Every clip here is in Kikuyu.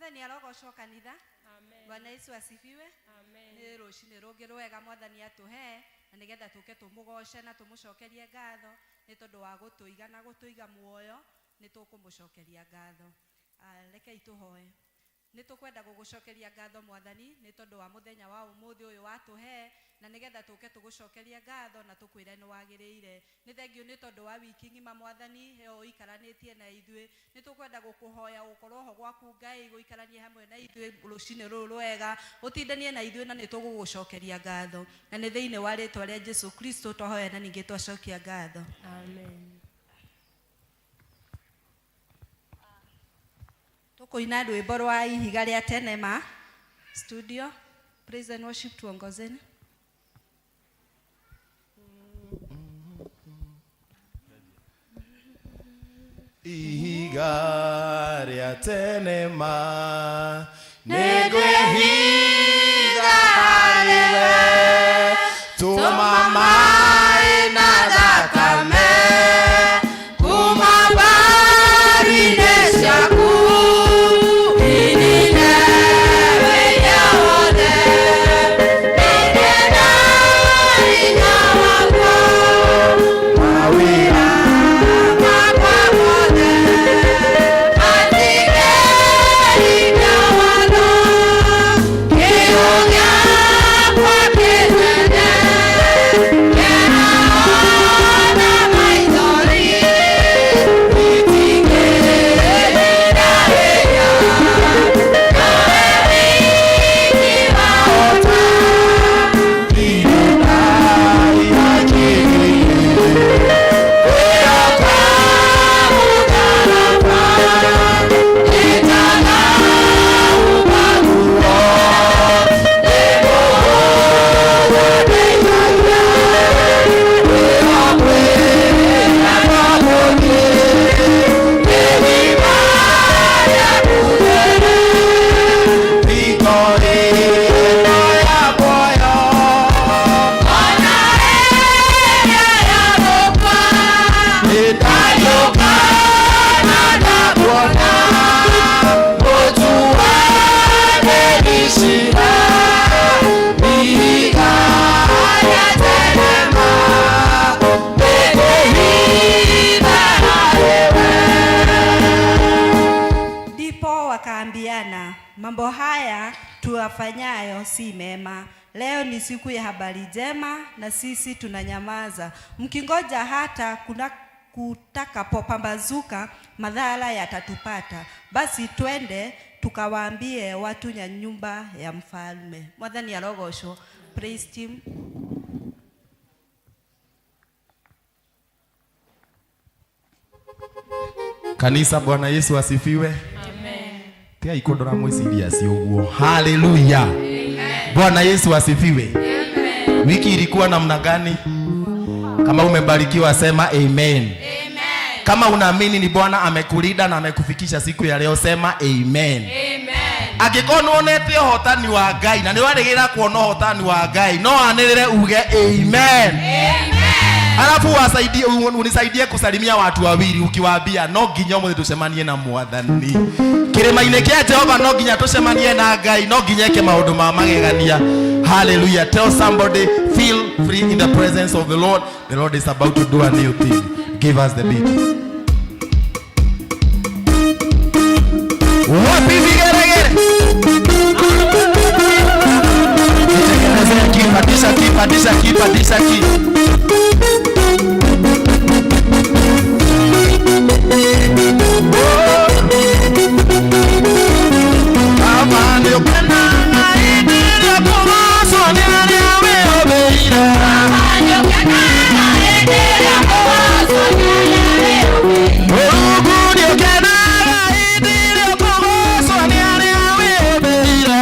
Mwathani arogocwo kanitha. Amen. Bwana Yesu asifiwe. Amen. Nĩ rũcinĩ rũngĩ rwega Mwathani atũhe na nĩgetha tũke tũmũgoce na tũmũcokerie ngatho nĩ tondũ wa gũtũiga na gũtũiga muoyo, nĩ tũkũmũcokeria ngatho. Rekei tũhoe. Nĩ tũkwenda gũgũcokeria ngatho Mwathani nĩ tondũ wa mũthenya wa ũmũthĩ ũyũ watũhe na nĩgetha tũke tũgũcokerie ngatho na tũkwĩre nĩ wagĩrĩire. Nĩ thengiũ nĩ tondũ wa wiki ng'ima Mwathani ĩyo ũikaranĩtie na ithuĩ. Nĩ tũkwenda gũkũhoya gũkorwo ho gwaku Ngai, gũikaranie hamwe na ithuĩ rũcinĩ rũrũ rwega, ũtindanie na ithuĩ na nĩ tũgũgũcokeria ngatho. Na nĩ thĩinĩ wa rĩtwa rĩa Jesu Kristo twahoya na ningĩ twacokia ngatho. Amen. Tũkũina rwĩmbo rwa ihiga rĩa tene ma studio. Praise and worship, tuongozeni. Ihiga rĩa tene ma nĩngwĩhitha harĩ we, tũma maĩ na thakame kuma mbaru-inĩ ciaku, inine wĩhia wothe, nĩngĩenda hinya wakwa, mawĩra makwa mothe matingĩhingia watho, kĩyo gĩakwa kĩnene, kĩeha ona maithori, itingĩhinda wĩhia, nowe wiki wahota. Kwĩhoka mũtharaba, nĩndanauma nguo, nĩngũhũũra ndeithagia, kwĩhokwĩra gũthiĩ, nĩ rĩaku rĩrĩ, thingo ĩno ya muoyo, ona ĩrĩa ya gũkua, nĩndariũka na ndakuona, mũtuanĩri ciira, ihiga rĩa tene ma, nĩngwĩhitha harĩ we. Ndipo wakaambiana, mambo haya tuyafanyayo si mema. Leo ni siku ya habari njema, na sisi tunanyamaza, mkingoja hata kuna kutakapopambazuka, madhara yatatupata. Basi twende tukawaambie watu ya nyumba ya mfalme. Mwathani arogocwo. Praise team. Kanisa, Bwana Yesu asifiwe. Amen. Tigai kundora mwĩ serious ũguo. Haleluya. Bwana Yesu asifiwe. Wiki ilikuwa namna gani? Kama umebarikiwa sema amen. Amen. Kama unaamini ni Bwana amekulinda na amekufikisha siku ya leo sema amen. Amen. Angĩkorwo nĩ wonete ũhotani wa Ngai na nĩ warĩgĩrĩra kuona ũhotani wa Ngai, no anĩrĩre uge amen. Amen. Alafu wasaidie, unisaidie kusalimia watu wawili ukiwaambia no nginya ũmũthĩ tũcemanie na Mwathani kĩrĩma-inĩ kĩa Jehova, no nginya tũcemanie na Ngai, no nginya eke maũndũ ma magegania. Hallelujah. Tell somebody, feel free in the presence of the Lord. The Lord is about to do a new thing. Give us the beat. Wapi vigeregere? Nitengenezee ki, pandisha ki, pandisha ki, pandisha ki. Baba nĩũkenaga hĩndĩ ĩrĩa kũgocwo nĩ arĩa wĩyũmbĩire. Mũrungu nĩũkenaga hĩndĩ ĩrĩa kũgocwo nĩ arĩa wĩyũmbĩire.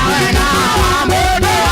Wega wa mũndũ.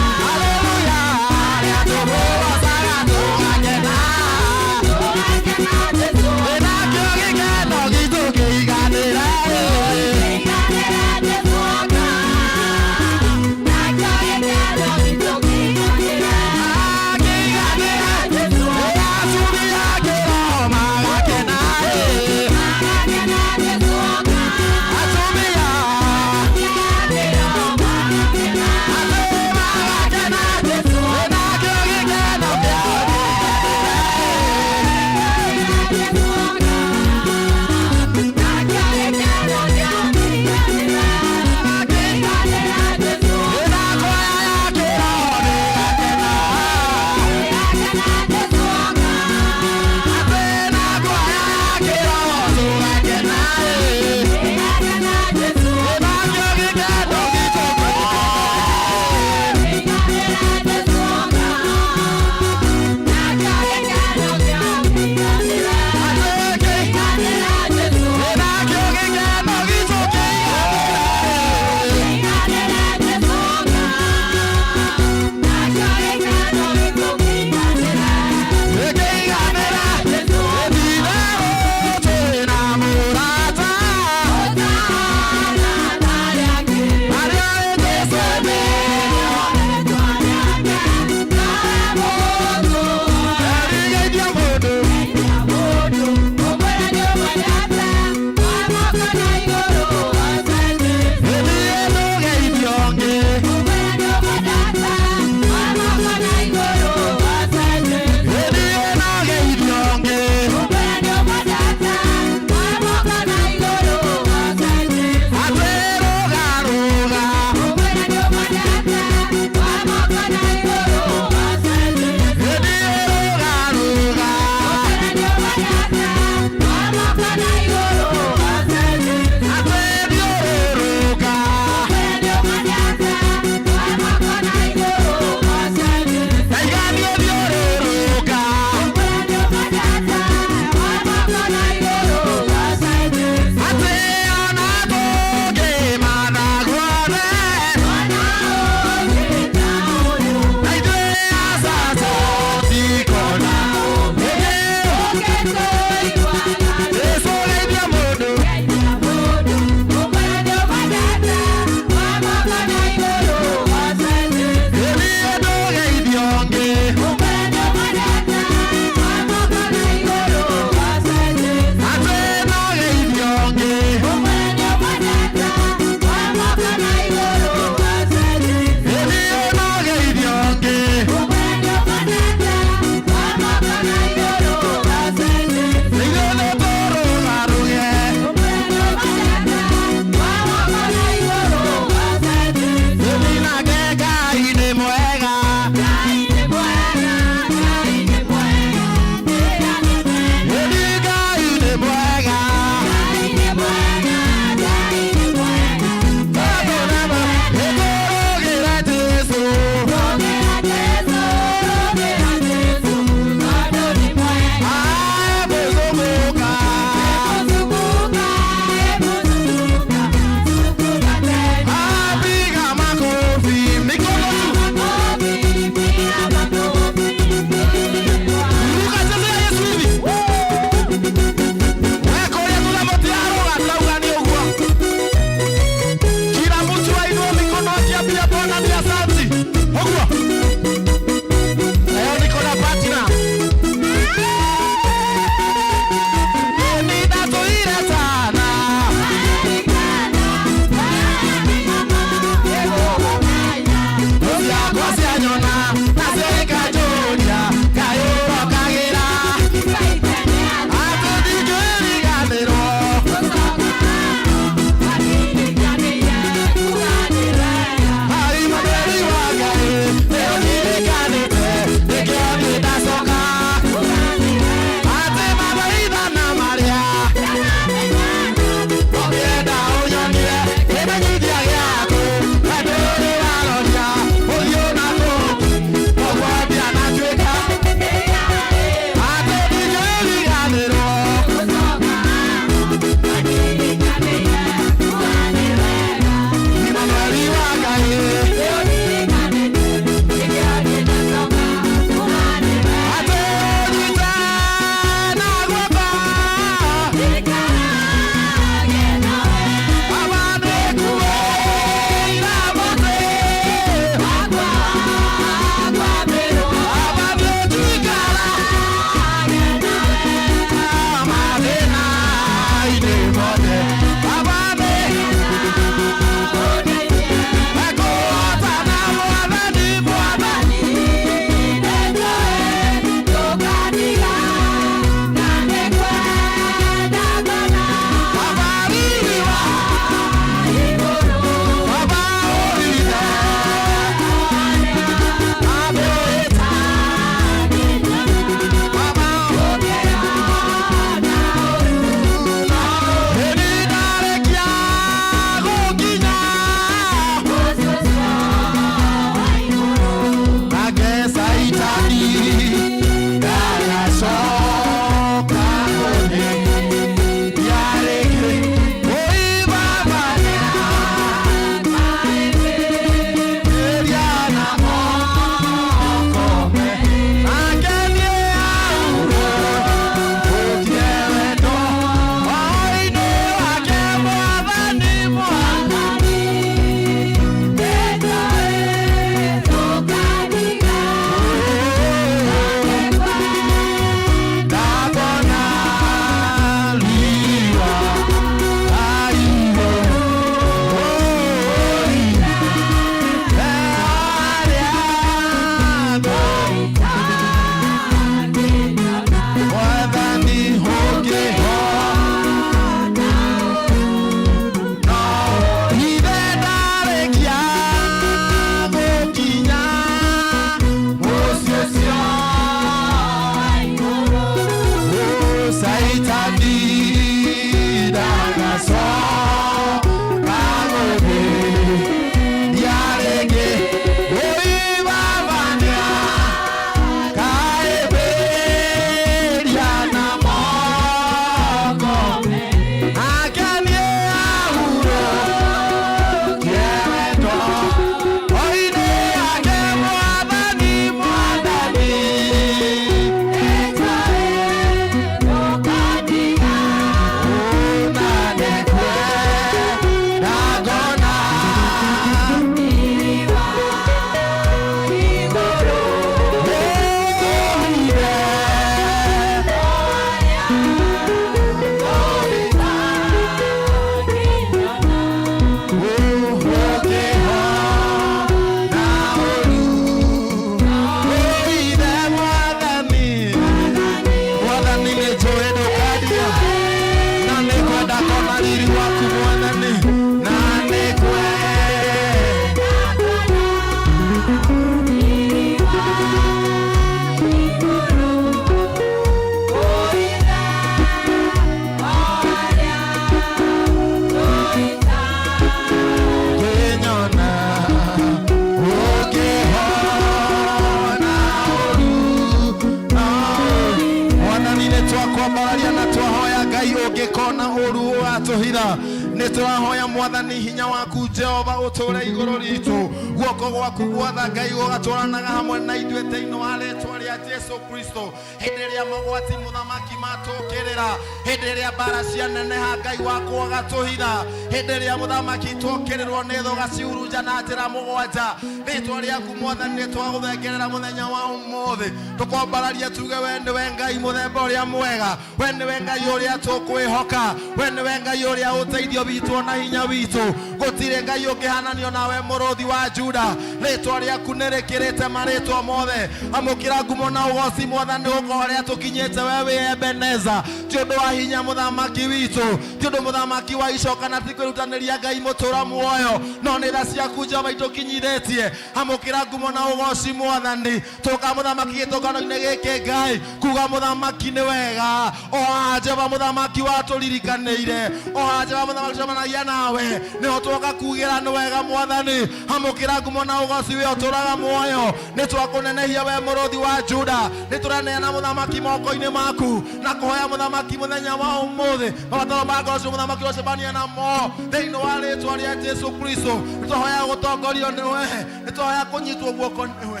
Ngai ũngĩkona ũru ũgatũhitha. Nĩ tũrahoya Mwathani hinya waku Jehova ũtũre igũrũ ritũ, guoko gwaku gwatha Ngai gũgatwaranaga hamwe na ithuĩ thĩinĩ wa rĩtwa rĩa Jesu Kristo. Hĩndĩ ĩrĩa mogwati mũthamaki matũkĩrĩra, hĩndĩ ĩrĩa mbara cianeneha Ngai wakwa ũgatũhitha, hĩndĩ ĩrĩa mũthamaki twokĩrĩrwo nĩ thũ ũgacihurunja na njĩra mũgwanja, rĩtwa rĩaku Mwathani nĩ twagũthengerera mũthenya wa ũmũthĩ, tũkwambararia tuge we nĩwe Ngai mũthemba ũrĩa mwega, we nĩwe Ngai ũrĩa tũkwĩhoka, we nĩwe Ngai ũrĩa ũteithio witũ na hinya witũ. Gũtirĩ Ngai ũngĩhananio nawe mũrũthi wa Juda, rĩtwa rĩaku nĩ rĩkĩrĩte marĩtwa mothe. Amũkĩra ngumo na ũgoci Mwathani gũkorwo harĩa tũkinyĩte, we wĩ Ebeneza. Ti ũndũ wa hinya mũthamaki witũ, ti ũndũ mũthamaki wa icoka na ti kwĩrutanĩria Ngai mũtũra muoyo, no nĩ tha ciaku Jehova itũkinyithĩtie. Amũkĩra ngumo na ũgoci Mwathani. Tũka mũthamaki gĩtũngano-inĩ gĩkĩ Ngai kuga mũthamaki nĩ wega, o haha Jehova mũthamaki watũririkanĩire, o haha Jehova mũthamaki tũcemanagia nawe nĩho twoka kugĩra nĩ wega Mwathani. Amũkĩra ngumo na ũgoci we ũtũraga muoyo. Nĩ twakũnenehia we mũrũthi wa Juda, nĩ tũraneana mũthamaki moko-inĩ maku na kũhoya mũthamaki mũthenya wa ũmũthĩ mabataro ma ngoro cio mũthamaki ũcemania namo thĩinĩ wa rĩtwa rĩa Jesu Kristo. Nĩ twahoya gũtongorio nĩwe, nĩ twahoya kũnyitwo guoko nĩwe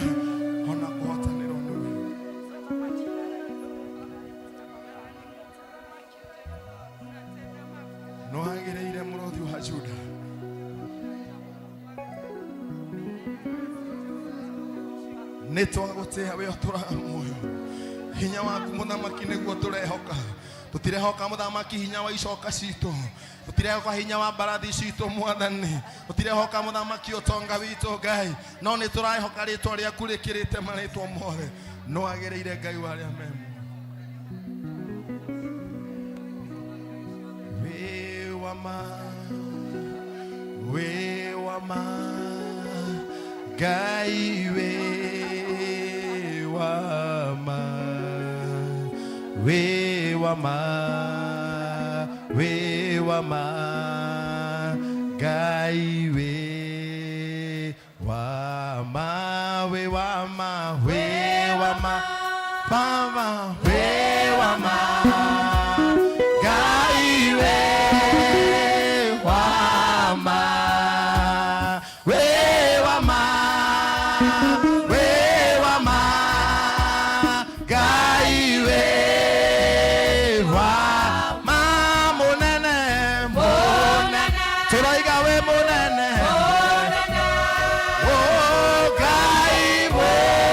ona kũhotanĩrwo nĩwe. No agĩrĩire mũrũthi wa Juda. Nĩ twagũtĩa we ũtũraga muoyo, hinya waku mũthamaki nĩguo tũrehoka. Tũtirehoka mũthamaki hinya wa icoka citũ, tũtirehoka hinya wa mbarathi citũ Mwathani, tũtirehoka mũthamaki ũtonga witũ Ngai, no nĩ tũrehoka rĩtwa rĩaku rĩkĩrĩte marĩtwa mothe. No agĩrĩire Ngai wa arĩa me muoyo. Wĩ wa ma, wĩ wa ma, Ngai wĩ wa ma, wĩ wa ma, wĩ wa ma, Ngai wĩ wa ma, wĩ wa ma, wĩ wa ma, Baba wĩ wa ma, Ngai wĩ wa ma, wĩ wa ma, wĩ wa ma, Ngai wĩ wa ma, mũnene, mũnene, tũroiga wĩ mũnene, oh Ngai mũnene,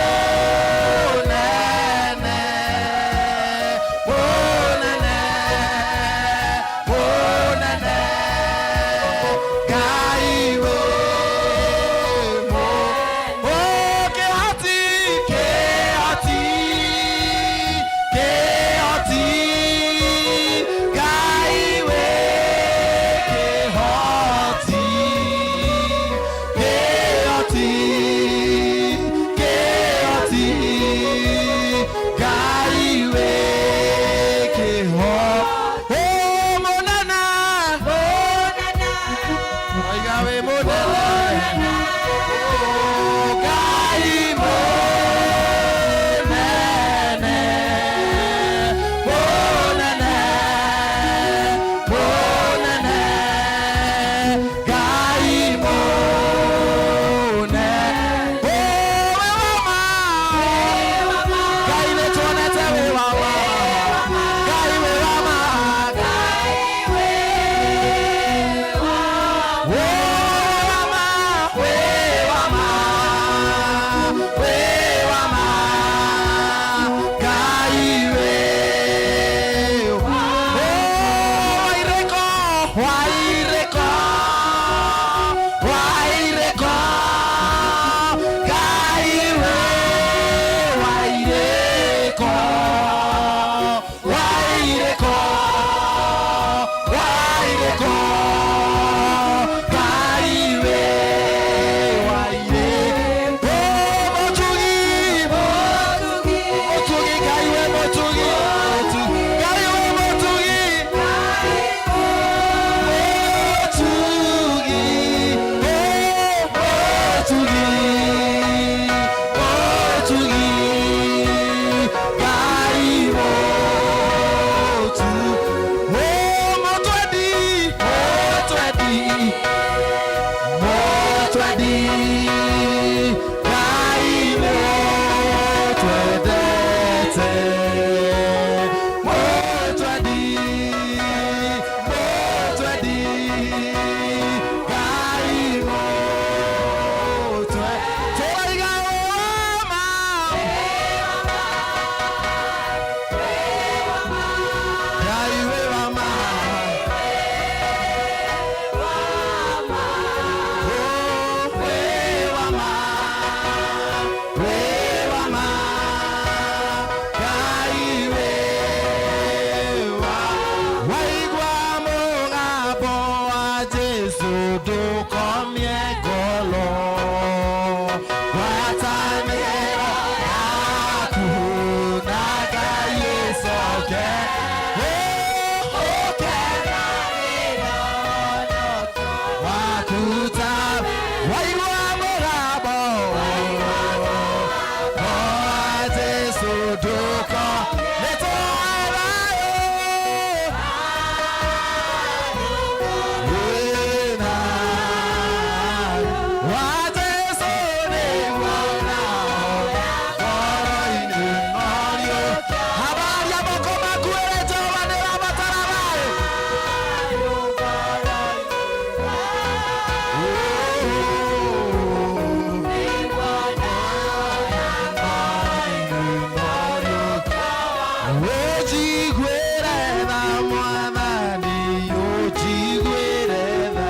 Ũnjiguĩre tha Mwathani, ũnjiguĩre tha.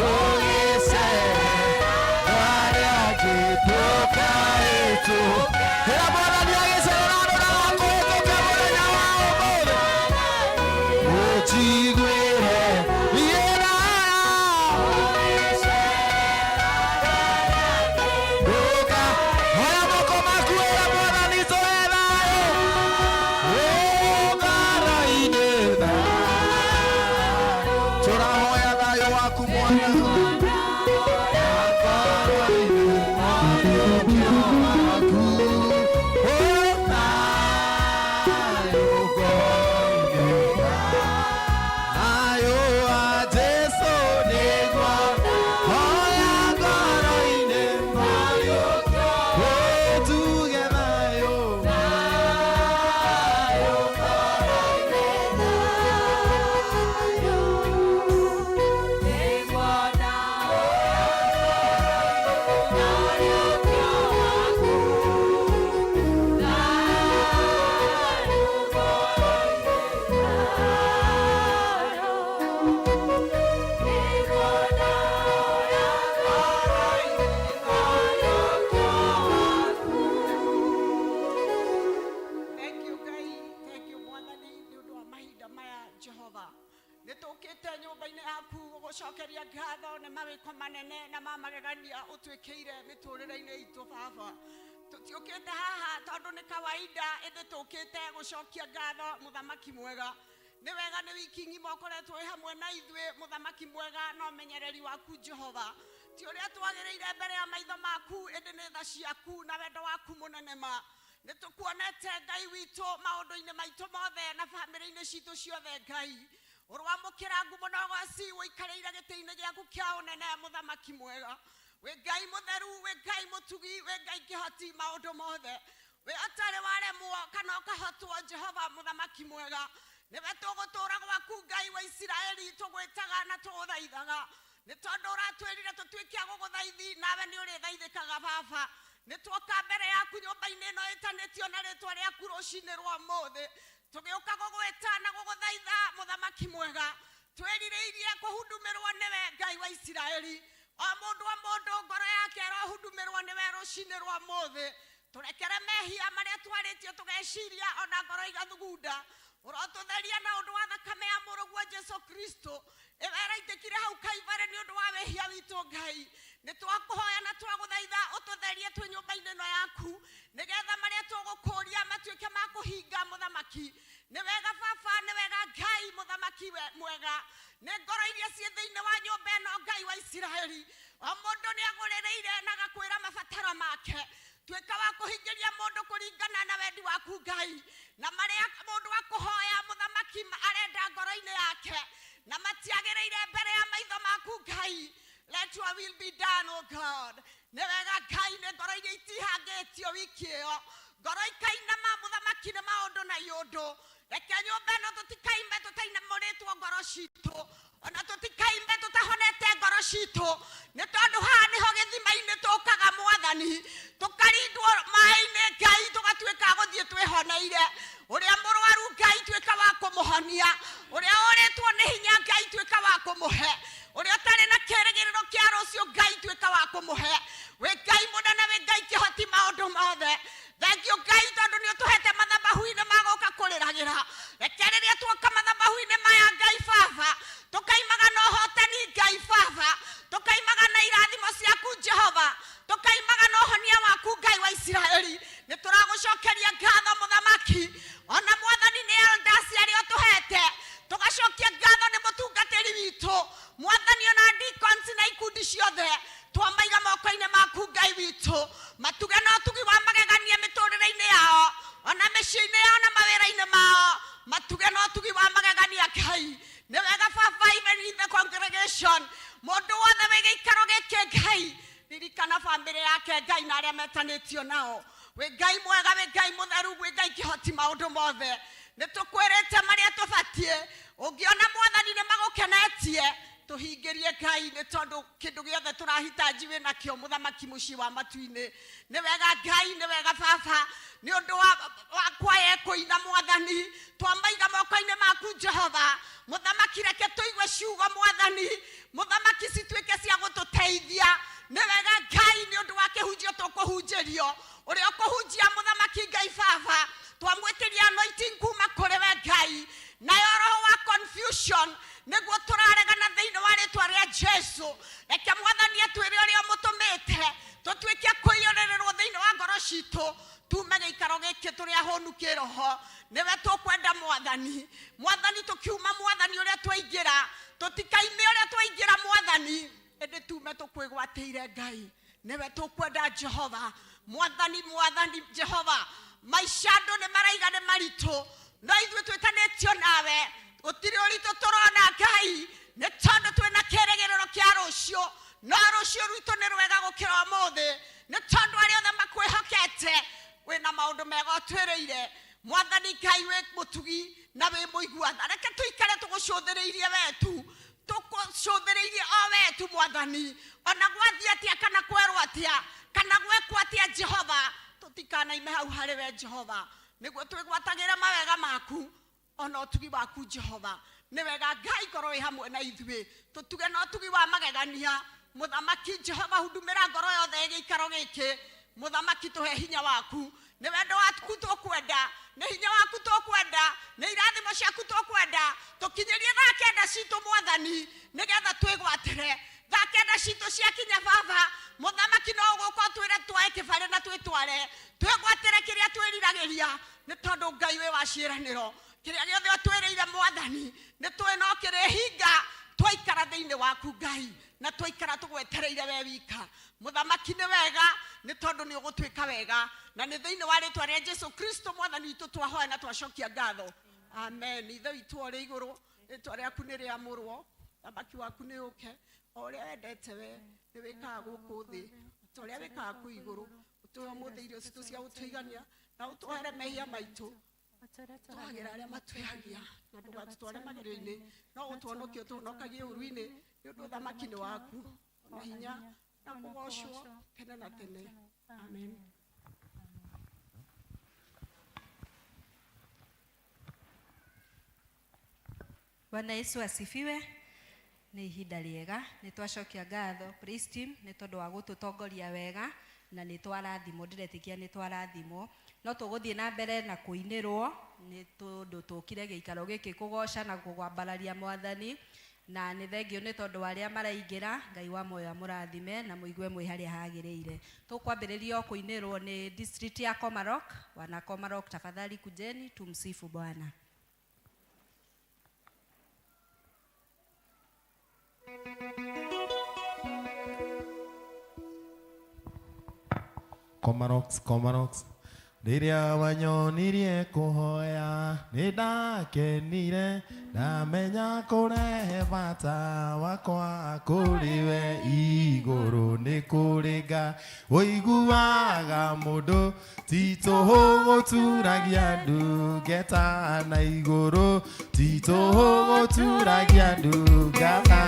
Ũgĩceera arĩa angĩ ndũkahĩtũke. Ĩra Mwathani agĩcerera andũ ndagakũhĩtũke mũthenya wa ũmũthĩ. Ũnjiguĩre ĩra. Ndũka. Oya moko maku ĩra Mwathani tũhe thayũ. Ũngara-inĩ thayũ. Tũrahoya thayũ waku Mwathani. Ngoro-inĩ mwariũkio waku. Oh, thayũ ngoro-inĩ. Thayũ wa Jesũ nĩguo hoya ngoro-inĩ mwariũkio. Oh, tuge thayũ. Thayũ ngoro-inĩ. Thank you Ngai, thank you Mwathani nĩ ũndũ wa mahinda maya Jehova. Nĩ tũkĩte nyũmba-inĩ yaku gũgũcokeria ngatho nĩ mawĩko manene na ma magegania ũtwĩkĩire mĩtũrĩre-inĩ itũ baba. Tũtiũkĩte haha tondũ nĩ kawaida ĩndĩ tũkĩte gũcokia ngatho mũthamaki mwega. Nĩ wega nĩ wiki ng'ima ũkoretwo wĩ hamwe na ithuĩ mũthamaki mwega na ũmenyereri waku Jehova. Ti ũrĩa twagĩrĩire mbere ya maitho maku ĩndĩ nĩ tha ciaku na wendo waku mũnene ma. Nĩ tũkuonete Ngai witũ maũndũ-inĩ maitũ mothe na bamĩrĩ-inĩ citũ ciothe Ngai. Ũrwamũkĩra ngumo na ũgoci ũikarĩire gĩtĩ-inĩ gĩaku kĩa ũnene mũthamaki mwega. Wĩ Ngai mũtheru, wĩ Ngai mũtugi, wĩ Ngai kĩhoti maũndũ mothe. Wĩ ũtarĩ waremwo kana ũkahotwo Jehova mũthamaki mwega. Nĩwe tũgũtũũra gwaku Ngai wa Isiraeli tũgwĩtaga na tũgũthaithaga. Nĩ tondũ ũratwĩrire tũtuĩke a gũgũthaithi nawe nĩ ũrĩthaithĩkaga baba. Nĩ tuoka mbere yaku nyũmba-inĩ ĩno ĩtanĩtio na rĩtwa rĩaku rũcinĩ rwa ũmũthĩ. Tũgĩũka gũgwĩta na gũgũthaitha mũthamaki mwega. Twĩrirĩirie kũhundumĩrwo nĩwe Ngai wa Isiraeli. O mũndũ o mũndũ ngoro yake ĩrohundumĩrwo nĩwe rũcinĩ rwa ũmũthĩ. Tũrekere mehia marĩa twarĩtie tũgeciria ona ngoro igathugunda. Ũrotũtheria na ũndũ wa thakame ya mũrũguo Jesu Kristo. Ĩwe ĩraitĩkire hau Kaibarĩ nĩ ũndũ wa wĩhia witũ Ngai. Nĩ twakũhoya na twagũthaitha ũtũtherie twĩ nyũmba-inĩ ĩno yaku nĩgetha marĩa tũgũkũria matuĩke ma kũhinga mũthamaki. Nĩ wega baba, nĩ wega Ngai mũthamaki mwega. Nĩ ngoro iria ciĩ thĩinĩ wa nyũmba ĩno Ngai wa Isiraeli. O mũndũ nĩ agũrĩrĩire na agakwĩra mabataro make. Tuĩka wa kũhingĩria mũndũ kũringana na wendi waku Ngai. Na marĩa mũndũ akũhoya mũthamaki arenda ngoro-inĩ yake na matiagĩrĩire mbere ya maitho maku Ngai. Let your will be done, O God. Nĩ wega Ngai nĩ ngoro iria itihangĩtio wiki ĩyo. Ngoro ikainama mũthamaki nĩ maũndũ na iũndũ. Reke nyũmba ĩno tũtikaime tũtainamũrĩtwo ngoro citũ. Ona tũtikaime tũtahonete ngoro citũ. Nĩ tondũ haha nĩho gĩthima-inĩ tũkaga Mwathani. Tũkarindwo maĩ-inĩ Ngai tũgatuĩka a gũthiĩ twĩhoneire. Ũrĩa mũrwaru Ngai tuĩka wa kũmũhonia. Ũrĩa ũrĩtwo nĩ hinya Ngai tuĩka wa kũmũhe. Ũrĩa ũtarĩ na kĩrĩgĩrĩro kĩa rũciũ Ngai tuĩka wa kũmũhe. Wĩ Ngai mũnene, wĩ Ngai kĩhoti maũndũ mothe. Thank you Ngai tondũ nĩ ũtũhete mathabahu-inĩ ma gũka kũrĩragĩra. Reke rĩrĩa tuoka mathabahu-inĩ maya Ngai baba, tũkaimaga na ũhotani Ngai baba, tũkaimaga na irathimo ciaku Jehova, tũkaimaga na ũhonia waku Ngai wa Isiraeli. Nĩ tũragũcokeria ngatho mũthamaki, ona Mwathani nĩ elders arĩa ũtũhete, tũgacokia ngatho nĩ mũtungatĩri witũ Mwathani, ona deacons na ikundi ciothe twamaiga moko-inĩ maku Ngai witũ, matuge na ũtugi wa magegania mĩtũrĩre-inĩ yao ona mĩciĩ-inĩ yao na mawĩra-inĩ mao, matuge na ũtugi wa magegania Ngai. Nĩ wega baba, even in the congregation, mũndũ wothe wĩ gĩikaro gĩkĩ Ngai, ririkana bamĩrĩ yake Ngai na arĩa metanĩtio nao. Wĩ Ngai mwega, wĩ Ngai mũtheru, wĩ Ngai kĩhoti maũndũ mothe. Nĩ tũkwĩrĩte marĩa tũbatiĩ. Ũngĩona Mwathani nĩ magũkenetie, tũhingĩrie Ngai nĩ tondũ kĩndũ gĩothe tũrahitaji wĩ nakĩo mũthamaki mũciĩ wa matu-inĩ. Nĩ wega Ngai, nĩ wega baba, nĩ ũndũ wa kwaya Tũrĩ ahũnu kĩroho, nĩwe tũkwenda Mwathani. Mwathani, tũkiuma Mwathani ũrĩa twaingĩra, tũtikaime ũrĩa twaingĩra Mwathani, ĩndĩ tume tũkwĩgwatĩire Ngai. Nĩwe tũkwenda Jehova Mwathani. Mwathani Jehova, maica andũ nĩ maraiga nĩ maritũ, no ithuĩ twĩtanĩtio nawe, gũtirĩ ũritũ tũrona Ngai, nĩ tondũ twĩna kĩrĩgĩrĩro kĩa rũciũ, no rũciũ rwitũ nĩ rwega gũkĩra ũmũthĩ, nĩ tondũ arĩa othe makwĩhokete wĩna maũndũ mega ũtwĩrĩire. Mwathani Ngai, wĩ mũtugi na wĩ mũigua tha. Reke tũikare tũgũcũthĩrĩirie wetu, tũgũcũthĩrĩirie o wetu Mwathani, ona gwathiĩ atĩa kana kwerwo atĩa kana gwekwo atĩa, Jehova, tũtikanaime hau harĩ we Jehova, nĩguo twĩgwatagĩre mawega maku ona ũtugi waku Jehova. Nĩ wega Ngai, korwo wĩ hamwe na ithuĩ, tũtuge na ũtugi wa magegania. Mũthamaki Jehova, hundumĩra ngoro yothe ĩ gĩikaro gĩkĩ. Mũthamaki, tũhe hinya waku. Nĩ wendo waku tũkwenda, nĩ hinya waku tũkwenda, nĩ irathimo ciaku tũkwenda. Tũkinyĩrie thaa 9 citũ Mwathani, nĩgetha twĩgwatĩre. Thaa 9 citũ ciakinya, Baba Mũthamaki, no ũgũka ũtwĩre twae kĩbarĩ na twĩtware, twĩgwatĩre kĩrĩa twĩriragĩria, nĩ tondũ Ngai wĩ wa ciĩranĩro. Kĩrĩa gĩothe ũtwĩrĩire Mwathani, nĩ tũĩ no kĩrĩhinga twaikara thĩinĩ waku Ngai, na twaikara tũgwetereire we wika. Mũthamaki, nĩ wega, nĩ tondũ nĩ ũgũtwĩka wega, na nĩ thĩinĩ wa rĩtwa rĩa Jesu Kristo Mwathani witũ twahoya na twacokia ngatho. Amen. Ithe witũ ũrĩ igũrũ, rĩtwa rĩaku nĩ rĩamũrwo, thamaki waku nĩ ũke, o ũrĩa wendete we nĩ wĩkaga gũkũ thĩ ta ũrĩa wĩkaga kũu igũrũ. Ũtũhe ũmũthĩ irio citũ cia gũtũigania, na ũtwohere mehia maitũ twagĩra arĩa matwĩhagia, na ndũgatũtware magerio-inĩ, no ũtũhonokie ũtũhonokagie ũru-inĩ, nĩ ũndũ ũthamaki nĩ waku, na hinya, na kũgocwo tene na tene. Amen. Bwana Yesu asifiwe. Nĩ ihinda rĩega, nĩ twacokia ngatho praise team nĩ tondũ wa gũtũtongoria wega, na nĩ twarathimwo. Ndĩretĩkia nĩ twarathimwo. No tũgũthiĩ na mbere na kũinĩrwo, nĩ tondũ tũkire gĩikaro gĩkĩ kũgoca na kũgwambararia Mwathani. Na nĩ thengio nĩ tondũ wa arĩa maraingĩra. Ngai wa muoyo amũrathime na mũigue mwĩ harĩa hagĩrĩire. Tũkwambĩrĩria o kũinĩrwo nĩ district ya Komarok. Wana Komarok, tafadhali kujeni tumsifu Bwana. Komarox, Komarox. Rĩrĩa wanyonirie kũhoya, nĩ ndakenire, ndamenya kũrehe bata wakwa kũrĩ we igũrũ. Nĩ kũrĩ Ngai ũiguaga mũndũ, ti tũhũ gũturagia ndungata na igũrũ, ti tũhũ gũturagia ndungata.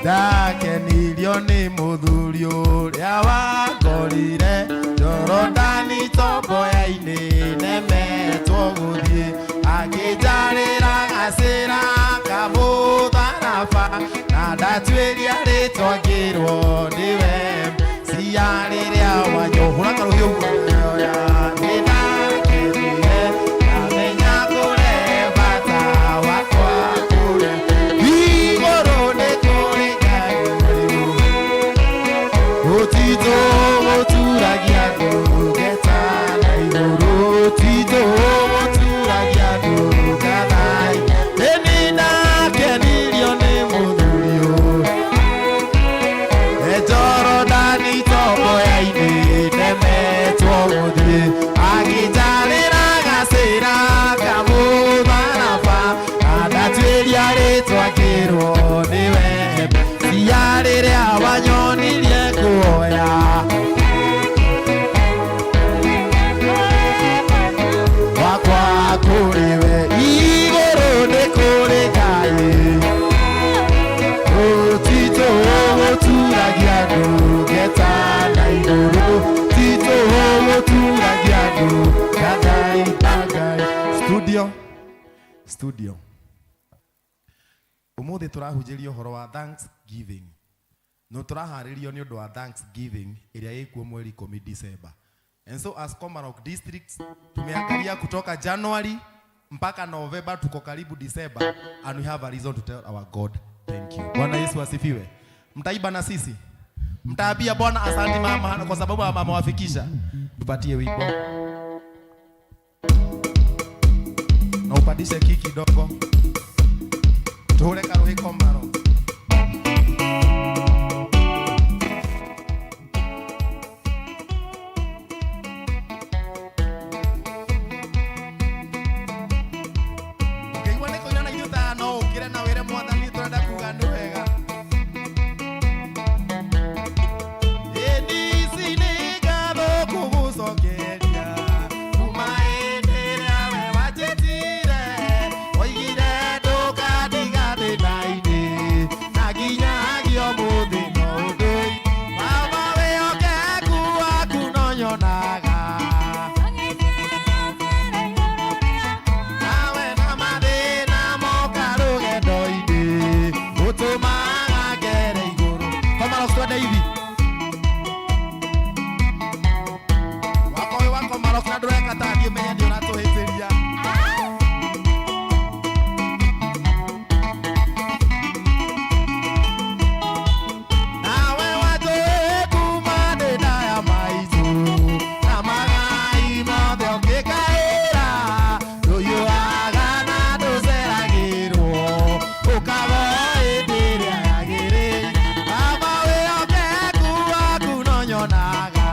Ndakenirio nĩ mũthuri ũrĩa wangorire Jorodani tomboya-inĩ, nemetwo gũthiĩ, akĩnjarĩra gacĩra kamũtharaba, na ndatuĩria rĩtwa ngĩrwo nĩwe cia rĩrĩa wanyo hũra karũhiũ guoya. Nĩ ndakenire, ndamenya kũrehe bata wakwa kũrĩ igũrũ nĩ kũrĩ Ngai. Gũtitũ gũturagia ndungata na igũrũ, titũ gũturagia ndungata. Ĩni ndakenirio nĩ mũthuri ũyũ Jorodani tomboya-inĩ, nemetwo gũthiĩ, akĩnjarĩra gacĩra kamũtharaba, na ndatuĩria rĩtwa ngĩrwo nĩwe cia rĩrĩa wanyonirie kuoya wakwa kũrĩ we igũrũ nĩ kũrĩ Ngai. Tito gũturagia ndungata na igũrũ, tito gũturagia ndungata. Ngai studio, studio, ũmũthĩ tũrahunjĩria ũhoro wa thanksgiving. No tũraharĩrio nĩ ũndũ wa thanksgiving ĩrĩa ĩkuo mweri 10 December. And so as Komarok districts tumeangalia kutoka January mpaka November, tuko karibu December, and we have a reason to tell our God thank you. Bwana Yesu asifiwe. Mtaiba na sisi, mtaambia Bwana asante mama kwa sababu amewafikisha. Tupatie wimbo. Tupandishe key kidogo, tuhure karuhi komaro. Ũngĩigua nĩ kũina na ithuĩ ta no ũkĩre na wĩre mwathani tũrenda kuga nĩ wega. Ĩni ici nĩ ngatho kũgũcokeria kuma hĩndĩ ĩrĩa we wanjĩtire, woigire ndũkandiga thĩna-inĩ na nginyagia ũmũthĩ no ũndũi. Baba wĩhokeku waku no nyonaga nawe na mathĩna moka rũgendo-inĩ ũtũmaga ngere igũrũ. Komarox, twende hivi wako wĩ wa Komarox na ndũreka ta niĩ menye nĩ ũratũhĩtĩria. Nawe wanjũĩ kuma ndĩ nda ya maitũ na magai mothe ũngĩkaĩra ndũhiũhaga na ndũceragĩrwo ũkago hĩndĩ ĩrĩa yagĩrĩire. Baba wĩhokeku waku no nyonaga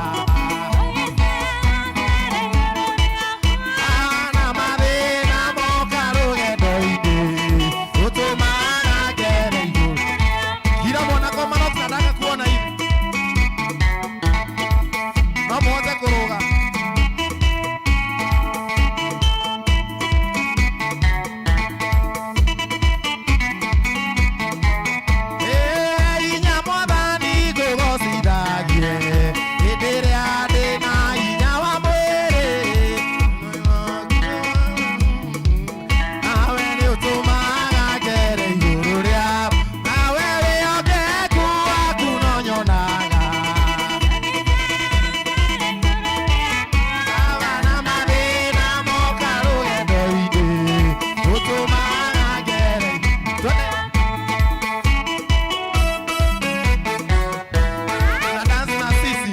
na mathĩna moka rũgendo-inĩ ũtũmaga ngere igũrũ. Kila mwana Komarox nataka kuona hivi no mũhote kũrũga. Ĩ, hinya mwathani ngũgocithagie hĩndĩ ĩrĩa ndĩna hinya wa mwĩrĩ, nawe nĩ ũtũmaga ngere igũrũ rĩa nawe wĩhokeku waku no nyonaga. Baba na mathĩna moka rũgendo-inĩ ũtũmaga ngere. Twende. Na dance na sisi.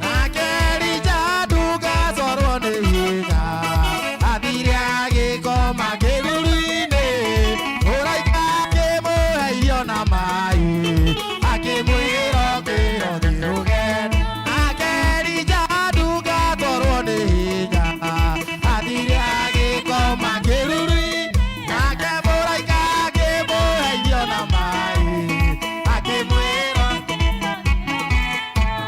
Nake Elija ndũgacorwo nĩ hinya, athire agĩkoma kĩruru-inĩ, mũraika akĩmũhe irio na maĩ, akĩmwĩra ũkĩra ũthiĩ rũgendo. Nake Elija ndũgacorwo nĩ hinya, athire agĩkoma kĩruru-inĩ, nake mũraika akĩmũhe irio na maĩ, akĩmwĩra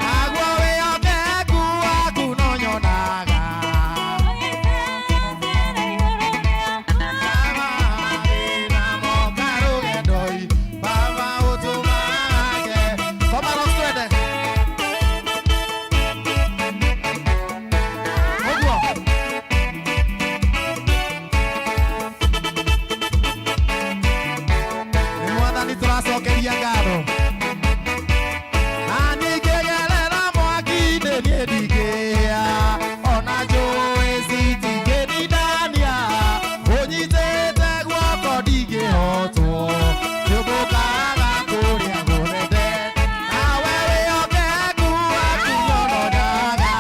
naguo wĩhokeku waku no nyonaga. Mathĩna moka rũgendo-inĩ, Baba ũtũmaga Komarox, twende. Ũguo. Nĩ mwathani tũracokeria ngatho. Na ningĩgerera mwaki-inĩ niĩ ndingĩhĩa, ona njũĩ citingĩnindania, ũnyitĩte guoko ndingĩhotwo, nĩũmbũkaga kũrĩa guothe, nawe wĩhokeku waku nyononaga.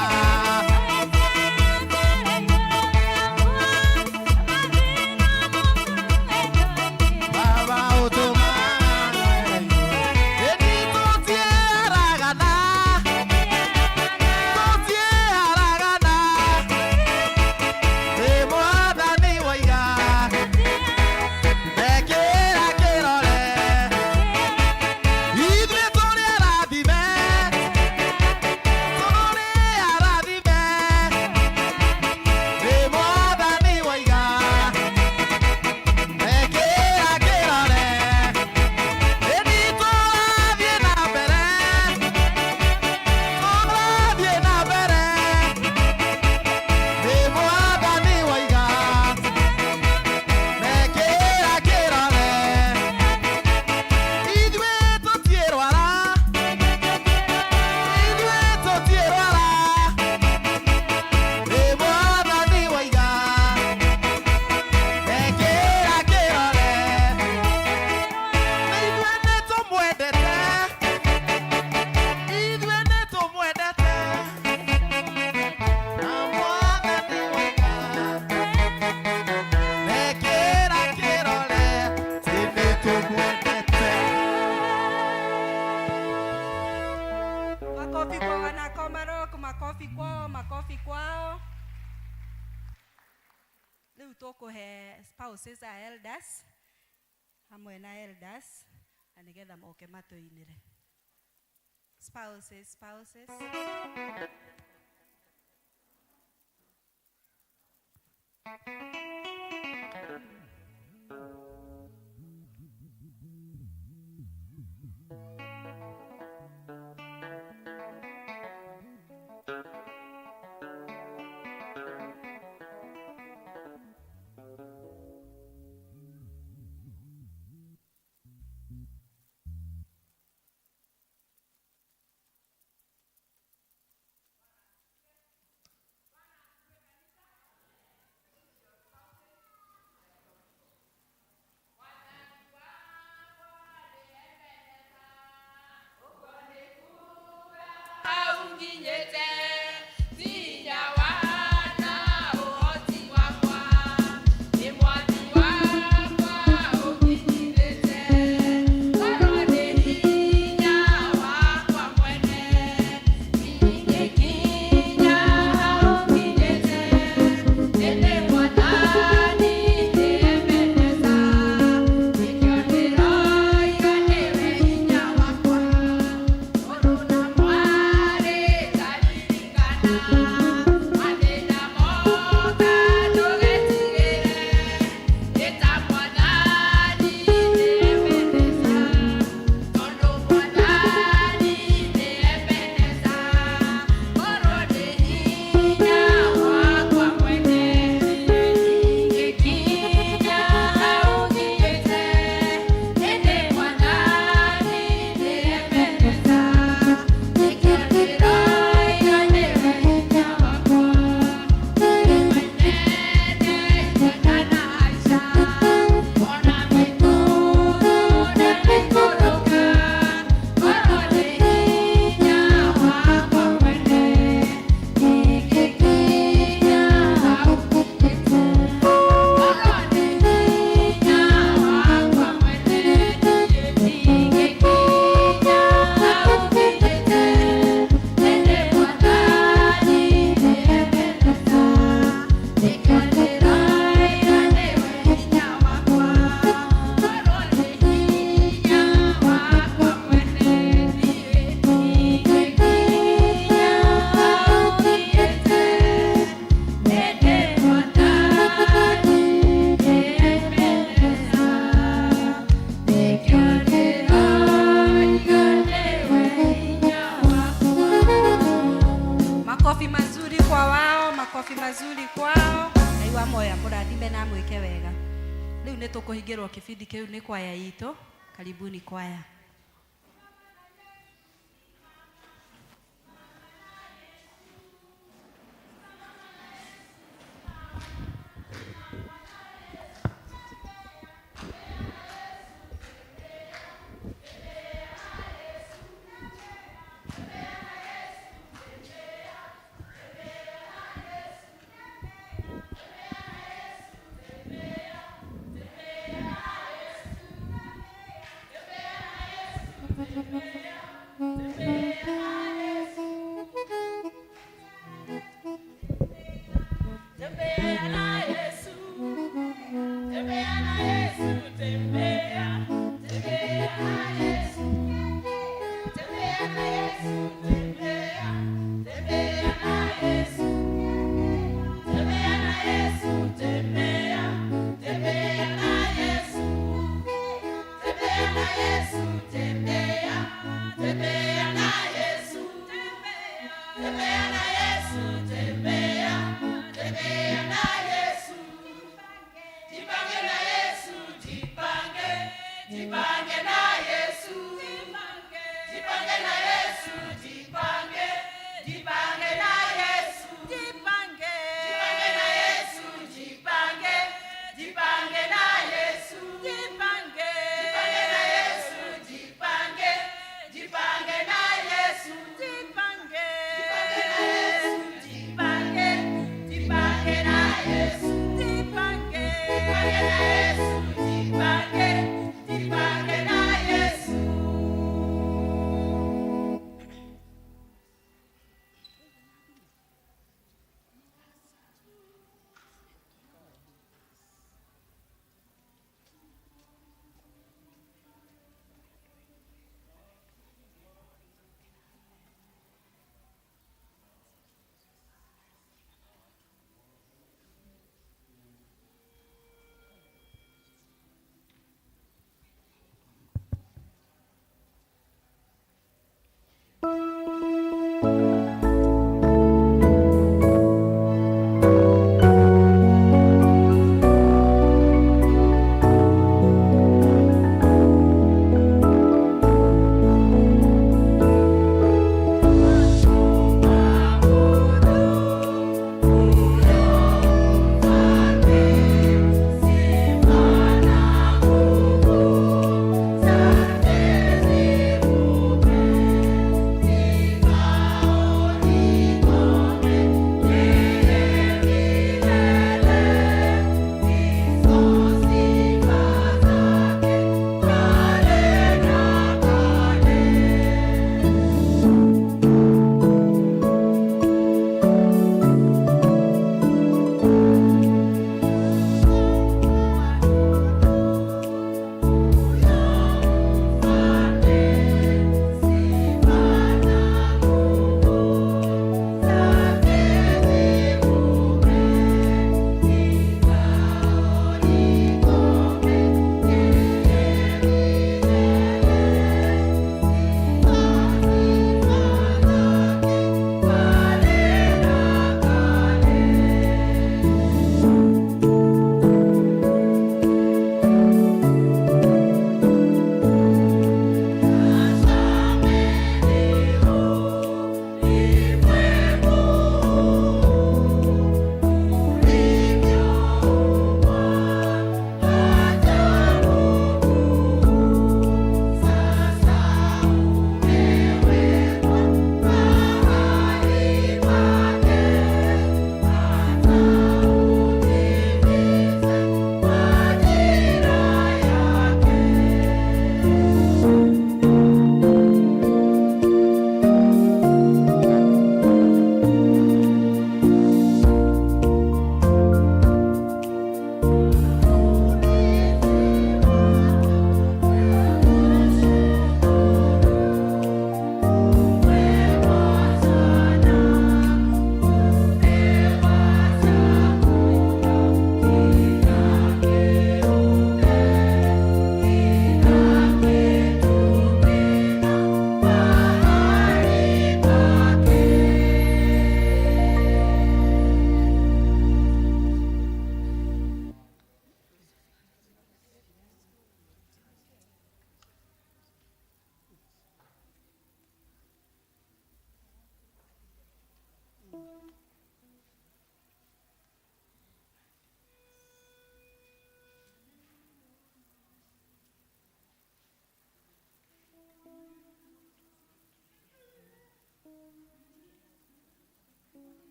Baba ũtũmaga ngere igũrũ. Makofi kwao, makofi kwao. Rĩu tũkũhe spouses a elders hamwe na elders na nĩgetha moke matũinĩre. Spouses, spouses. Makofi mazuri kwa wao, makofi mazuri kwao. Ngai wa moya mũrathime na mwĩke wega. Rĩu nĩ tũkũhingĩrwo kĩbindi kĩu nĩ kwaya itũ. Karibuni kwaya. Tembea.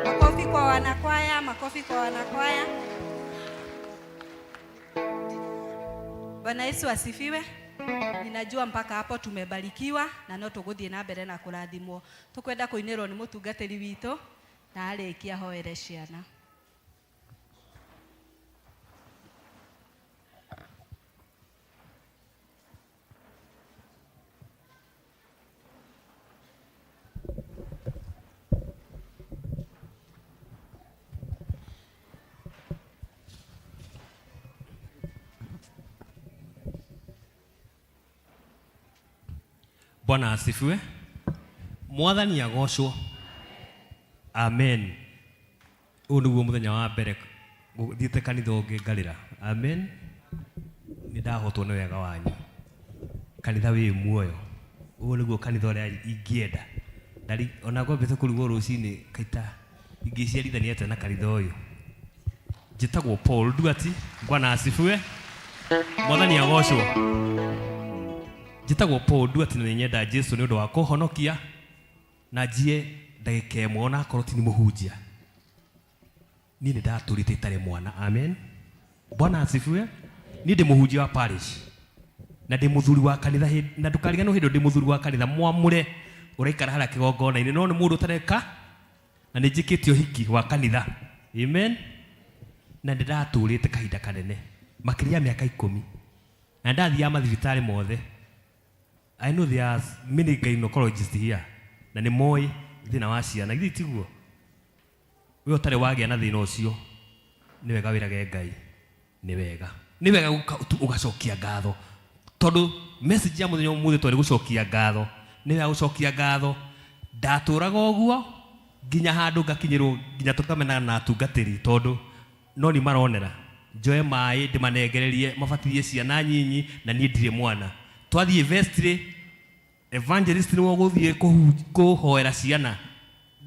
Makofi kwa wanakwaya, makofi kwa wanakwaya. Bwana Yesu asifiwe. Ninajua mpaka hapo tumebarikiwa na no tuguthie na mbere na kurathimwo. Tukwenda kuinirwo ni mutungatiri witũ na arikia hoere ciana. Bwana asifiwe. Mwathani agocwo. Amen. Ũyũ nĩguo mũthenya wa mbere thiĩte kanitha ũngĩ ngarĩra. Amen. Nĩ ndahotwo nĩ wega wanyu. Kanitha wĩ muoyo. Ũyũ nĩguo kanitha ũrĩa ingĩenda. Ndari ona ngwambĩte kũrigwo rũcinĩ kaita ingĩciarithania atĩa na kanitha ũyũ. Njĩtagwo Paul Nduati. Bwana asifiwe. Mwathani agocwo. Njĩtagwo Paul Nduati na nĩnyenda Jesu nĩ ũndũ wa kũhonokia na njie ndagĩka ĩmwe ona akorwo ti nĩ mũhunjia. Niĩ nĩ ndatũrĩte itarĩ mwana. Amen. Bwana asifiwe. Niĩ ndĩ mũhunjia wa parish na ndĩ mũthuri wa kanitha na ndũkariganĩrwo hĩndĩ ĩyo ndĩ mũthuri wa kanitha mwamũre ũraikara harĩa kĩgongona-inĩ no nĩ mũndũ ũtareka na nĩ njĩkĩte ũhiki wa kanitha. Amen. Na nĩ ndatũrĩte kahinda kanene makĩria ya mĩaka 10 na ndathiaga mathibitarĩ mothe. I know there are many gynecologists here na nĩ moĩ thĩna wa ciana, githĩ tiguo? We ũtarĩ wagĩa na thĩna ũcio nĩ wega wĩrage Ngai, nĩ wega, nĩ wega ũgacokia ngatho, tondũ message ya mũthenya ũmũthĩ twarĩ gũcokia ngatho. Nĩ wega gũcokia ngatho. Ndatũraga ũguo nginya handũ ngakinyĩrwo nginya tũkamenana na atungatĩri, tondũ no ni maronera njoe maĩ ndĩmanengererie mabatithie ciana nyinyi na niĩ ndirĩ mwana. Twathiĩ vestry, evangelist nĩwe ũgũthiĩ kũhoera ciana.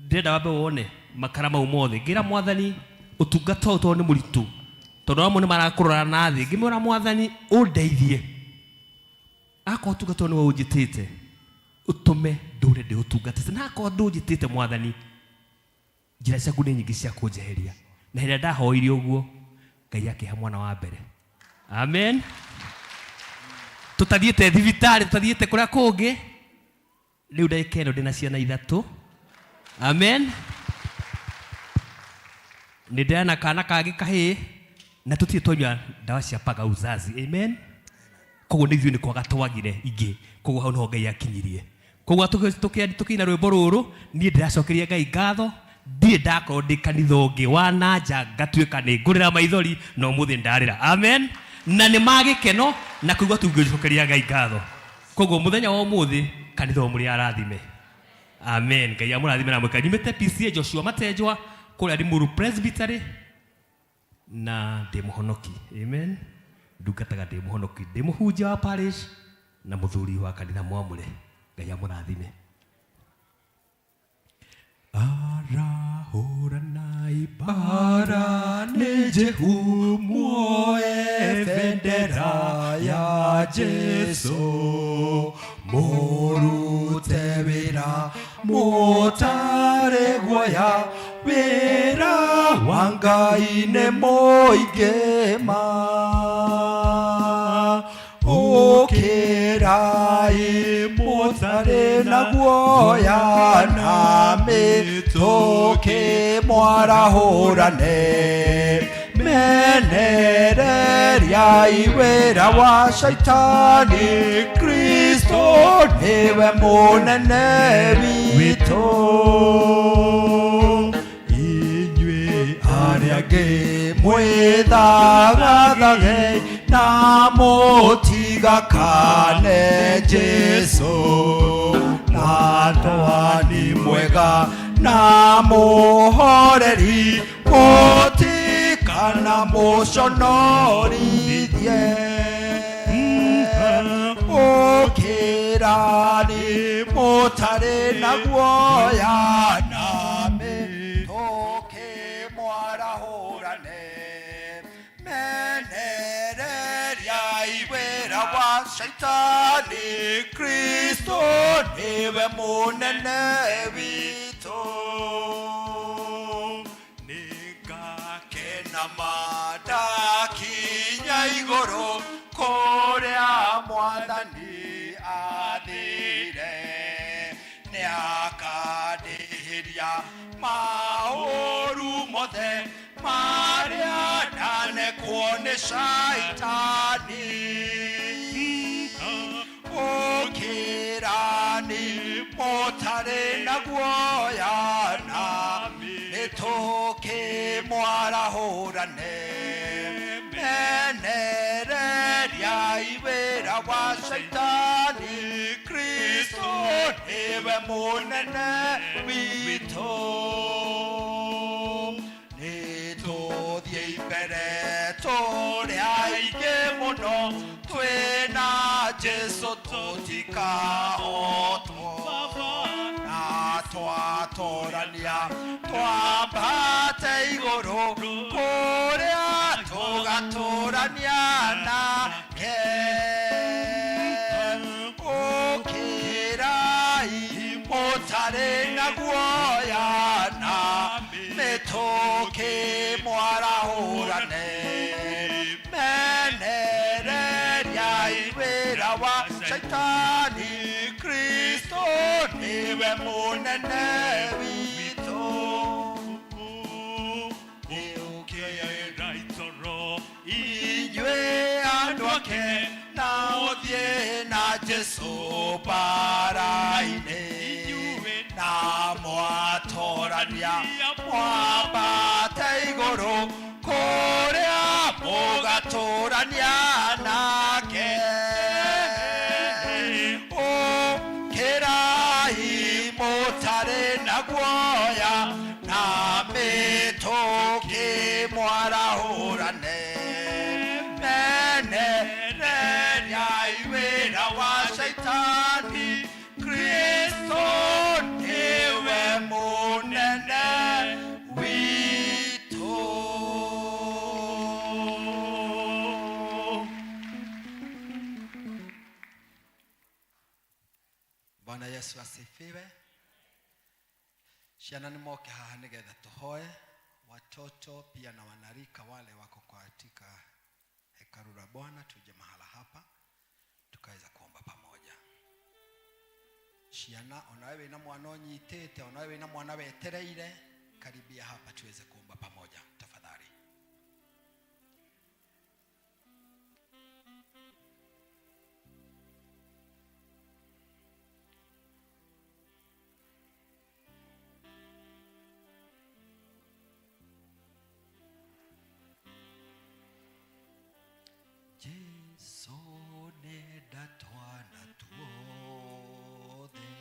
Ndĩrenda wambe wone makara mau mothe. Ngĩra Mwathani ũtungata ũyũ tondũ nĩ mũritũ, tondũ amwe nĩ marakũrora na thĩ. Ngĩmwĩra Mwathani ũndeithie, akorwo ũtungata ũyũ nĩwe ũnjĩtĩte ũtũme ndũre ndĩũtungatĩte, na akorwo ndũnjĩtĩte Mwathani njĩra ciaku nĩ nyingĩ cia kũnjeheria. Na hĩndĩ ĩrĩa ndahoire ũguo Ngai akĩhe mwana wa mbere. Amen. Tũtathiĩte thibitarĩ, tũtathiĩte kũrĩa kũngĩ, rĩu ndagĩka ĩno ndĩna ciana 3. Amen. Nĩ ndĩrana kana kangĩ kahĩĩ na tũtirĩ twanyua ndawa cia paga uzazi. Amen. Koguo nĩ ithuĩ nĩ kwaga twagire ingĩ, koguo hau nĩho Ngai akinyirie. Koguo tũkĩina rwĩmbo rũrũ, niĩ ndĩracokeria Ngai ngatho. Ndirĩ ndakorwo ndĩ kanitha ũngĩ wa na nja ngatuĩka nĩ ngũrĩra maithori, na ũmũthĩ ndarĩra. Amen. Na nĩ ma gĩkeno na kũigua tũngĩcokeria Ngai ngatho. Koguo mũthenya wa ũmũthĩ kanitha ũyũ mũrĩ arathime. Amen. Ngai amũrathime na mwĩka. Nyumĩte PCA Joshua Matenjwa kũrĩa Limuru Presbytery na ndĩ mũhonoki. Amen. Ndungataga ndĩ mũhonoki, ndĩ mũhunjia wa parish na mũthuri wa kanitha mwamũre. Ngai amũrathime. Arahũranai mbara nĩ Jehu, muoe bendera ya Jesu, mũrute wĩra mũtarĩ guoya, wĩra wa Ngai nĩ mũingĩ ma. Ũkĩrai mũtarĩ na guoya, na mĩtũkĩ mwarahũrane, menereriai wĩra wa Shaitani, Kristo nĩwe mũnene witũ. Inyuĩ arĩa angĩ mwĩthagathage na mũtigakane Jesu, na twathani mwega na mũhoreri, mũtikana mũconorithie. Ũkĩrani mũtarĩ na guoya, na mĩtũkĩ mwarahũrane, menereriai wĩra wa Shaitani, Kristo nĩwe mũnene witũ. Nĩngakena ma ndakinya igũrũ, kũrĩa Mwathani athire, nĩakandĩhĩria maũru mothe marĩa ndanekwo nĩ Shaitani. Ũkĩrani mũtarĩ na guoya, na mĩtũkĩ mwarahũrane, menereriai wĩra wa Shaitani, Kristo Kristo niwe munene witũ. Nĩtũthiĩ mbere tũrĩ aingĩ mũno, twĩna Jesũ tũtikahotwo. Na twatorania twambate igũrũ kũrĩa tũgatũrania nake. Ũkĩrai mũtarĩ na guoya na mĩtũkĩ mwarahũrane, menereriai wĩra wa Shaitani, Kristo niwe munene witũ. Inyuĩ andũ ake na ũthiĩ na Jesũ bara-inĩ, na mwatorania mwambate igũrũ kũrĩa mũgatũrania nake. Ũkĩrai mũtarĩ na guoya na mĩtũkĩ mwarahũrane, menereriai wĩra wa Shaitani, Kristo niwe munene witũ. Bwana Yesu asifiwe. Ciana nĩ moke haha nĩgetha tũhoe. Watoto pia na wanarika wale wako katika hekalu la Bwana, tuje mahala hapa tukaweza kuomba pamoja. Ciana, onawe wĩna mwana ũnyitĩte, onawe wĩna mwana wetereire, karibia hapa tuweze kuomba pamoja tafadhali. Jesu nenda twana tuothe,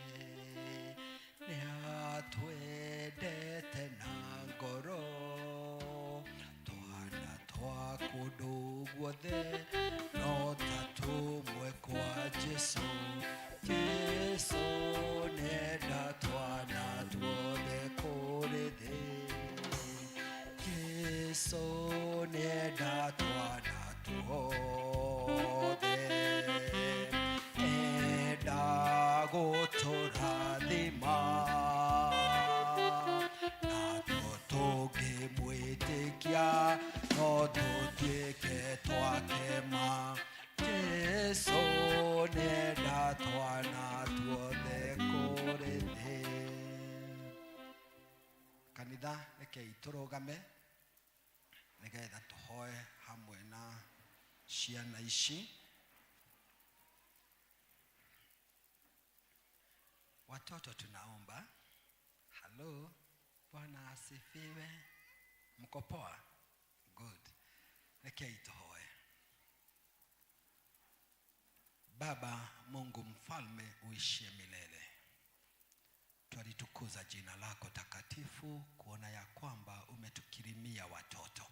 nĩatwendete na ngoro, twana twa kũndũ guothe no ta tũmwe kwa Jesu. Jesu nenda twana tuothe kũrĩ thĩ. Jesu nenda twana tuothe, enda gũtũrathima, na tũtũngĩmwĩtĩkia no tũtuĩke twakema. Jesu nenda twana tuothe kũrĩ thĩ. Kanitha, rekei tũrũgame nĩgetha tũhoe hamwe na ciana ici. Watoto tunaomba. Halo, Bwana asifiwe. Mko poa? Good. Rekei tuhoe. Baba Mungu mfalme uishie milele, twalitukuza jina lako takatifu kuona ya kwamba umetukirimia watoto,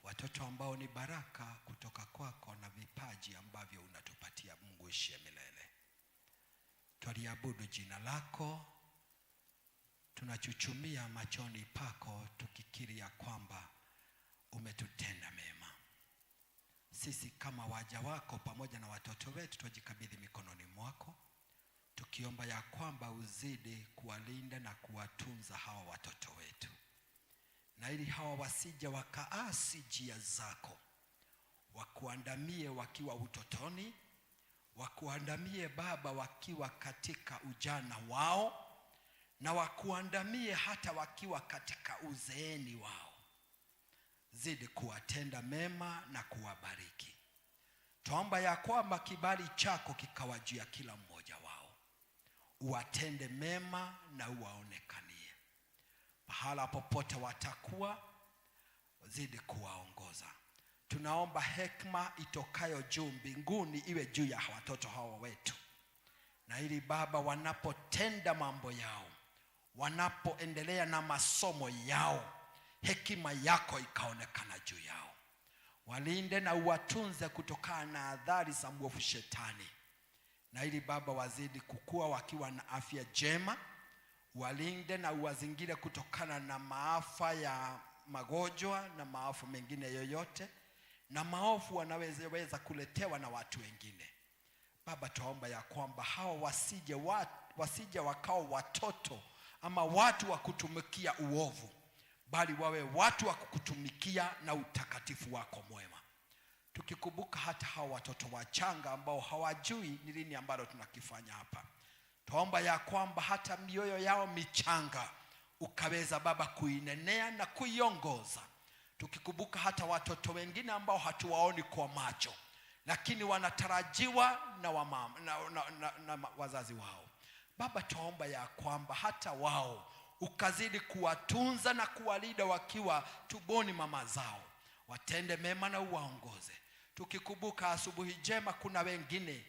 watoto ambao ni baraka kutoka kwako na vipaji ambavyo unatupatia. Mungu uishie milele, twaliabudu jina lako, tunachuchumia machoni pako tukikiri ya kwamba umetutenda mema. Sisi kama waja wako pamoja na watoto wetu twajikabidhi mikononi mwako, tukiomba ya kwamba uzidi kuwalinda na kuwatunza hawa watoto wetu, na ili hawa wasije wakaasi njia zako, wakuandamie wakiwa utotoni, wakuandamie Baba wakiwa katika ujana wao, na wakuandamie hata wakiwa katika uzeeni wao. Zidi kuwatenda mema na kuwabariki. Twaomba ya kwamba kibali chako kikawa juu ya kila mmoja wao, uwatende mema na uwaonekanie pahala popote watakuwa, zidi kuwaongoza. Tunaomba hekima itokayo juu mbinguni iwe juu ya watoto hawa wetu, Na ili Baba, wanapotenda mambo yao, wanapoendelea na masomo yao, hekima yako ikaonekana juu yao. Walinde na uwatunze kutokana na adhari za mwovu Shetani. Na ili Baba, wazidi kukua wakiwa na afya njema. Walinde na uwazingire kutokana na maafa ya magonjwa na maafa mengine yoyote na maovu wanaweza kuletewa na watu wengine. Baba, tuomba ya kwamba hawa wasije wakao watoto ama watu wa kutumikia uovu, bali wawe watu wa kukutumikia na utakatifu wako mwema. Tukikumbuka hata hawa watoto wachanga ambao hawajui ni lini ambalo tunakifanya hapa, tuomba ya kwamba hata mioyo yao michanga ukaweza Baba kuinenea na kuiongoza. Tukikumbuka hata watoto wengine ambao hatuwaoni kwa macho, lakini wanatarajiwa na wamama, na wazazi wao. Baba, tuomba ya kwamba hata wao ukazidi kuwatunza na kuwalinda wakiwa tumboni mama zao, watende mema na uwaongoze. Tukikumbuka asubuhi njema, kuna wengine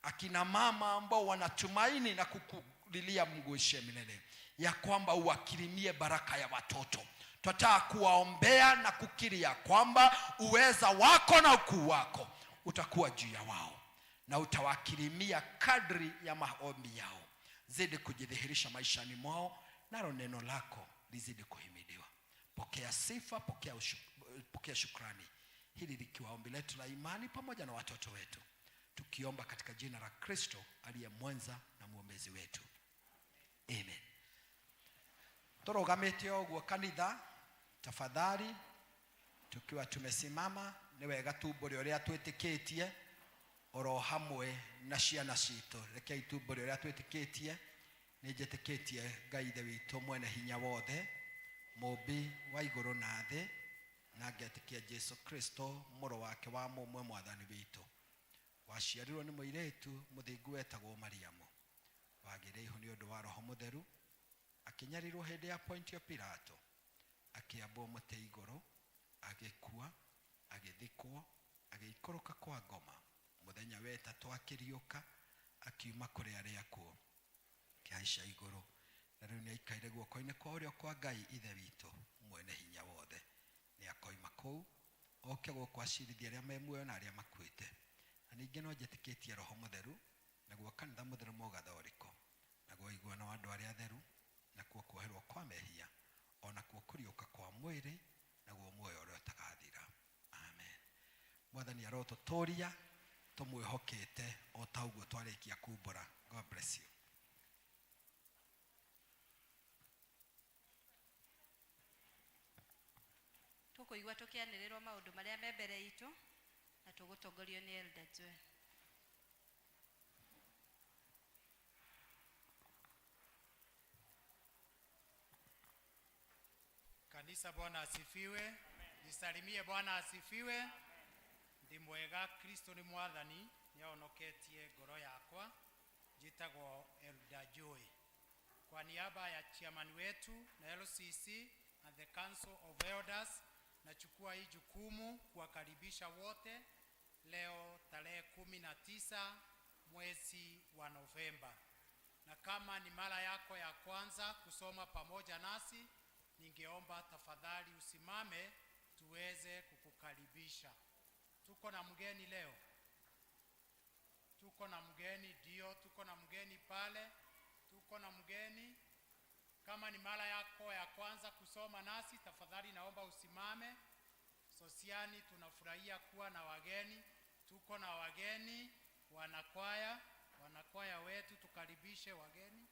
akina mama ambao wanatumaini na kukulilia Mungu uishiye milele, ya kwamba uwakirimie baraka ya watoto. Twataka kuwaombea na kukiri ya kwamba uweza wako na ukuu wako utakuwa juu ya wao na utawakirimia kadri ya maombi yao. Zidi kujidhihirisha maishani mwao, nalo neno lako lizidi kuhimidiwa. Pokea sifa, pokea shukrani. Hili likiwa ombi letu la imani pamoja na watoto wetu, tukiomba katika jina la Kristo aliye mwenza na mwombezi wetu. Amen. Tũrũgamĩte ũguo kanitha, tafadhali, tukiwa tumesimama, nĩ wega tumbũre ũrĩa twĩtĩkĩtie oro hamwe na ciana citũ. Rekei tumbũre ũrĩa twĩtĩkĩtie. Nĩ njĩtĩkĩtie Ngai Ithe witũ mwene hinya wothe, mũmbi wa igũrũ na thĩ, na ngetĩkia Jesu Kristo mũrũ wake wa mũmwe mwathani witũ, waciarirwo nĩ mũirĩtu mũthingu wetagwo Mariamu, wagĩire ihu nĩ ũndũ wa Roho Mũtheru, akĩnyarirwo hĩndĩ ya Pontio Pilato, akĩambwo mũtĩ igũrũ, agĩkua, agĩthikwo, agĩikũrũka kwa ngoma. Mũthenya wa ĩtatũ akĩriũka, akiuma kũrĩ arĩa akuũ, akĩhaica igũrũ, na rĩu nĩaikaire guoko-inĩ kwa ũrĩo kwa Ngai Ithe witũ mwene hinya wothe. Nĩakoima kũu oke gũkũ acirithie arĩa me muoyo na arĩa makuĩte. Na ningĩ no njĩtĩkĩtie Roho Mũtheru, naguo kanitha mũtheru mũgathoriko, naguo ũiguano wa andũ arĩa atheru, nakuo kuoherwo kwa mehia, ona kuo kũriũka kwa mwĩrĩ, naguo muoyo ũrĩa ũtagathira. Amen. Mwathani arotũtũria tũmwĩhokete o ta ũguo twarĩkia kumbũra. God bless you. Tũkũigua tũkĩanĩrĩrwo maũndũ marĩa me mbere itũ na tũgũtongorio nĩ Elder Joel. Kanisa, Bwana asifiwe. Nisalimie, Bwana asifiwe. Ndi mwega, Kristo ni mwathani, nĩahonoketie ngoro yakwa. Njĩtagwo Elder Joy. Kwa niaba ya chairman wetu na LCC and the Council of Elders, nachukua hii jukumu kuwakaribisha wote leo tarehe 19 mwezi wa Novemba. Na kama ni mara yako ya kwanza kusoma pamoja nasi, ningeomba tafadhali usimame tuweze kukukaribisha. Tuko na mgeni leo. Tuko na mgeni, ndio, tuko na mgeni pale. Tuko na mgeni. Kama ni mara yako ya kwanza kusoma nasi, tafadhali naomba usimame. Sosiani tunafurahia kuwa na wageni. Tuko na wageni wanakwaya, wanakwaya wetu, tukaribishe wageni.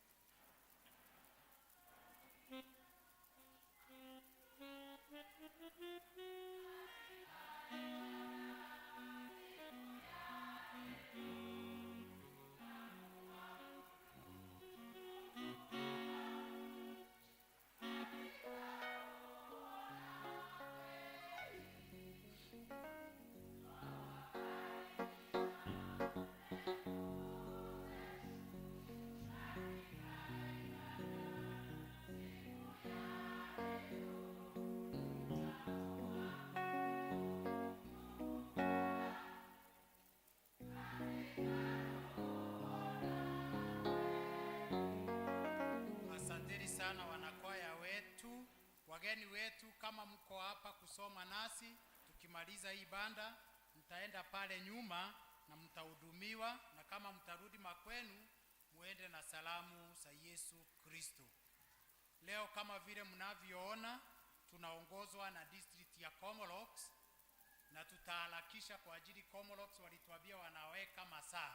Wageni wetu, kama mko hapa kusoma nasi, tukimaliza hii banda mtaenda pale nyuma na mtahudumiwa, na kama mtarudi makwenu muende na salamu za Yesu Kristo. Leo kama vile mnavyoona, tunaongozwa na district ya Komolox na tutaharakisha kwa ajili Komolox walituambia wanaweka masaa.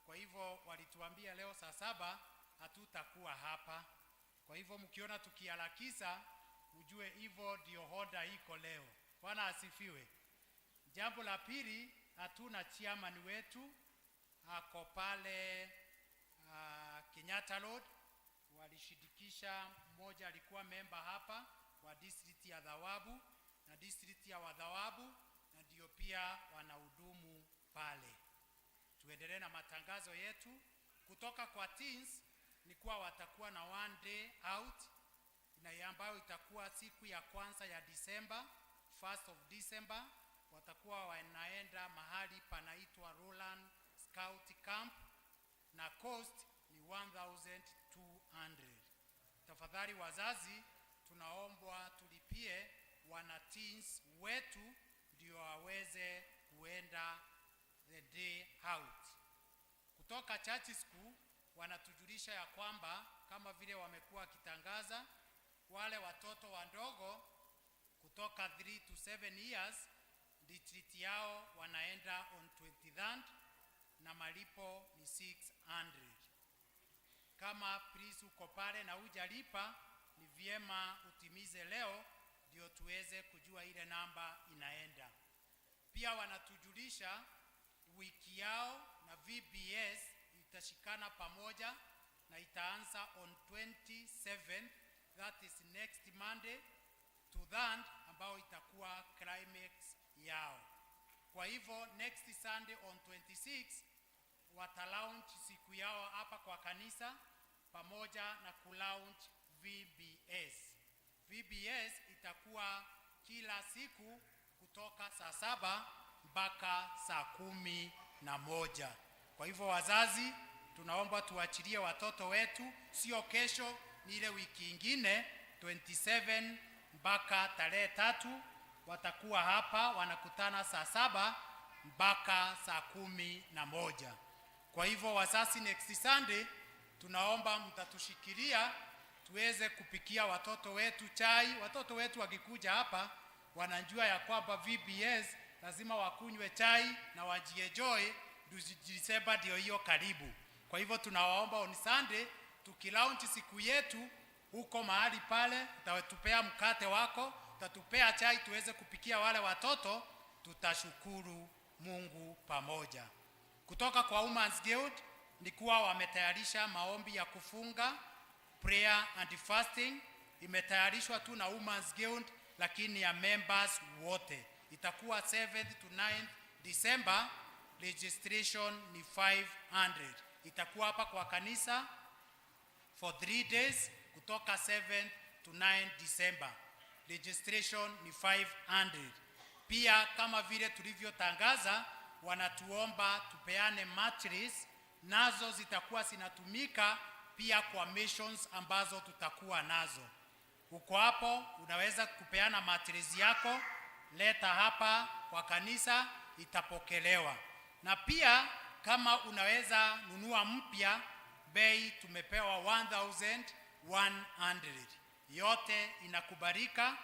Kwa hivyo walituambia leo saa 7 hatutakuwa hapa. Kwa hivyo mkiona tukiharakisha, ujue hivyo ndio hoda iko leo. Bwana asifiwe. Jambo la pili, hatuna chairman wetu, ako pale Kenyatta Road. Walishirikisha, mmoja alikuwa memba hapa wa district ya Thawabu na district ya Wadhawabu, na ndio pia wanahudumu pale. Tuendelee na matangazo yetu kutoka kwa teens, ni kuwa watakuwa na one day out na ambayo itakuwa siku ya kwanza ya December, 1st of December, watakuwa wanaenda mahali panaitwa Roland Scout Camp na cost ni 1200. Tafadhali wazazi, tunaombwa tulipie wana teens wetu ndio waweze kuenda the day out. Kutoka Church School wanatujulisha ya kwamba kama vile wamekuwa wakitangaza, wale watoto wadogo kutoka 3 to 7 years, retreat yao wanaenda on 23rd na malipo ni 600. Kama please uko pale na hujalipa, ni vyema utimize leo ndio tuweze kujua ile namba inaenda. Pia wanatujulisha wiki yao na VBS itashikana pamoja na itaanza on 27, that is next Monday, to that ambao itakuwa climax yao. Kwa hivyo next Sunday on 26 watalaunch siku yao hapa kwa kanisa pamoja na kulaunch VBS. VBS itakuwa kila siku kutoka saa 7 mpaka saa 11. Kwa hivyo wazazi, tunaomba tuachilie watoto wetu, sio kesho, ni ile wiki ingine 27 mpaka tarehe 3 watakuwa hapa wanakutana saa 7 mpaka saa 11. Kwa hivyo wazazi, next Sunday tunaomba mtatushikilia tuweze kupikia watoto wetu chai. Watoto wetu wakikuja hapa wanajua ya kwamba VBS lazima wakunywe chai na wajienjoy. Disemba ndio hiyo karibu. Kwa hivyo tunawaomba on Sunday tukilaunch siku yetu huko mahali pale, utatupea mkate wako, utatupea chai tuweze kupikia wale watoto, tutashukuru Mungu pamoja. Kutoka kwa Women's Guild ni kuwa wametayarisha maombi ya kufunga, prayer and fasting imetayarishwa tu na Women's Guild, lakini ya members wote. Itakuwa 7th to 9th December, registration ni 500. Itakuwa hapa kwa kanisa for 3 days kutoka 7 to 9 December. Registration ni 500. Pia kama vile tulivyotangaza, wanatuomba tupeane mattress, nazo zitakuwa zinatumika pia kwa missions ambazo tutakuwa nazo. Uko hapo, unaweza kupeana mattress yako, leta hapa kwa kanisa, itapokelewa. Na pia kama unaweza nunua mpya, bei tumepewa 1100. Yote inakubalika.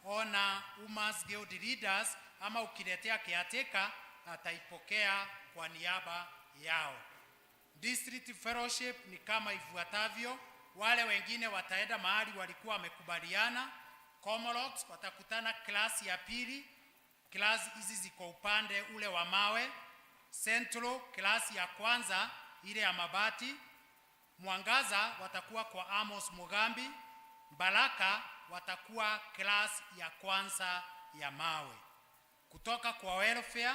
Ona Women's Guild Leaders ama ukiletea caretaker ataipokea kwa niaba yao. District Fellowship ni kama ifuatavyo. Wale wengine wataenda mahali walikuwa wamekubaliana. Comolox watakutana klasi ya pili. Klasi hizi ziko upande ule wa mawe. Central klasi ya kwanza ile ya mabati. Mwangaza watakuwa kwa Amos Mugambi. Baraka watakuwa klasi ya kwanza ya mawe. Kutoka kwa welfare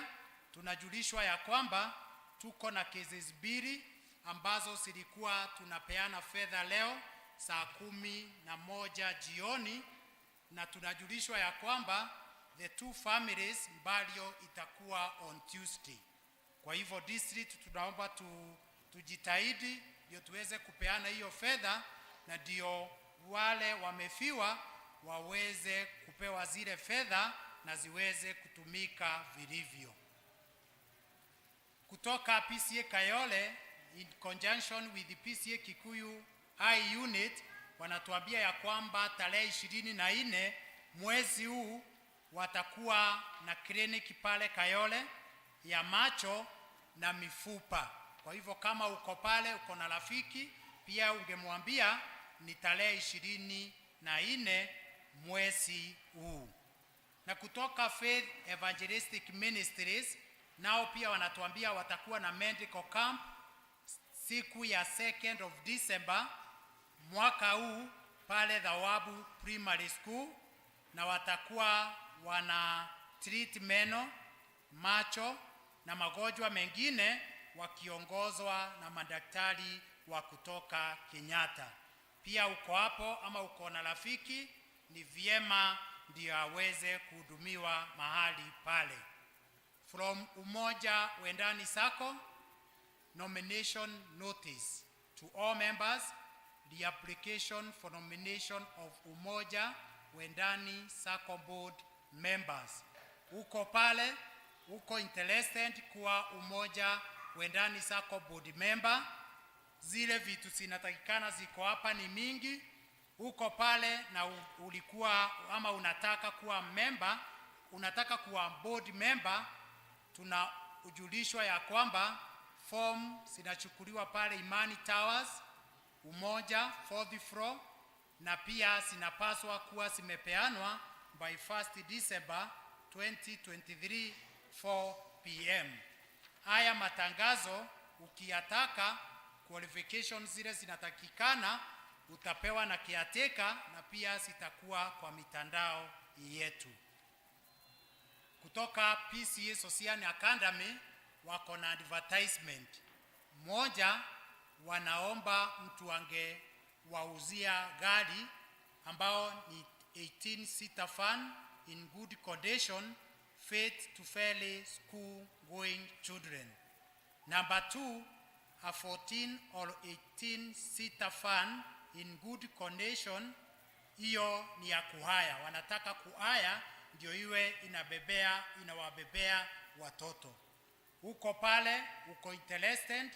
tunajulishwa ya kwamba tuko na cases mbili ambazo zilikuwa tunapeana fedha leo saa 11 jioni, na tunajulishwa ya kwamba the two families burial itakuwa on Tuesday. Kwa hivyo district tunaomba tujitahidi ndio tuweze kupeana hiyo fedha, na ndio wale wamefiwa waweze kupewa zile fedha na ziweze kutumika vilivyo. Kutoka PCA Kayole in conjunction with the PCA Kikuyu High Unit wanatuambia ya kwamba tarehe 24 mwezi huu watakuwa na kliniki pale Kayole ya macho na mifupa. Kwa hivyo kama uko pale, uko na rafiki pia, ungemwambia ni tarehe 24 mwezi huu. Na kutoka Faith Evangelistic Ministries nao pia wanatuambia watakuwa na medical camp siku ya 2nd of December mwaka huu pale Thawabu Primary School, na watakuwa wana treat meno, macho na magonjwa mengine wakiongozwa na madaktari wa kutoka Kenyatta. Pia uko hapo ama uko na rafiki, ni vyema ndio aweze kuhudumiwa mahali pale. From Umoja Wendani Sacco, nomination notice to all members, the application for nomination of Umoja Wendani Sacco Board members. Uko pale, uko interested kuwa Umoja Wendani Sacco Board member, zile vitu zinatakikana ziko hapa ni mingi. Uko pale na ulikuwa ama unataka kuwa member, unataka kuwa board member, tunaujulishwa ya kwamba form zinachukuliwa pale Imani Towers, Umoja, fourth floor, na pia zinapaswa kuwa zimepeanwa by 1st December 2023 4 p.m. Haya matangazo ukiyataka, qualifications zile zinatakikana utapewa na caretaker, na pia zitakuwa kwa mitandao yetu. Kutoka PCA Sosiani Academy wako na advertisement moja, wanaomba mtu angewauzia gari ambao ni 18 seater van in good condition, fit to ferry school going children. Number two, a 14 or 18 seater van in good condition, hiyo ni ya kuhire. Wanataka kuhire ndio iwe inawabebea watoto. Uko pale, uko interested,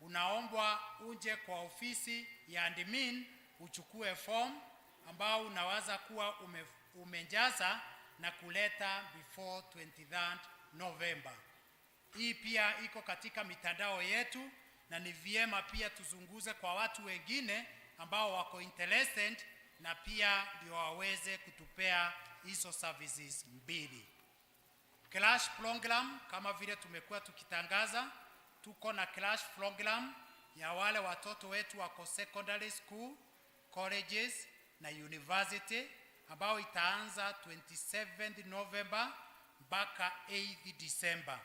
unaombwa uje kwa ofisi ya admin uchukue form ambao unaweza kuwa umejaza na kuleta before 23rd November. Hii pia iko katika mitandao yetu na ni vyema pia tuzunguze kwa watu wengine ambao wako interested na pia ndio waweze kutupea hizo services mbili. Crash program, kama vile tumekuwa tukitangaza, tuko na crash program ya wale watoto wetu wako secondary school, colleges na university ambao itaanza 27 November mpaka 8 December.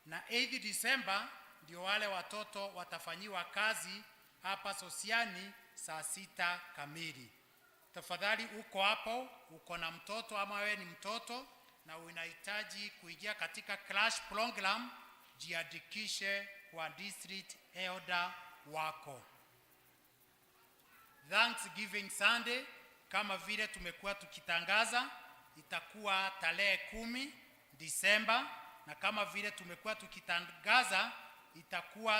Na 8 December ndio wale watoto watafanyiwa kazi hapa Sosiani saa 6 kamili. Tafadhali uko hapo, uko na mtoto ama wewe ni mtoto na unahitaji kuingia katika crash program, jiandikishe kwa district elder wako. Thanksgiving Sunday, kama vile tumekuwa tukitangaza, itakuwa tarehe 10 Disemba, na kama vile tumekuwa tukitangaza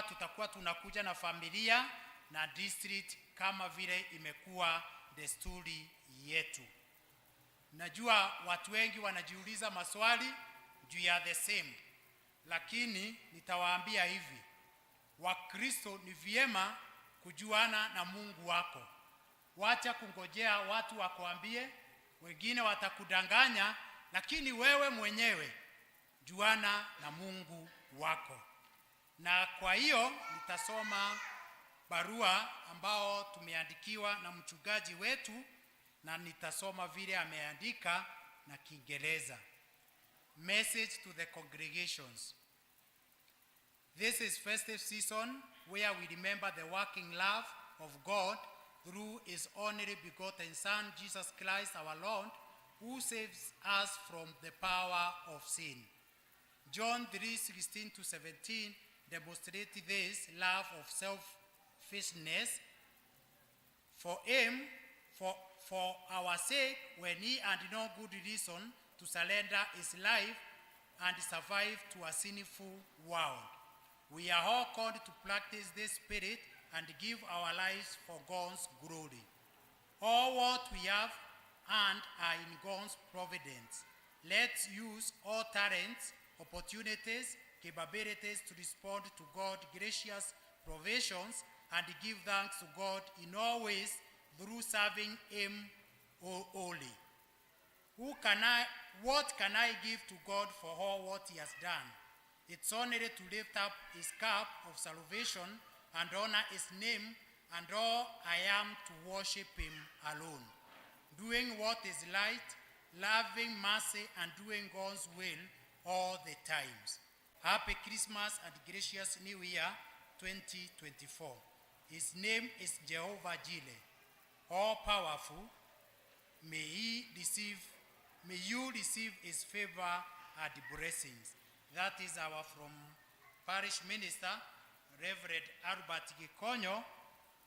tutakuwa tunakuja na familia na district kama vile imekuwa desturi yetu. Najua watu wengi wanajiuliza maswali juu ya the same, lakini nitawaambia hivi: Wakristo ni vyema kujuana na Mungu wako. Wacha kungojea watu wakuambie, wengine watakudanganya, lakini wewe mwenyewe juana na Mungu wako. Na kwa hiyo nitasoma barua ambao tumeandikiwa na mchungaji wetu, na nitasoma vile ameandika na Kiingereza. Message to the congregations. This is festive season where we remember the working love of God through his only begotten Son, Jesus Christ our Lord, who saves us from the power of sin. John 3:16 to 17 demonstrated this love of selfishness. For him, For our sake, when he had no good reason to surrender his life and survive to a sinful world. We are all called to practice this spirit and give our lives for God's glory. All what we have and are in God's providence. Let's use all talents, opportunities, capabilities to respond to God's gracious provisions and give thanks to God in all ways through serving Him only. What can I give to God for all what He has done? It's only to lift up His cup of salvation and honor His name, and all I am to worship Him alone. Doing what is right, loving mercy, and doing God's will all the times. Happy Christmas and gracious New Year 2024. His name is Jehovah Jireh, all powerful. May you receive His favor and blessings. That is our from parish minister Reverend Albert Gikonyo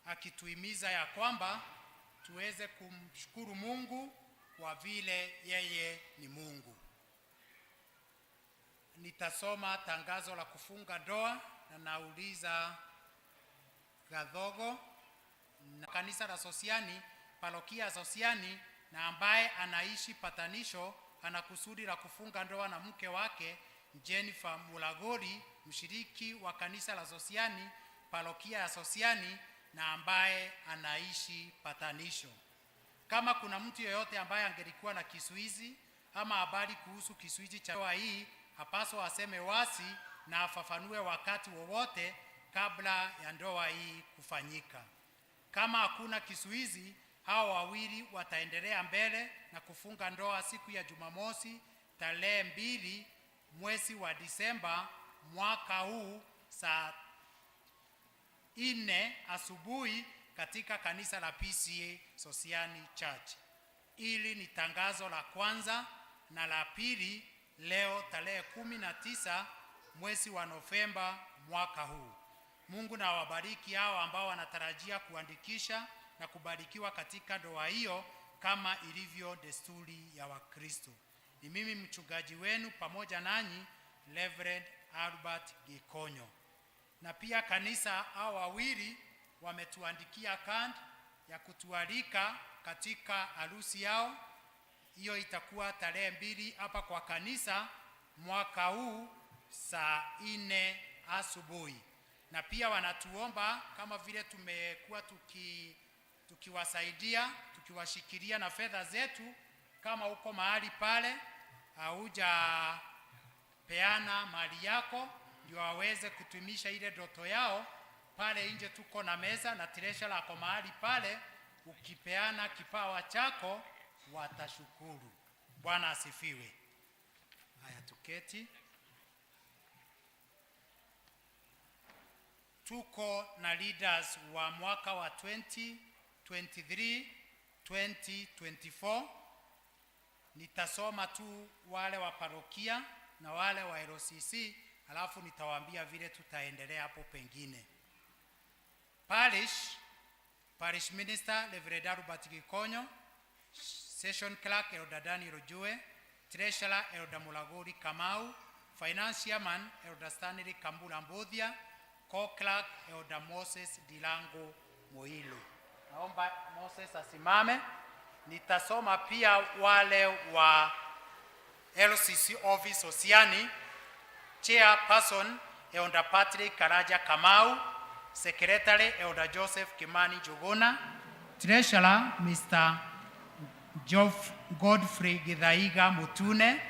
akituhimiza ya kwamba tuweze kumshukuru Mungu kwa vile yeye ni Mungu. Nitasoma tangazo la kufunga ndoa na nauliza Gathogo na kanisa la Sosiani, parokia ya Sosiani, na ambaye anaishi patanisho, ana kusudi la kufunga ndoa na mke wake Jennifer Mulagori, mshiriki wa kanisa la Sosiani, parokia ya Sosiani, na ambaye anaishi patanisho. Kama kuna mtu yeyote ambaye angelikuwa na kizuizi ama habari kuhusu kizuizi cha ndoa hii, hapaswa aseme wazi na afafanue wakati wowote kabla ya ndoa hii kufanyika. Kama hakuna kizuizi, hao wawili wataendelea mbele na kufunga ndoa siku ya Jumamosi tarehe 2 mwezi wa Disemba mwaka huu saa 4 asubuhi katika kanisa la PCEA Sosiani Church. Hili ni tangazo la kwanza, na la pili leo tarehe 19 mwezi wa Novemba mwaka huu. Mungu na awabariki hao ambao wanatarajia kuandikisha na kubarikiwa katika ndoa hiyo kama ilivyo desturi ya Wakristo. Ni mimi mchungaji wenu pamoja nanyi Reverend Albert Gikonyo. Na pia kanisa hao wawili wametuandikia kadi ya kutualika katika harusi yao. Hiyo itakuwa tarehe 2 hapa kwa kanisa mwaka huu saa 4 asubuhi. Na pia wanatuomba kama vile tumekuwa tukiwasaidia, tukiwashikilia na fedha zetu, kama uko mahali pale haujapeana mali yako ndio waweze kutumisha ile ndoto yao, pale nje tuko na meza na treasurer ako mahali pale, ukipeana kipawa chako watashukuru. Bwana asifiwe. Haya, tuketi. Tuko na leaders wa mwaka wa 2023 2024. Nitasoma tu wale wa parokia na wale wa LCC, alafu nitawaambia vile tutaendelea hapo pengine. Parish Minister Reverend Albert Gikonyo, Session Clerk Elder Daniel Ojue, Treasurer Elder Mulaguri Kamau, Finance Chairman Elder Stanley Kambula Mbuthia, Co-Clerk Elder Moses Dilango Moilu. Naomba Moses asimame. Nitasoma pia wale wa LCC Office Sosiani, Chairperson Elder Patrick Karaja Kamau, Secretary Elder Joseph Kimani Jogona, Treasurer Mr. Godfrey Githaiga Mutune,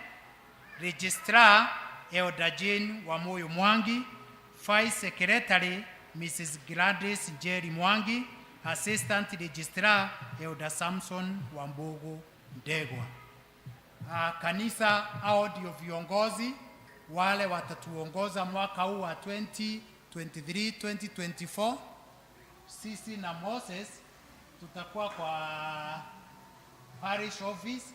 Registrar Elder Jane Wamuyu Mwangi, Vice Secretary Mrs. Gladys Jerry Mwangi, Assistant Registrar Elder Samson Wambugu Ndegwa. Kanisa hao ndio viongozi wale watatuongoza mwaka huu wa 2023 2024. Sisi na Moses tutakuwa kwa parish office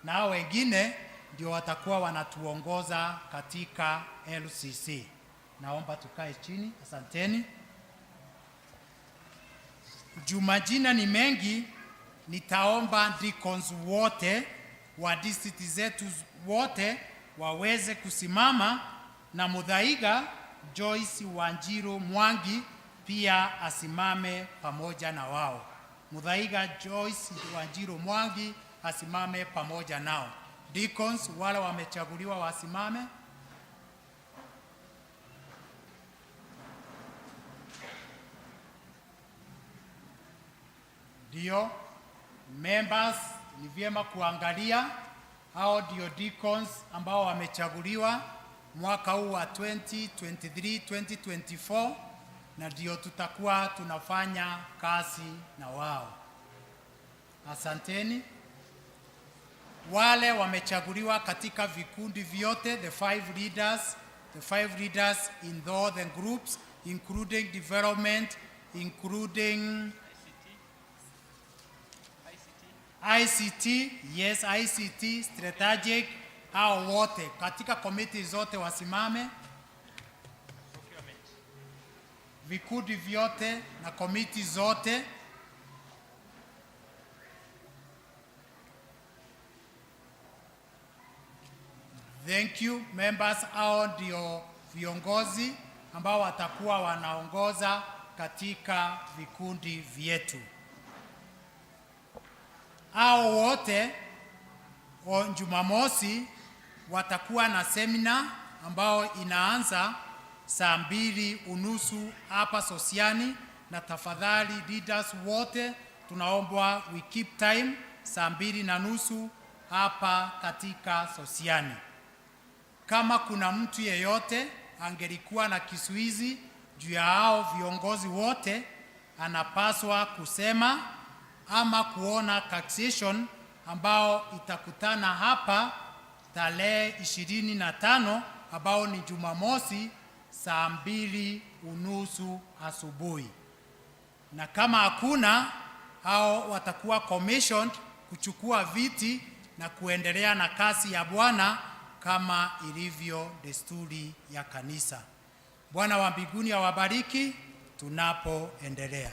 na hao wengine ndio watakuwa wanatuongoza katika LCC. Naomba tukae chini, asanteni. Juu majina ni mengi, Nitaomba deacons wote wa district zetu wote waweze kusimama, na Muthaiga Joyce Wanjiru Mwangi pia asimame pamoja na wao. Muthaiga Joyce Wanjiru Mwangi asimame pamoja nao. Deacons wale wamechaguliwa wasimame. Ndio members, ni vyema kuangalia hao ndio deacons ambao wamechaguliwa mwaka huu wa 2023 2024, na ndio tutakuwa tunafanya kazi na wao. Asanteni. Wale wamechaguliwa katika vikundi vyote, the five leaders in all the groups, including development, including ICT, yes, ICT, strategic, hao wote katika committee zote wasimame, vikundi vyote na committee zote. Thank you members, hao ndio viongozi ambao watakuwa wanaongoza katika vikundi vyetu. Hao wote Jumamosi watakuwa na semina ambao inaanza saa 2:30 hapa Sosiani, na tafadhali leaders wote tunaombwa we keep time, saa 2:30 hapa katika Sosiani. Kama kuna mtu yeyote angelikuwa na kisuizi juu ya hao viongozi wote, anapaswa kusema ama kuona taxation ambao itakutana hapa tarehe 25 ambao ni Jumamosi saa 2:30 asubuhi, na kama hakuna, hao watakuwa commissioned kuchukua viti na kuendelea na kazi ya Bwana kama ilivyo desturi ya kanisa. Bwana wa mbinguni awabariki tunapoendelea.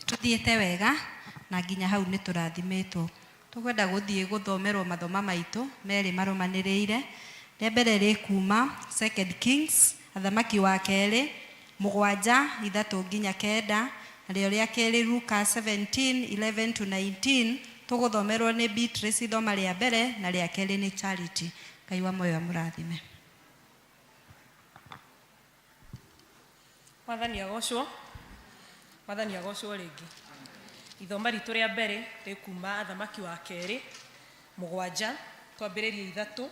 Tuthiĩte wega na nginya hau nĩ tũrathimĩtwo. Tũkwenda gũthiĩ gũthomerwo mathoma maitũ merĩ marũmanĩrĩire. Rĩa mbere rĩ kuma Second Kings, Athamaki wa Kerĩ 7:3 nginya 9, narĩo rĩa kerĩ Luka 17:11 to 19. Tũgũthomerwo nĩ Beatrice ithoma rĩa mbere, na rĩa kerĩ nĩ Charity. Ngai wa muoyo amũrathime. Mwathani agocwo. Mwathani agocwo rĩngĩ. Ithoma ritũ rĩa mbere rĩ kuma Athamaki wa Kerĩ 7, twambĩrĩrie 3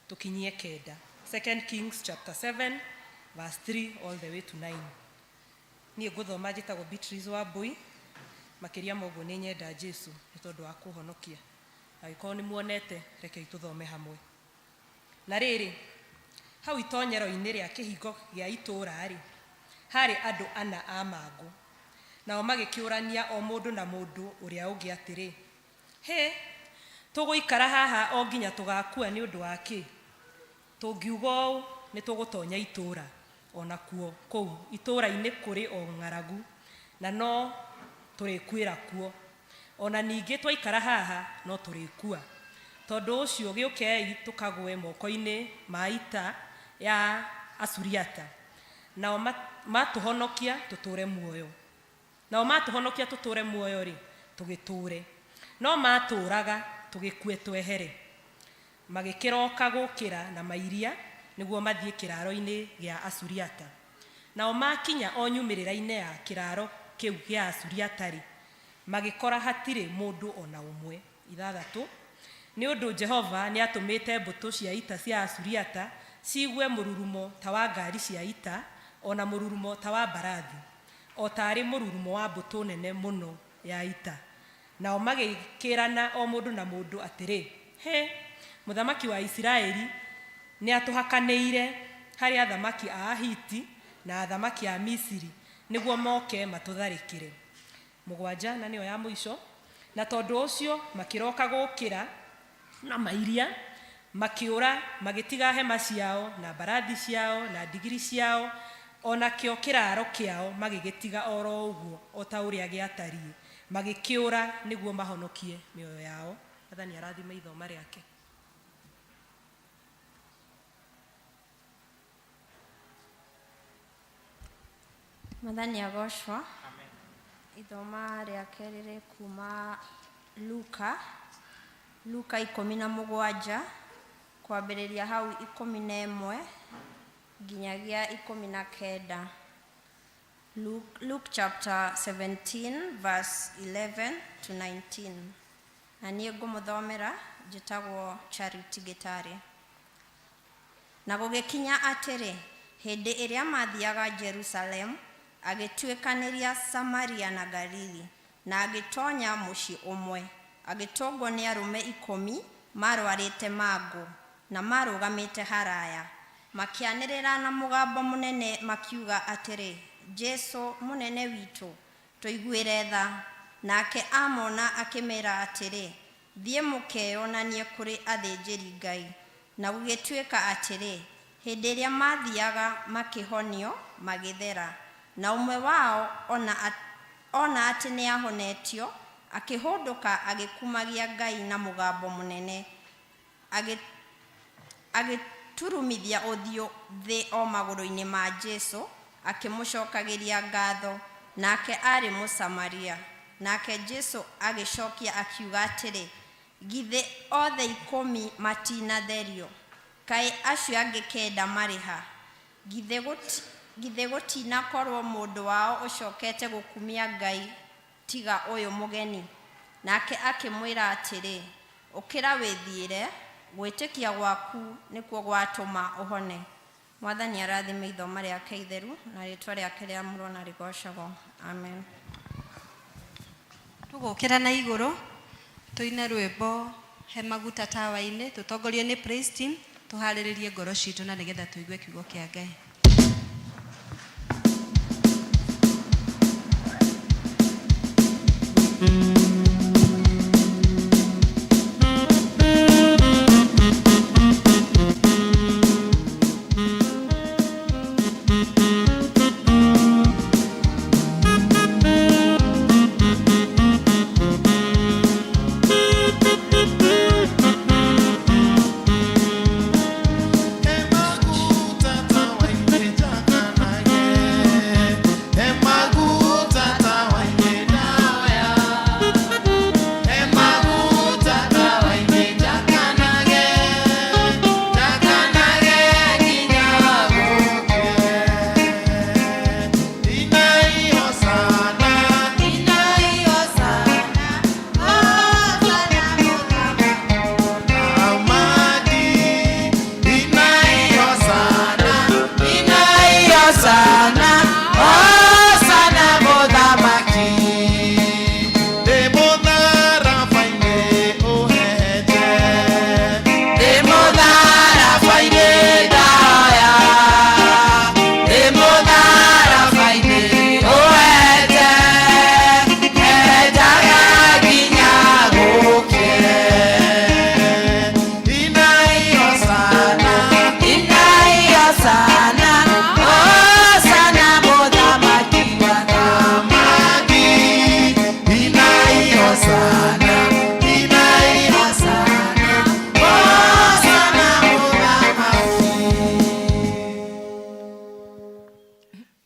tũkinyie 9. Second Kings chapter 7 verse 3 all the way to 9. Niĩ ngũthoma njĩtagwo Beatrice Wambui. Makĩria ma ũguo nĩ nyenda Jesu nĩ tondũ wa kũhonokia. Angĩkorwo nĩ muonete, rekei tũthome hamwe. Na rĩrĩ, hau itonyero-inĩ rĩa kĩhingo gĩa itũũra-rĩ, harĩ andũ ana a mangũ. Nao magĩkĩũrania o mũndũ na mũndũ ũrĩa ũngĩ atĩrĩ, "Hĩ, tũgũikara haha o nginya tũgakua nĩ ũndũ wa kĩ? Tũngiuga ũũ, nĩ tũgũtonya itũũra, ona kuo kũu itũũra-inĩ kũrĩ o ng'aragu, na no tũrĩkuĩra kuo. Ona ningĩ twaikara haha no tũrĩkua. Tondũ ũcio gĩũkei tũkagũe moko-inĩ ma ita ya Asuriata, nao matũhonokia tũtũũre muoyo. Nao matũhonokia tũtũũre muoyo-rĩ, tũgĩtũũre. No matũũraga tũgĩkue twehere." Magĩkĩroka gũkĩra na mairia nĩguo mathiĩ kĩraaro-inĩ gĩa Asuriata. Nao makinya o nyumĩrĩra-inĩ ya kĩraaro kĩu gĩa Asuriata-rĩ, magĩkora hatirĩ mũndũ ona ũmwe. 6, nĩ ũndũ Jehova nĩatũmĩte mbũtũ cia ita cia Asuriata ciigue mũrurumo ta wa ngari cia ita, ona mũrurumo ta wa mbarathi, o taarĩ mũrurumo wa mbũtũ nene mũno ya ita. Nao magĩkĩrana o mũndũ na mũndũ atĩrĩ, "Hĩ, mũthamaki wa Isiraeli nĩatũhakanĩire harĩ athamaki a Ahiti na athamaki a Misiri nĩguo moke matũtharĩkĩre." 7, na nĩyo ya mũico. Na tondũ ũcio makĩroka gũkĩra na mairia, makĩũra magĩtiga hema ciao na mbarathi ciao na ndigiri ciao. O nakĩo kĩraaro kĩao magĩgĩtiga o ro ũguo o ta ũrĩa gĩatariĩ, magĩkĩũra nĩguo mahonokie mĩoyo yao. Mwathani arathime ithoma rĩake. Mwathani agocwo. Ithoma rĩa kerĩ rĩ kuma Luka, Luka 17, kwambĩrĩria hau 11 nginyagia 19. Luke chapter 17 verse 11 to 19. Na niĩ ngũmũthomera njĩtagwo Charity Gĩtarĩ. Na gũgĩkinya atĩrĩ, hĩndĩ ĩrĩa maathiaga Jerusalemu, agĩtuĩkanĩria Samaria na Galili. Na agĩtonya mũciĩ ũmwe, agĩtũngwo nĩ arũme 10 maarũarĩte mangũ, na maarũgamĩte haraya. Makĩanĩrĩra na mũgambo mũnene makiuga atĩrĩ, Jesu, mũnene witũ, tũiguĩre tha. Nake aamona akĩmera atĩrĩ, Thiĩ mũkeyonanie kũrĩ athĩnjĩri-Ngai. Na gũgĩtuĩka atĩrĩ, hĩndĩ ĩrĩa maathiaga makĩhonio, magĩthera. Na ũmwe wao ona ona atĩ nĩahonetio, akĩhũndũka agĩkumagia Ngai na mũgambo mũnene, agĩturumithia ũthiũ thĩ o magũrũ-inĩ ma Jesu, akĩmũcokagĩria ngatho, nake aarĩ Mũsamaria. Nake Jesu agĩcokia akiuga atĩrĩ, Githĩ othe 10 matinatherio? Kaĩ acio angĩ 9 marĩ ha? Githĩ gũtinakorwo mũndũ wao ũcokete gũkumia Ngai tiga ũyũ mũgeni? Nake akĩmwĩra atĩrĩ, Ũkĩra wĩthiĩre, gwĩtĩkia gwaku nĩkuo gwatũma ũhone. Mwathani arathime ithoma rĩake itheru, na rĩtwa rĩake rĩamũrwo na rĩgocagwo. Amen. Tũgũkĩra na igũrũ tũine rwĩmbo He Maguta Tawa-inĩ, tũtongorio nĩ praise team, tũharĩrĩrie ngoro citũ na nĩgetha tũigue kiugo kĩa Ngai.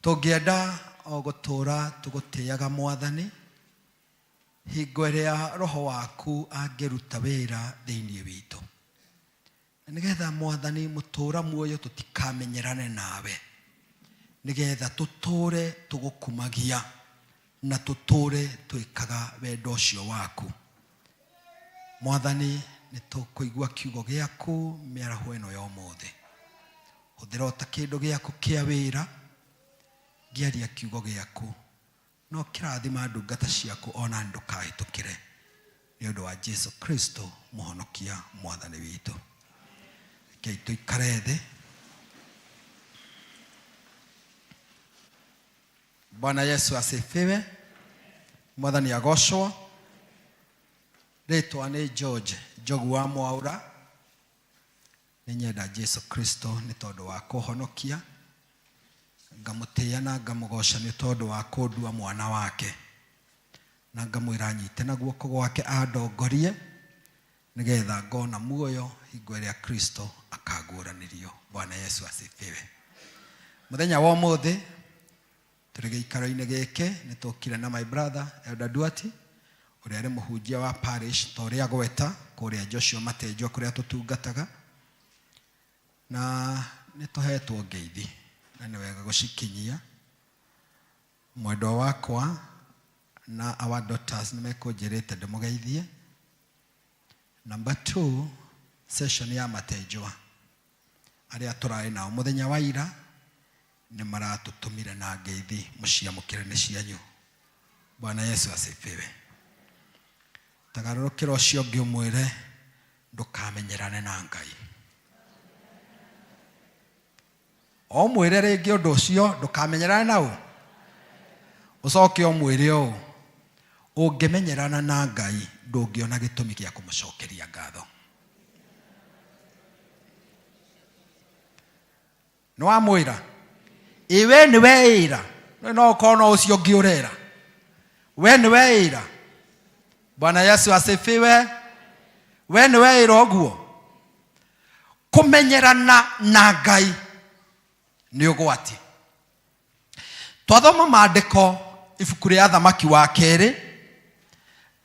Tũngĩenda o gũtũũra tũgũtĩaga Mwathani, hingo ĩrĩa Roho waku angĩruta wĩra thĩinĩ witũ. Na nĩgetha Mwathani mũtũũra muoyo tũtikamenyerane nawe, nĩgetha tũtũũre tũgũkumagia na tũtũũre twĩkaga wendo ũcio waku. Mwathani, nĩtũkũigua kiugo gĩaku mĩaraho ĩno ya ũmũthĩ. Hũthĩra o ta kĩndũ gĩaku kĩa wĩra ngĩaria kiugo gĩaku, no kĩrathima ndungata ciaku ona ndũkahĩtũkĩre, nĩ ũndũ wa Jesu Kristo mũhonokia Mwathani witũ. Rekei tũikare thĩ. Bwana Yesu asifiwe. Mwathani agocwo. Rĩtwa nĩ George Njogu wa Mwaũra. Nĩ nyenda Jesu Kristo nĩ tondũ wa kũhonokia. Ngamũtĩĩa na ngamũgoca nĩ tondũ wa kũndua mwana wake. Na ngamwĩra anyite na guoko gwake andongorie nĩgetha ngona muoyo hingo ĩrĩa Kristo akaguũranĩrio. Bwana Yesu asifiwe. Mũthenya wa ũmũthĩ tũrĩ gĩikaro-inĩ gĩkĩ nĩ tũkire na my brother Elder Duati ũrĩa arĩ mũhunjia wa parish ta ũrĩa gweta kũrĩa Joshua Matenjwa kũrĩa tũtungataga. Na nĩ tũhetwo ngeithi na nĩ wega gũcikinyia. Mwendwa wakwa na our daughters nĩ mekũnjĩrĩte ndĩmũgeithie. Number two, session ya Matenjwa arĩa tũrarĩ nao mũthenya wa ira nĩ maratũtũmire na ngeithi, mũciamũkĩre nĩ cianyu. Bwana Yesu asifiwe. Tagarũrũkĩra ũcio ũngĩ ũmwĩre ndũkamenyerane na Ngai. Ũmwĩre rĩngĩ ũndũ ũcio, ndũkamenyerane na ũ? Ũcoke ũmwĩre ũũ, ũngĩmenyerana na Ngai ndũngĩona gĩtũmi gĩa kũmũcokeria ngatho. Nĩ wamwĩra? Ĩ we nĩ weĩra? No ũkorwo no ũcio ũngĩ ũrera. We nĩ weĩra? Bwana Yesu asifiwe. We nĩ weĩra ũguo? Kũmenyerana na Ngai nĩ ũgwati. Twathoma maandĩko ibuku rĩa Athamaki wa kerĩ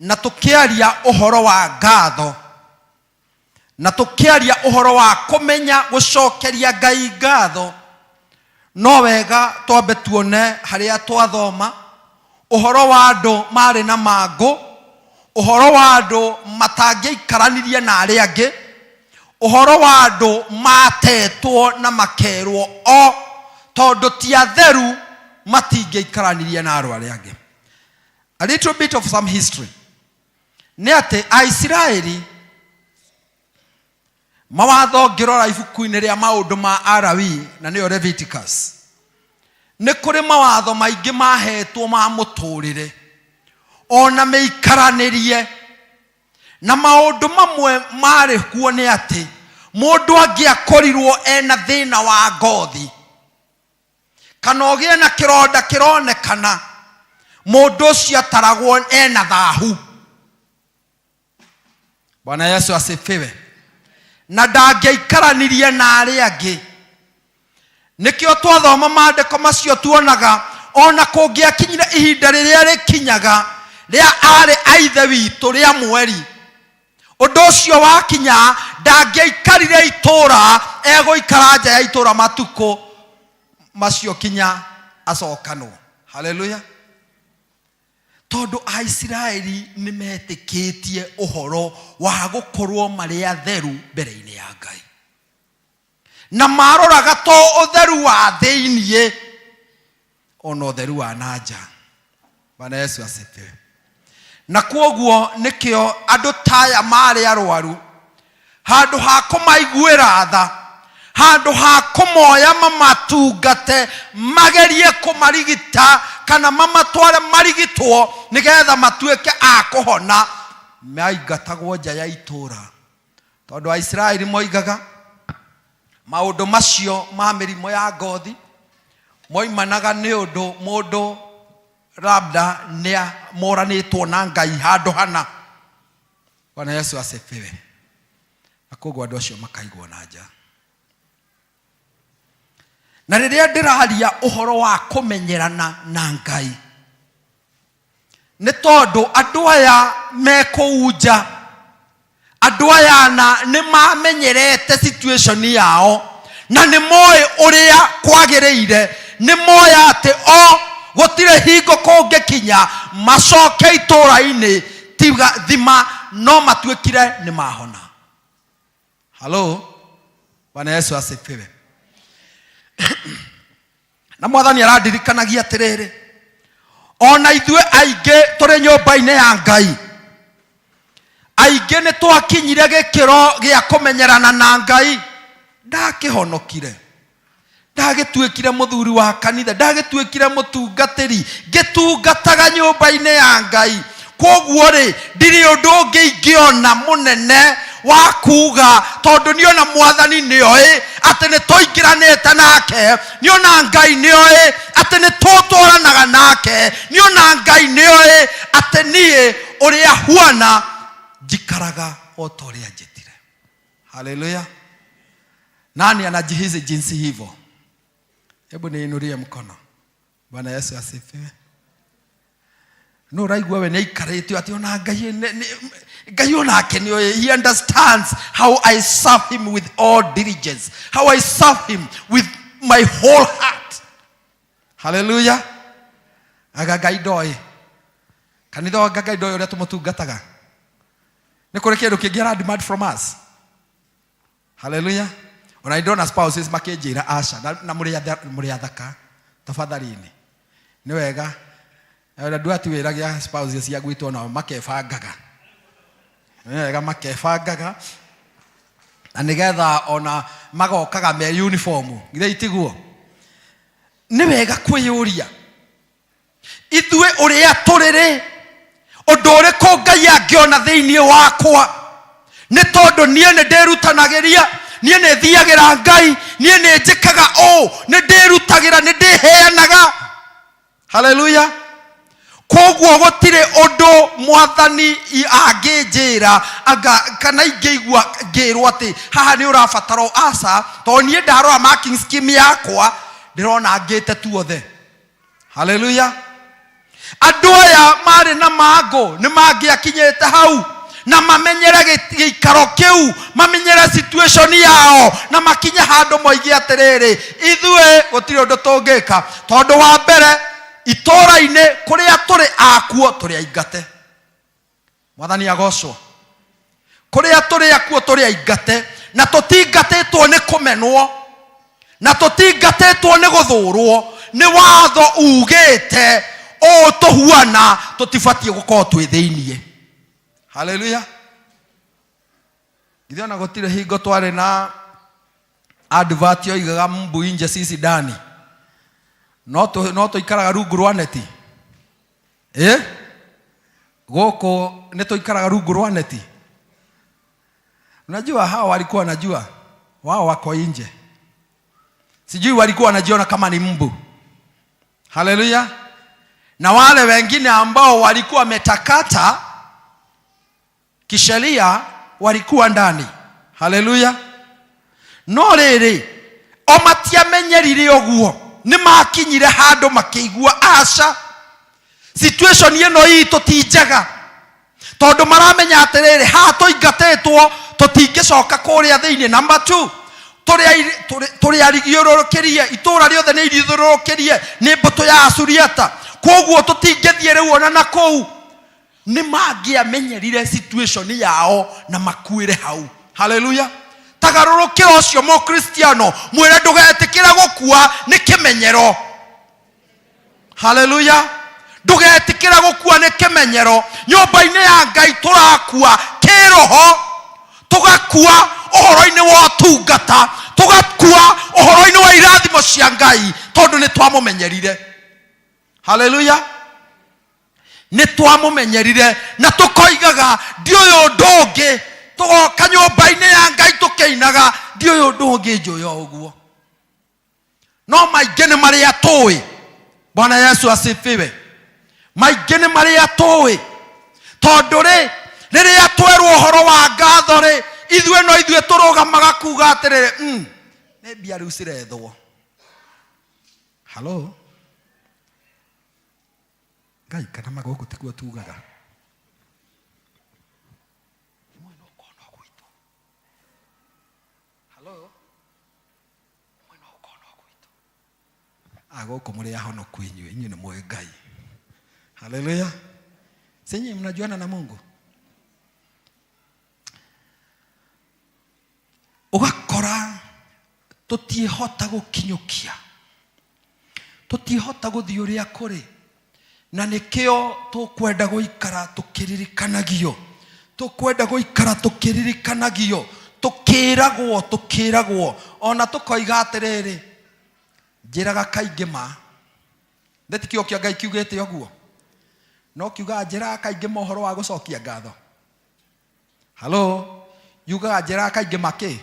na tũkĩaria ũhoro wa ngatho na tũkĩaria ũhoro wa kũmenya gũcokeria Ngai ngatho, no wega twambe tuone harĩa twathoma ũhoro wa andũ marĩ na mangũ, ũhoro wa andũ matangĩaikaranirie na arĩa angĩ, ũhoro wa andũ matetwo na makerwo o tondũ ti atheru matingĩaikaranirie na andũ arĩa angĩ. A little bit of some history nĩ atĩ Aisiraeli mawatho ngĩrora ibuku-inĩ rĩa maũndũ ma Alawii na nĩyo Leviticus, nĩ kũrĩ mawatho maingĩ mahetwo ma mũtũrĩre ona mĩikaranĩrie, na maũndũ mamwe marĩ kuo nĩ atĩ mũndũ angĩakorirwo ena thĩna wa ngothi kana ũgĩe na kĩronda kĩronekana, mũndũ ũcio ataragwo ena thahu. Bwana Yesu asifiwe. Na ndangĩaikaranirie na arĩa angĩ. Nĩkĩo twathoma maandĩko macio tuonaga ona kũngĩakinyire ihinda rĩrĩa rĩkinyaga rĩa aarĩ a ithe witũ rĩa mweri, ũndũ ũcio wakinya ndangĩaikarire itũũra, egũikara nja ya itũũra matukũ macio kinya acokanwo. Haleluya. Tondũ Aisiraeli nĩ metĩkĩtie ũhoro wa gũkorwo marĩ atheru mbere-inĩ ya Ngai, na maroraga to ũtheru wa thĩiniĩ, ona ũtheru wa na nja. Bwana Yesu asifiwe. Na kwoguo nĩkĩo andũ ta aya marĩ arwaru, handũ ha kũmaiguĩra tha, handũ ha kũmoya mamatungate, magerie kũmarigita kana mamatware marigitwo nĩgetha matuĩke a kũhona, maingatagwo nja ya itũũra. Tondũ Aisiraeli moigaga maũndũ macio ma mĩrimũ ya ngothi moimanaga nĩ ũndũ mũndũ labda nĩ moranĩtwo na Ngai handũ hana. Bwana Yesu asifiwe. Na koguo andũ acio makaigwo na nja. Na rĩrĩa ndĩraria ũhoro wa kũmenyerana na Ngai, nĩ tondũ andũ aya me kũu nja, andũ aya na nĩ mamenyerete situation yao na nĩ moĩ ũrĩa kwagĩrĩire, nĩ moĩ atĩ o gũtirĩ hingo kũngĩkinya macoke itũũra-inĩ tiga thima no matuĩkire nĩ mahona. Halo, Bwana Yesu asifiwe. Na mwathani arandirikanagia atĩrĩrĩ, ona ithuĩ aingĩ tũrĩ nyũmba-inĩ ya Ngai, aingĩ nĩ twakinyire gĩkĩro gĩa kũmenyerana na Ngai. Ndakĩhonokire, ndagĩtuĩkire mũthuri wa kanitha, ndagĩtuĩkire mũtungatĩri, ngĩtungataga nyũmba-inĩ ya Ngai. Kwoguo rĩ, ndirĩ ũndũ ũngĩ ingĩona mũnene Wa kuga tondũ nĩona Mwathani nĩoĩ atĩ nĩ tũingĩranĩte nake, nĩona Ngai nĩoĩ atĩ nĩ tũtwaranaga nake, nĩona Ngai nĩoĩ atĩ niĩ ũrĩa huana njikaraga o ta ũrĩa njĩtire. Haleluya! Nani anajihisi jinsi hivyo? Hebu niinulie mkono. Bwana Yesu asifiwe. No ũraigua we nĩ aikarĩte atĩ ona Ngai Ngai onake nĩ he understands how I serve him with all diligence, how I serve him with my whole heart. Haleluya! Aga Ngai ndoĩ kanitha wa Ngai ndoĩ ũrĩa tũmũtungataga. Nĩ kũrĩ kĩndũ kĩngĩ ara demand from us? Haleluya! Ona nĩ ndona spouses makĩnjĩra aca na mũrĩ athaka tafadhalini. Nĩ wega ona ndua ti wĩra gĩa spouses cia gwitũ onao makebangaga. Nĩ wega makebangaga na nĩgetha ona magokaga me uniform. Githĩ itiguo? Nĩ wega kwĩyũria ithuĩ ũrĩa tũrĩ rĩ, ũndũ ũrĩkũ Ngai angĩona thĩinĩ wakwa? Nĩ tondũ niĩ nĩ ndĩrutanagĩria, niĩ nĩ thiagĩra Ngai, niĩ nĩ njĩkaga ũũ, nĩ ndĩrutagĩra, nĩ ndĩheanaga. Haleluya! Koguo gũtirĩ ũndũ Mwathani angĩnjĩra anga kana ingĩigua ngĩrwo atĩ haha nĩ ũrabatara aca, tondũ niĩ ndarora marking scheme yakwa ndĩrona ngĩte tuothe. Haleluya! Andũ aya marĩ na mangũ nĩ mangĩakinyĩte hau na mamenyere gĩikaro kĩu, mamenyere situation yao, na makinye handũ moige atĩrĩrĩ, ithuĩ gũtirĩ ũndũ tũngĩka, tondũ wa mbere itũũra-inĩ kũrĩa tũrĩ akuo tũrĩ aingate. Mwathani agocwo. Kũrĩa tũrĩ akuo tũrĩ aingate, na tũtingatĩtwo nĩ kũmenwo, na tũtingatĩtwo nĩ gũthũrwo, nĩ watho ugĩte ũũ tũhuana tũtibatiĩ gũkorwo twĩ thĩiniĩ. Haleluya! Githĩ ona gũtirĩ hingo twarĩ na advert yoigaga mbu inje sisi ndani? No tũikaraga rungu rwa neti. Ĩ gũkũ nĩ tũikaraga rungu rwa neti. Unajua hawa walikuwa wanajua wao wako nje, sijui walikuwa wanajiona kama ni mbu. Haleluya! Na wale wengine ambao walikuwa wametakata kisheria walikuwa ndani. Haleluya! No rĩrĩ, o matiamenyerire ũguo, nĩ makinyire handũ makĩigua aca, situation ĩno itũ ti njega, tondũ maramenya atĩrĩrĩ, haha tũingatĩtwo tũtingĩcoka kũrĩa thĩinĩ. Number 2, tũrĩ arigĩũrũrũkĩrie, itũũra rĩothe nĩ irigĩũrũrũkĩrie nĩ mbũtũ ya Asuriata, koguo tũtingĩthiĩ rĩu ona na kũu. Nĩ mangĩamenyerire situation yao na makuĩre hau. Haleluya! Tagarũrũkĩra ũcio mũkristiano, mwĩre ndũgetĩkĩre gũkua nĩ kĩmenyero. Haleluya! Ndũgetĩkĩre gũkua nĩ kĩmenyero. Nyũmba-inĩ ya Ngai tũrakua kĩroho, tũgakua ũhoro-inĩ wa ũtungata, tũgakua ũhoro-inĩ wa irathimo cia Ngai, tondũ nĩ twamũmenyerire. Haleluya! Nĩ twamũmenyerire na tũkoigaga ndiũyũ ũndũ ũngĩ, tũgoka nyũmba-inĩ ya Ngai tũkĩinaga ndiũyũ ũndũ ũngĩ njũĩ o ũguo. No maingĩ nĩ marĩa tũĩ. Bwana Yesu asifiwe. Maingĩ nĩ marĩa tũĩ, tondũ rĩ, rĩrĩa twerwo ũhoro wa ngatho rĩ, ithuĩ no ithuĩ tũrũgamaga kuga atĩrĩrĩ, nĩ mbia rĩu cirethwo. Halo Ngai, kana magũkũ tikuo tugaga mwena ũkorwo no gwitũ. Halo, mwena ũkorwo no gwitũ. Gũkũ mũrĩ ahonoku inyuĩ, inyuĩ nĩ mũĩ Ngai. Haleluya! Si nyinyi mnajuana na Mungu? Ũgakora tũtiĩhota gũkinyũkia, tũtiĩhota gũthiĩ ũrĩa kũrĩ, na nĩkĩo tũkwenda gũikara tũkĩririkanagio, tũkwenda gũikara tũkĩririkanagio, tũkĩragwo, tũkĩragwo, ona tũkoiga atĩrĩrĩ, njĩraga kaingĩ ma ndĩ ti kĩo kĩa Ngai kiugĩte ũguo, no kiugaga njĩraga kaingĩ ma ũhoro wa gũcokia ngatho. Halo, Yugaga njĩraga kaingĩ ma kĩ?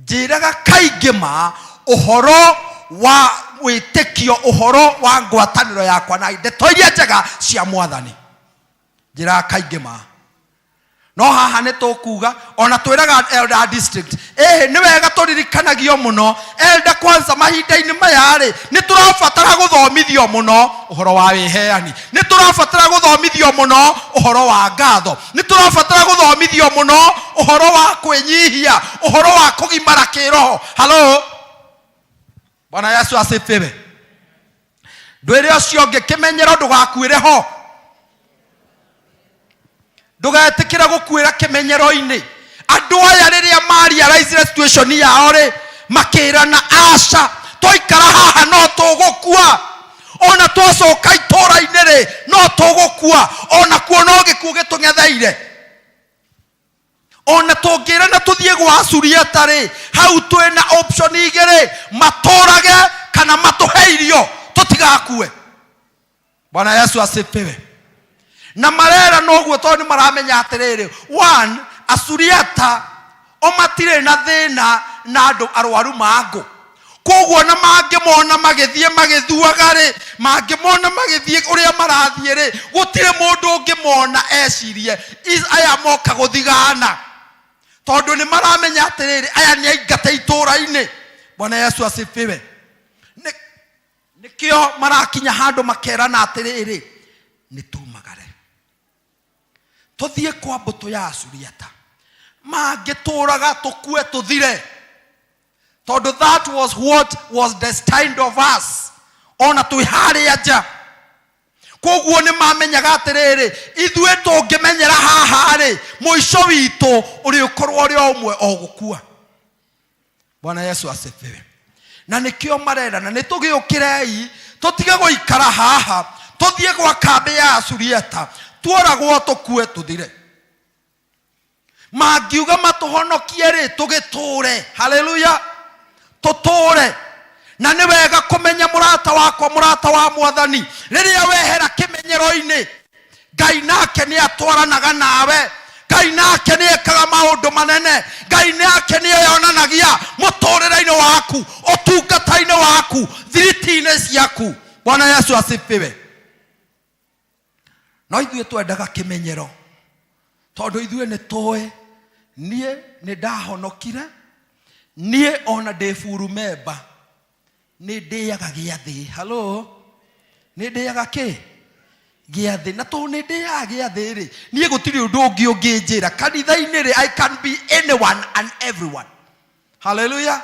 Njĩraga kaingĩ ma ũhoro wa wĩtĩkio, ũhoro wa ngwatanĩro yakwa na ndeto iria njega cia Mwathani. Njĩraga kaingĩ ma. No haha nĩ tũkuga ona twĩraga elder district, ĩhĩ nĩ wega tũririkanagio mũno elder, kwanza mahinda-inĩ maya rĩ, nĩ tũrabatara gũthomithio mũno ũhoro wa wĩheani, nĩ tũrabatara gũthomithio mũno ũhoro wa ngatho, nĩ tũrabatara gũthomithio mũno ũhoro wa kwĩnyihia, ũhoro wa kũgimara kĩroho. Halo, Bwana Yesu asifiwe. Ndwĩre ũcio ũngĩ kĩmenyero ndũgakuĩre ho, ndũgetĩkĩre gũkuĩra kĩmenyero-inĩ. Andũ aya rĩrĩa marealize situation yao rĩ, makĩrana aca, twaikara haha no tũgũkua, ona twacoka itũra-inĩ rĩ no tũgũkua, ona kuo no gĩkuũ gĩtũng'etheire. Ona tũngĩrana tũthiĩ gwa Suriata rĩ, hau twĩna option igĩrĩ, matũrage kana matũhe irio tũtigakue. Bwana Yesu asifiwe. Na marera noguo tondũ nĩ maramenya atĩrĩrĩ, one, Asuriata o matirĩ na thĩna na andũ arwaru mangũ, koguo na mangĩmona magĩthiĩ magĩthuaga rĩ, mangĩmona magĩthiĩ ũrĩa marathiĩ rĩ, gũtirĩ mũndũ ũngĩmona ecirie aya moka gũthigana, tondũ nĩ maramenya atĩrĩrĩ, aya nĩ aingate itũũra-inĩ. Bwana Yesu asifiwe. Nĩkĩo marakinya handũ makerana atĩrĩrĩ, nĩ tumagare tũthiĩ kwa mbũtũ ya Asuriata, mangĩtũraga tũkue tũthire, tondũ that was what was destined of us ona twĩ harĩa nja. Koguo nĩ mamenyaga atĩrĩrĩ, ithuĩ tũngĩmenyera haha rĩ, mũico witũ ũrĩũkorwo ũrĩ o ũmwe, o gũkua. Bwana Yesu asifiwe. Na nĩkĩo marerana nĩ tũgĩũkĩrei tũtige gũikara haha, tũthiĩ gwa kambĩ ya Asuriata, tuoragwo tũkue tũthire. Mangiuga matũhonokie rĩ, tũgĩtũre. Haleluya, tũtũre. Na nĩ wega kũmenya mũrata wakwa, mũrata wa Mwathani, rĩrĩa wehera kĩmenyero-inĩ, Ngai nake nĩ atwaranaga nawe, Ngai nake nĩ ekaga maũndũ manene, Ngai nake nĩ eyonanagia mũtũrĩre-inĩ waku, ũtungata-inĩ waku, thiriti-inĩ ciaku. Bwana Yesu asifiwe. No ithuĩ twendaga kĩmenyero, tondũ ithuĩ nĩ tũĩ niĩ nĩ ndahonokire, niĩ ona ndĩ buru memba nĩ ndĩaga gĩathĩ. Halo, nĩ ndĩaga kĩ gĩathĩ? Na tondũ nĩ ndĩaga gĩathĩ rĩ, niĩ gũtirĩ ũndũ ũngĩ ũngĩnjĩra kanitha-inĩ rĩ, I can be anyone and everyone. Haleluya.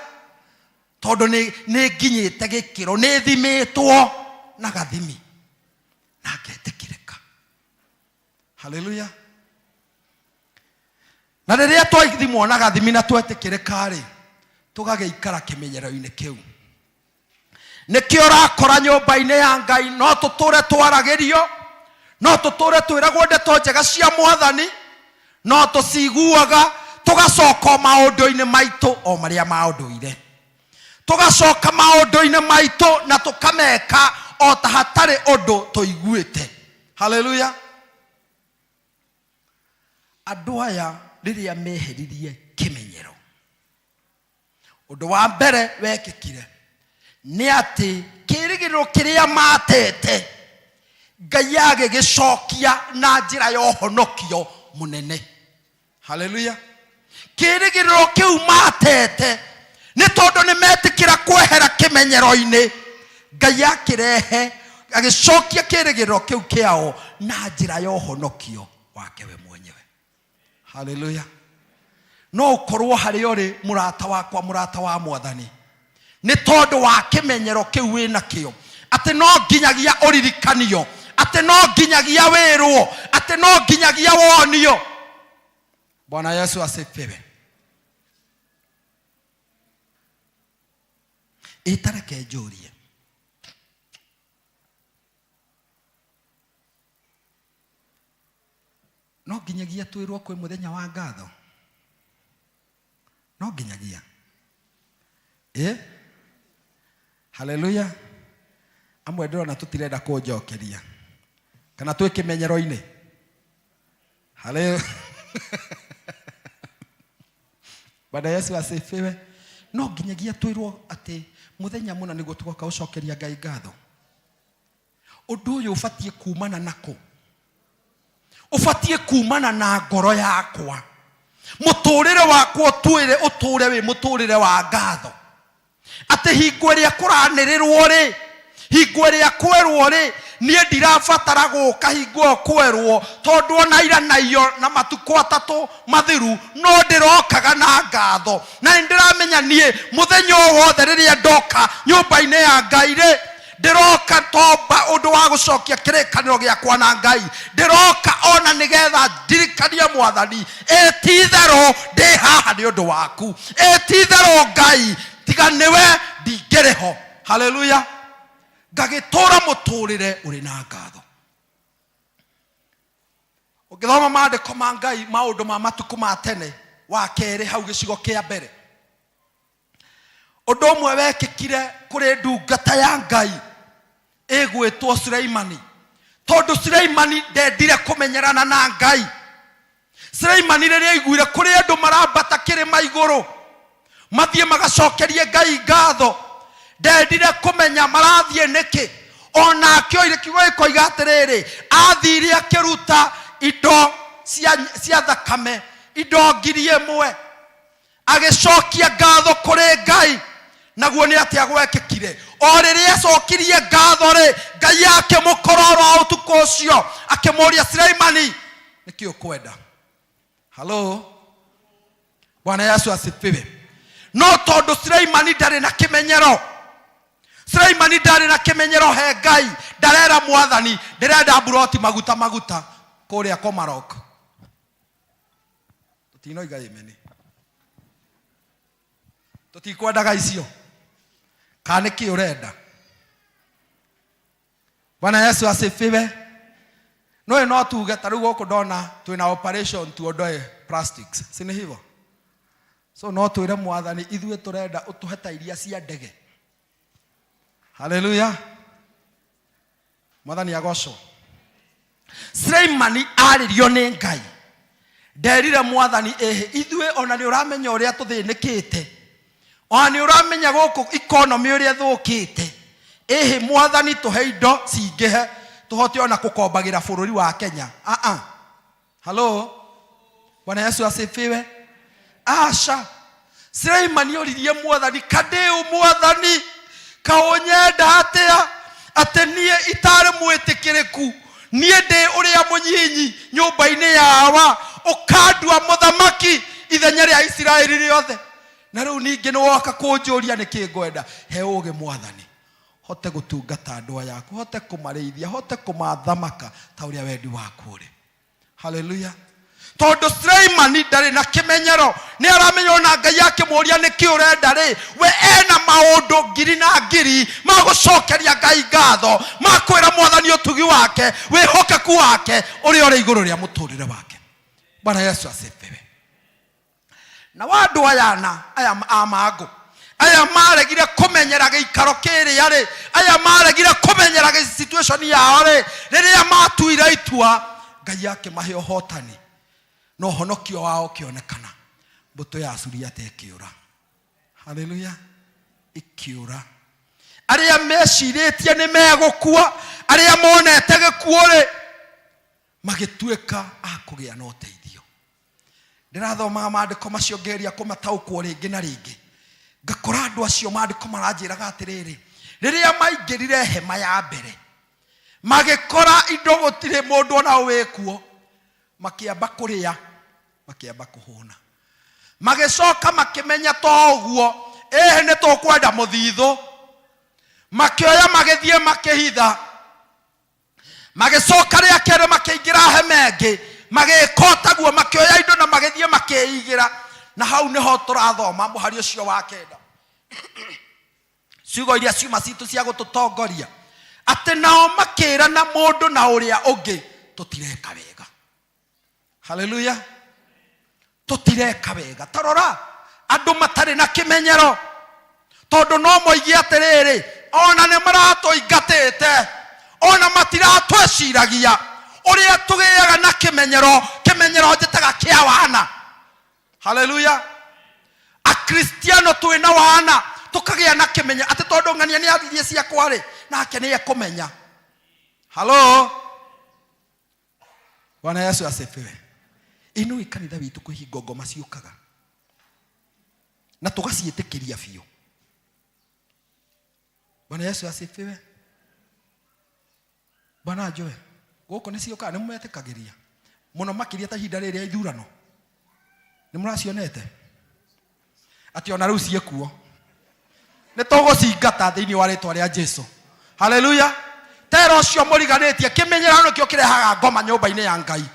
Tondũ nĩ nginyĩte gĩkĩro, nĩ thimĩtwo na gathimi na ngetĩkĩrĩka. Haleluya. Na rĩrĩa twathimwo na gathimi na twetĩkĩrĩka rĩ, tũgagĩikara kĩmenyero-inĩ kĩu. Nĩkĩo ũrakora nyũmba-inĩ ya Ngai no tũtũre twaragĩrio, no tũtũre twĩragwo ndeto njega cia Mwathani, no tũciguaga tũgacoka o maũndũ-inĩ maitũ o marĩa ma ũndũire, tũgacoka maũndũ-inĩ maitũ na tũkameka o ta hatarĩ ũndũ tũiguĩte. Haleluya. Andũ aya rĩrĩa meheririe kĩmenyero, ũndũ wa mbere wekĩkire nĩ atĩ kĩrĩgĩrĩro kĩrĩa matete Ngai agĩgĩcokia na njĩra ya ũhonokio mũnene. Haleluya. Kĩrĩgĩrĩro kĩu matete nĩ tondũ nĩ metĩkĩra kwehera kĩmenyero-inĩ, Ngai akĩrehe agĩcokia kĩrĩgĩrĩro kĩu kĩao na njĩra ya ũhonokio wake we mwenyewe. Haleluya. No ũkorwo harĩa ũrĩ, mũrata wakwa, mũrata wa Mwathani, nĩ tondũ wa kĩmenyero kĩu wĩnakĩo, atĩ no nginyagia ũririkanio, atĩ no nginyagia wĩrwo, atĩ no nginyagia wonio. Bwana Yesu asifiwe. Ĩtareke njũrie, no nginyagia twĩrwo kwĩ mũthenya wa ngatho? No nginyagia ĩ? Haleluya. Amwe ndĩrona tũtirenda kũnjokeria, kana twĩ kĩmenyero-inĩ. Haleluya. Bwana Yesu asifiwe. No nginyagia twĩrwo atĩ mũthenya mũna nĩguo tũgoka gũcokeria Ngai ngatho. Ũndũ ũyũ ũbatiĩ kumana nakũ? Ũbatiĩ kumana na ngoro yakwa. Mũtũrĩre wakwa ũtwĩre ũtũre wĩ mũtũrĩre wa ngatho. Atĩ hingo ĩrĩa kũranĩrĩrwo rĩ, hingo ĩrĩa kwerwo rĩ, niĩ ndirabatara gũka hingo ĩyo kwerwo, tondũ ona ira na iyo na matukũ atatũ mathiru no ndĩrokaga na ngatho. Na nĩ ndĩramenya niĩ mũthenya o wothe rĩrĩa ndoka nyũmba-inĩ ya Ngai rĩ, ndĩroka tomba ũndũ wa gũcokia kĩrĩkanĩro gĩakwa na Ngai, ndĩroka ona nĩgetha ndirikanie Mwathani, ĩ ti itherũ ndĩ haha nĩ ũndũ waku, ĩ ti itherũ Ngai tiga nĩwe ndingĩrĩ ho. Haleluya! Ngagĩtũra mũtũrĩre ũrĩ na ngatho. Ũngĩthoma maandĩko ma Ngai maũndũ ma matukũ ma tene wa kerĩ hau gĩcigo kĩa mbere, ũndũ ũmwe wekĩkire kũrĩ ndungata ya Ngai ĩgwĩtwo Suleimani, tondũ Suleimani ndendire kũmenyerana na Ngai. Suleimani rĩrĩa aiguire kũrĩ andũ marambata kĩrĩma igũrũ mathiĩ magacokerie Ngai ngatho, ndendire kũmenya marathiĩ nĩkĩ. Onake oire kiugo gĩkoiga atĩrĩrĩ, athire akĩruta indo cia thakame, indo 1,000, agĩcokia ngatho kũrĩ Ngai. Naguo nĩ atĩa gwekĩkire? O rĩrĩa acokirie ngatho rĩ, Ngai akĩmũkora oro ũtukũ ũcio, akĩmũria, Suleimani, nĩkĩ ũkwenda? Halo, Bwana Yesu asifiwe. No tondũ Suleimani ndarĩ na kĩmenyero, Suleimani ndarĩ na kĩmenyero he Ngai, ndarera Mwathani, ndĩrenda mburoti maguta maguta kũrĩa Komarok. Tũtinoiga ĩmeni, tũtikwendaga icio, kana nĩkĩ ũrenda? Bwana Yesu asifiwe. No no tuge ta rĩu gũkũ ndona twĩna operation tuondoe plastics, si nĩ hivyo? So no twĩre Mwathani ithuĩ tũrenda ũtũhe ta iria cia ndege. Haleluya, Mwathani agocwo. Suleimani arĩrio nĩ Ngai, nderire Mwathani, ĩhĩ ithuĩ ona nĩ ũramenya ũrĩa tũthĩnĩkĩte, ona nĩ ũramenya gũkũ economy ũrĩa ĩthũkĩte, ĩhĩ Mwathani tũhe indo cingĩhe tũhote ona kũkombagĩra bũrũri wa Kenya. Ah. Halo, Bwana Yesu asifiwe. Aca, Suleimani oririe Mwathani, kandĩũ Mwathani, kaũnyenda atĩa atĩ niĩ itarĩ mwĩtĩkĩrĩku, niĩ ndĩ ũrĩa mũnyinyi nyũmba-inĩ yawa, ũkandua mũthamaki ithenya rĩa Isiraeli rĩothe, na rĩu ningĩ nĩwoka kũnjũria nĩkĩ ngwenda. He ũũgĩ Mwathani, hote gũtungata andũ aya aku, hote kũmarĩithia, hote kũmathamaka ta ũrĩa wendi waku ũrĩ. Haleluya. Tondũ Suleimani ndarĩ na kĩmenyero, nĩ aramenya ona Ngai akĩmũria nĩkĩ ũrenda rĩ, we ena maũndũ ngiri na ngiri ma gũcokeria Ngai ngatho, ma kwĩra Mwathani ũtugi wake, wĩhokeku wake ũrĩa ũrĩ igũrũ rĩa mũtũrĩre wake. Bwana Yesu asifiwe. Na wa andũ aya na aya a mangũ, aya maregire kũmenyera gĩikaro kĩrĩa rĩ, aya maregire kũmenyera situation yao rĩ, rĩrĩa matuire itua, Ngai akĩmahe ũhotani na ũhonokio wao ũkĩonekana. Mbũtũ ya Suriata ĩkĩũra. Haleluya, ĩkĩũra. Arĩa mecirĩtie nĩ megũkua, arĩa monete gĩkuũ rĩ, magĩtuĩka a kũgĩa na ũteithio. Ndĩrathomaga maandĩko macio ngeria kũmataũkwo rĩngĩ na rĩngĩ, ngakora andũ acio maandĩko maranjĩraga atĩrĩrĩ, rĩrĩa maingĩrire hema ya mbere magĩkora indo gũtirĩ mũndũ ona wĩkuo, makĩamba kũrĩa, makĩamba kũhũna, magĩcoka makĩmenya to ũguo, ĩhĩ nĩ tũkwenda mũthithũ, makĩoya magĩthiĩ makĩhitha. Magĩcoka rĩa kerĩ makĩingĩra hema ĩngĩ, magĩka o taguo, makĩoya indo na magĩthiĩ makĩigĩra. Na hau nĩho tũrathoma mũhari ũcio wa kenda, ciugo iria ciuma citũ cia gũtũtongoria, atĩ nao makĩrana mũndũ na ũrĩa ũngĩ, tũtireka wega. Haleluya, tũtireka wega. Tarora andũ matarĩ na kĩmenyero, tondũ no moigie atĩrĩrĩ, ona nĩ maratũingatĩte, ona matiratwĩciragia. Ũrĩa tũgĩaga na kĩmenyero, kĩmenyero njĩtaga kĩa wana. Haleluya. Akristiano twĩna wana tũkagĩa na kĩmenyo atĩ tondũ ng'ania nĩ athirie ciakwa rĩ, nake nĩ ekũmenya. Halo, Bwana Yesu asifiwe. Ĩnũĩ kanitha witũ kwĩ hingo ngoma ciũkaga na tũgaciĩtĩkĩria biũ. Bwana Yesu asifiwe. Bwana njũe gũkũ nĩ ciũkaga, nĩ mũmetĩkagĩria mũno makĩria ta ihinda rĩrĩ rĩa ithurano, nĩ mũracionete atĩ ona rĩu ciĩkuo. Nĩ tũgũcingata thĩinĩ wa rĩtwa rĩa Jesu. Haleluya. Tera ũcio mũriganĩtie, kĩmenyerano nĩkĩo kĩrehaga ngoma nyũmba-inĩ ya Ngai,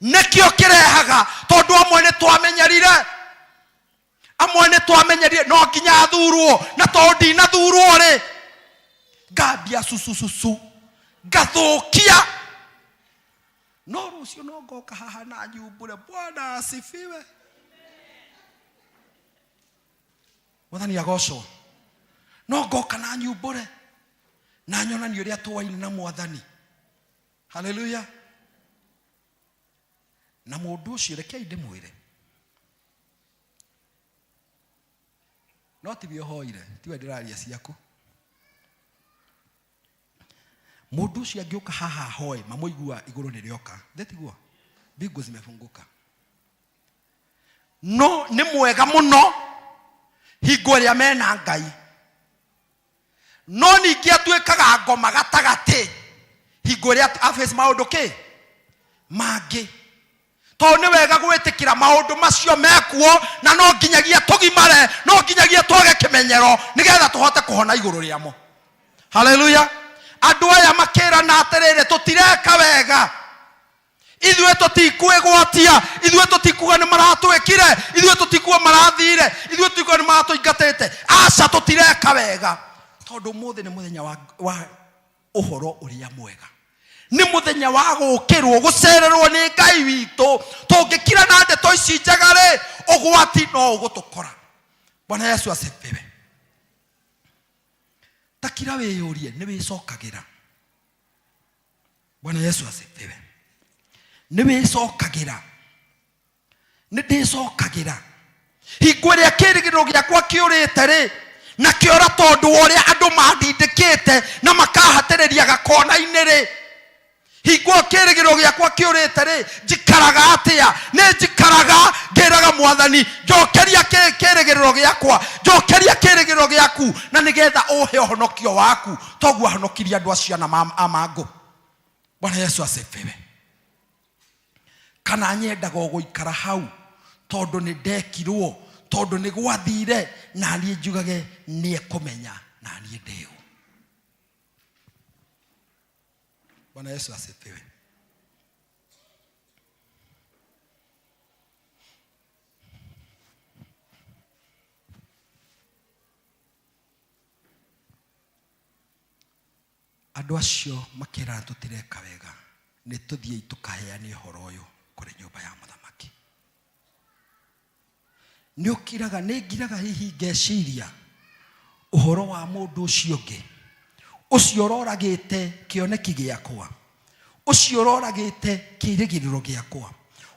nĩkĩo kĩrehaga, tondũ amwe nĩ twamenyerire, amwe nĩ twamenyerire no nginya athurwo, na tondũ ndinathurwo rĩ, ngambia cucucucu ngathũkia, no rũciũ no ngoka haha na nyumbũre. Bwana asifiwe. Mwathani agocwo. No ngoka na nyumbũre na nyonanie ũrĩa tũwaine na Mwathani. Haleluya. Na mũndũ ũcio rekei ndĩmwĩre, no tiwe ũhoire, tiwe ndĩraria ciaku. Mũndũ ũcio angĩũka haha ahoe, mamũigua igũrũ nĩ rĩoka, thĩ tiguo, mbingu zimefunguka. No nĩ mwega mũno hingo ĩrĩa mena Ngai, no ningĩ atuĩkaga ngoma gatagatĩ hingo ĩrĩa aface maũndũ kĩ mangĩ. Tondũ nĩ wega gwĩtĩkĩra maũndũ macio mekuo, na no nginyagia tũgimare, no nginyagia twage kĩmenyero nĩgetha tũhote kũhona igũrũ rĩamo. Haleluya. Andũ aya makĩrana atĩrĩrĩ, tũtireka wega, ithuĩ tũtikwĩgwatia, ithuĩ tũtikuga nĩ maratwĩkire, ithuĩ tũtikuga marathire, ithuĩ tũtikuga nĩ maratũingatĩte. Aca, tũtireka wega, tondũ ũmũthĩ nĩ mũthenya wa ũhoro ũrĩa mwega, nĩ mũthenya wa gũkĩrwo gũcererwo nĩ Ngai witũ. Tũngĩkira na ndeto ici njega rĩ, ũgwati no ũgũtũkora. Bwana Yesu asifiwe. Takira wĩyũrie, nĩ wĩcokagĩra? Bwana Yesu asifiwe. Nĩ wĩcokagĩra? Nĩ ndĩcokagĩra hingo ĩrĩa kĩrĩgĩrĩro gĩakwa kĩũrĩte rĩ, na kĩora tondũ wa ũrĩa andũ mandindĩkĩte na makahatĩrĩria gakona-inĩ rĩ, hingo ĩyo kĩrĩgĩrĩro gĩakwa kĩũrĩte rĩ, njikaraga atĩa? Nĩ njikaraga ngĩraga Mwathani, njokeria kĩrĩgĩrĩro gĩakwa, njokeria kĩrĩgĩrĩro gĩaku, na nĩgetha ũhe ũhonokio waku toguo ahonokirie andũ acio ana a mangũ. Bwana Yesu asifiwe. Kana nyendaga o gũikara hau tondũ nĩ ndekirwo, tondũ nĩ gwathire, na niĩ njugage nĩ ekũmenya na niĩ ndĩũ. Bwana Yesu asifiwe. Andũ acio makĩrana tũtireka wega, nĩ tũthiĩi tũkaheane ũhoro ũyũ kũrĩ nyũmba ya mũthamaki. Nĩ ũkiraga, nĩ ngiraga hihi ngeciria ũhoro wa mũndũ ũcio ũngĩ, ũcio ũroragĩte kĩoneki gĩakwa, ũcio ũroragĩte kĩrĩgĩrĩro gĩakwa,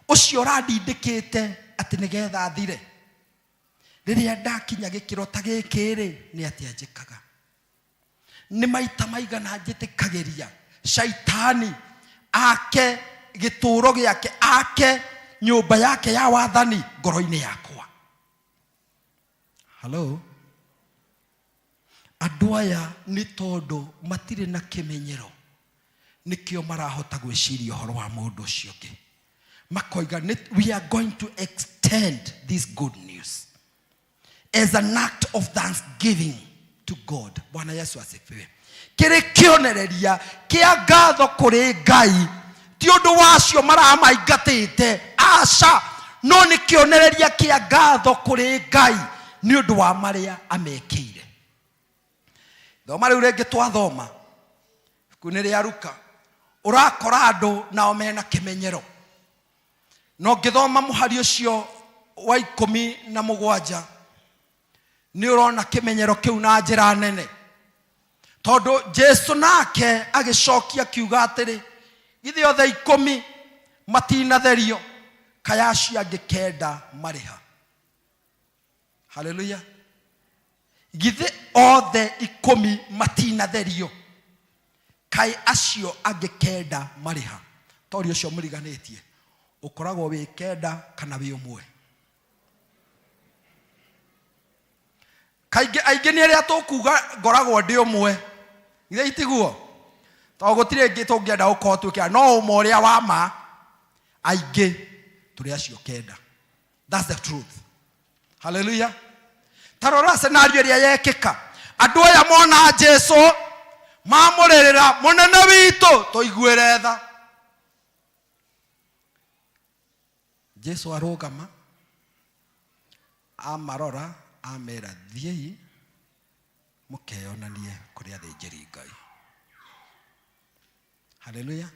ũcio ũrandindĩkĩte atĩ nĩgetha thire. Rĩrĩa ndakinya gĩkĩro ta gĩkĩ-rĩ, nĩ atĩa njĩkaga? Nĩ maita maigana njĩtĩkagĩria Shaitani ake gĩtũũro gĩake, ake nyũmba yake ya wathani ngoro-inĩ yakwa? Hello? Andũ aya nĩ tondũ matirĩ na kĩmenyero, nĩkĩo marahota gwĩciria ũhoro wa mũndũ ũcio ũngĩ. Makoiga, we are going to extend this good news as an act of thanksgiving to God. Bwana Yesu asifiwe. Kĩrĩ kĩonereria kĩa ngatho kũrĩ Ngai, ti ũndũ wacio maramaingatĩte, aca, no nĩ kĩonereria kĩa ngatho kũrĩ Ngai nĩ ũndũ wa marĩa amekĩire. Thoma rĩu rĩngĩ twathoma ibuku-inĩ rĩa Luka, ũrakora andũ nao mena kĩmenyero. Na ũngĩthoma mũhari ũcio wa 17, nĩ ũrona kĩmenyero kĩu na njĩra nene, tondũ Jesu nake agĩcokia akiuga atĩrĩ, githĩ othe 10 matinatherio? Kaĩ acio angĩ 9 marĩ ha? Haleluya. Githĩ othe ikũmi matinatherio? Kaĩ acio angĩ kenda marĩ ha? Tori ũcio mũriganĩtie ũkoragwo wĩ kenda kana wĩ ũmwe? Kaingĩ aingĩ nĩ arĩa tũkuga ngoragwo ndĩ ũmwe. Githĩ itiguo? Tondũ gũtirĩ ĩngĩ tũngĩenda gũkorwo twĩkĩra no ũma ũrĩa wa ma aingĩ tũrĩ acio kenda. That's the truth. Haleluya. Ta rora scenario ĩrĩa yekĩka. Andũ aya mona Jesu mamũrĩrĩra, mũnene witũ tũiguĩre tha. Jesu arũgama amarora amera thiĩi mũkeyonanie kũrĩ athĩnjĩri Ngai. Haleluya.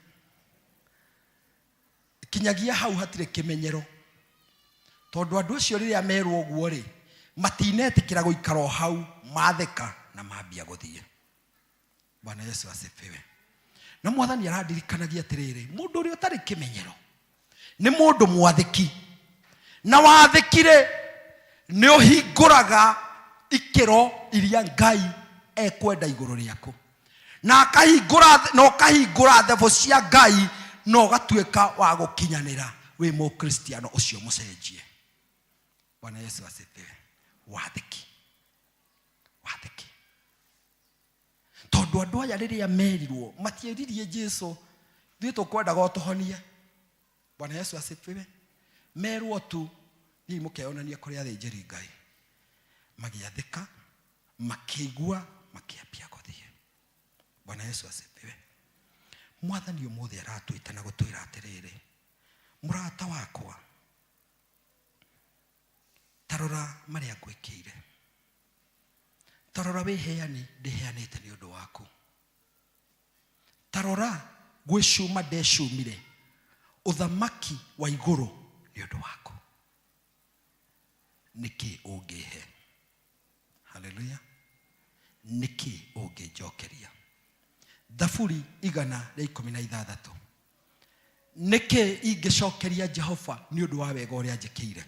Kinyagia hau hatirĩ kĩmenyero, tondũ andũ acio rĩrĩa merwo ũguo rĩ, matinetĩkĩra gũikara o hau, matheka na mambia gũthiĩ. Bwana Yesu asifiwe. Na mwathani arandirikanagia atĩrĩrĩ, mũndũ ũrĩa ũtarĩ kĩmenyero nĩ mũndũ mwathĩki, na wathĩki rĩ nĩ ũhingũraga ikĩro iria Ngai ekwenda igũrũ rĩaku, na akahingũra na ũkahingũra thebũ cia Ngai na ũgatuĩka wa gũkinyanĩra wĩ mũkristiano ũcio mũcenjie. Bwana Yesu asifiwe. Wathĩki, wathĩki, tondũ andũ aya rĩrĩa merirwo matieririe Jesu ithuĩ tũkwendaga ũtũhonie. Bwana Yesu asifiwe. Merwo tu thiĩi mũkeyonanie kũrĩ athĩnjĩri Ngai, magĩathĩka, makĩigua, makĩambia gũthiĩ. Bwana Yesu asifiwe. Mwathani ũmũthĩ aratwĩta na gũtwĩra atĩrĩrĩ, mũrata wakwa, ta rora marĩa ngwĩkĩire, ta rora wĩheani ndĩheanĩte nĩ ũndũ waku, ta rora gwĩcuma ndecumire ũthamaki wa igũrũ nĩ ũndũ waku, nĩkĩ ũngĩhe? Haleluya. Nĩkĩ ũngĩnjokeria? Thaburi 116. Nĩkĩ ingĩcokeria Jehova nĩ ũndũ wa wega ũrĩa anjĩkĩire?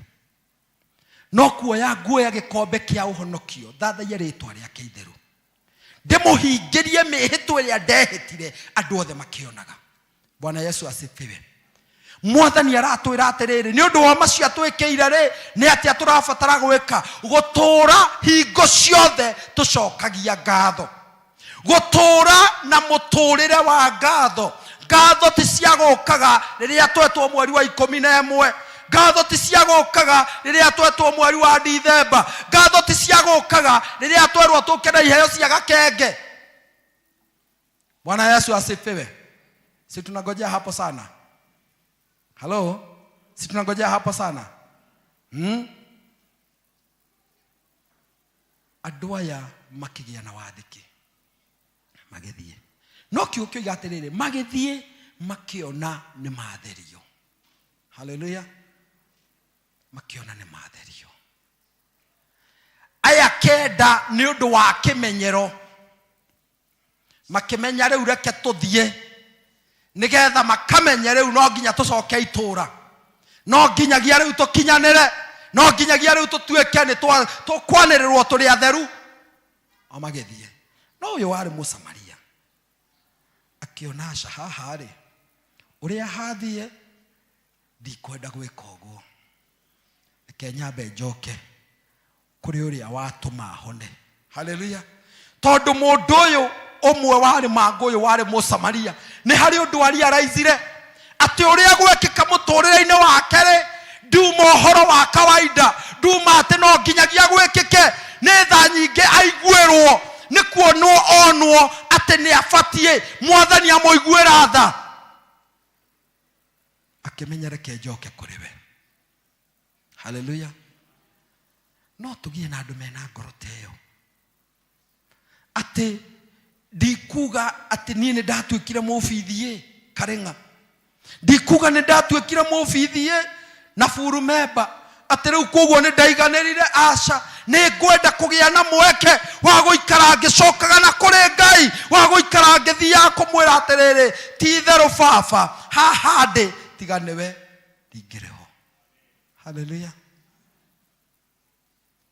No kuoya nguoya gĩkombe kĩa ũhonokio, thathaiye rĩtwa rĩake itheru, ndĩmũhingĩrie mĩhĩtwa ĩrĩa ndehĩtire andũ othe makĩonaga. Bwana Yesu asifiwe. Mwathani aratwĩra atĩrĩrĩ, nĩ ũndũ wa macio atwĩkĩire rĩ, nĩ atĩa tũrabatara gwĩka? Gũtũũra hingo ciothe tũcokagia ngatho, gũtũũra na mũtũũrĩre wa ngatho. Ngatho ti cia gũkaga rĩrĩa twetwo mweri wa 11, ngatho ti cia gũkaga rĩrĩa twetwo mweri wa Dithemba, ngatho ti cia gũkaga rĩrĩa twerwo tũke na iheo cia gakenge. Bwana Yesu asifiwe. Si tunangojea hapo sana? Halo? Si tunangojea hapo sana? Andũ aya makĩgĩa na wathĩki magĩthiĩ, no kiugo kĩoiga atĩrĩrĩ, magĩthiĩ makĩona nĩ matherio. Haleluya. Makĩona nĩ matherio. Aya kenda nĩ ũndũ wa kĩmenyero makĩmenya rĩu reke tũthiĩ, nĩgetha makamenye rĩu no nginya tũcoke itũra, no nginyagia rĩu tũkinyanĩre, no nginyagia rĩu tũtuĩke nĩ tũkwanĩrĩrwo tũrĩ atheru. O magĩthiĩ, no ũyũ warĩ Mũsamaria akĩona aca, haha rĩ ũrĩa hathiĩ ndikwenda gwĩka ũguo, reke nyambe njoke kũrĩ ũrĩa watũma hone. Haleluya. Tondũ mũndũ ũyũ ũmwe warĩ mangũ, ũyũ warĩ Mũsamaria, nĩ harĩ ũndũ ariaraizire atĩ ũrĩa gwekĩka mũtũrĩre-inĩ wake rĩ, nduma ũhoro wa kawaida, nduma atĩ no nginyagia gwĩkĩke nĩ tha nyingĩ aiguĩrwo, nĩ kuonwo onwo atĩ nĩ abatiĩ mwathani amũiguĩra tha. Akĩmenya reke njoke kũrĩ we. Haleluya. No tũgĩe na andũ mena ngoro ta ĩyo, atĩ ndikuga atĩ niĩ nĩ ndatuĩkire mũbithiĩ karĩng'a, ndikuga nĩ ndatuĩkire mũbithiĩ na buru memba atĩ rĩu koguo nĩ ndaiganĩrire. Aca, nĩ ngwenda kũgĩa na mweke wa gũikara ngĩcokaga na kũrĩ Ngai, wa gũikara ngĩthiaga kũmwĩra atĩrĩrĩ, ti itherũ baba, haha ndĩ tiga nĩwe ndingĩrĩ ho. Haleluya.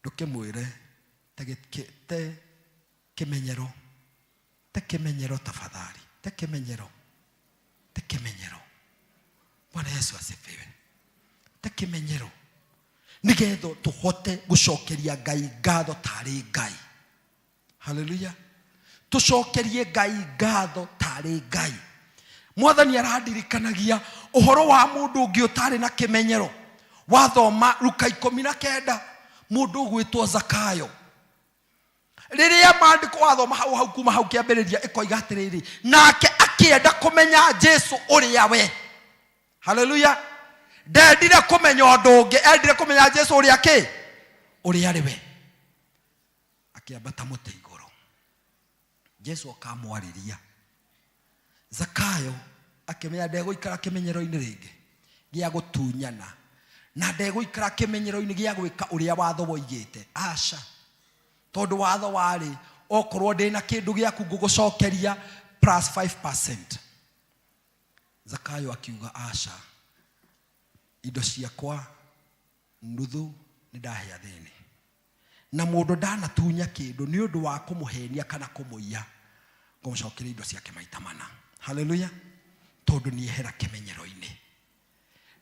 Ndũkĩmwĩre te gĩ- te kĩmenyero, te kĩmenyero tafadhali, te kĩmenyero, te kĩmenyero. Bwana Yesu asifiwe. Te kĩmenyero nĩgetha tũhote gũcokeria Ngai ngatho tarĩ Ngai. Haleluya. Tũcokerie Ngai ngatho tarĩ Ngai. Mwathani arandirikanagia ũhoro wa mũndũ ũngĩ ũtarĩ na kĩmenyero. Wathoma Luka 19, mũndũ ũgwĩtwo Zakayo. Rĩrĩa maandĩko wathoma hau hau kuma hau kĩambĩrĩria ĩkoiga atĩrĩrĩ, nake akĩenda kũmenya Jesu ũrĩa we. Haleluya. Ndendire kũmenya ũndũ ũngĩ, endire kũmenya Jesu ũrĩa kĩ? Ũrĩa arĩ we. Akĩambata mũtĩ igũrũ. Jesu akamwarĩria. Zakayo akĩmenya ndegũikara kĩmenyero-inĩ rĩngĩ gĩa gũtunyana, na ndegũikara kĩmenyero-inĩ gĩa gwĩka ũrĩa watho woigĩte. Aca, tondũ watho warĩ okorwo ndĩna kĩndũ gĩaku ngũgũcokeria plus 5%. Zakayo akiuga aca, indo ciakwa nuthu nĩ ndahe athĩni, na mũndũ ndanatunya kĩndũ nĩ ũndũ wa kũmũhenia kana kũmũiya, ngũmũcokeria indo ciake maita mana. Haleluya. Tondũ niehera kĩmenyero-inĩ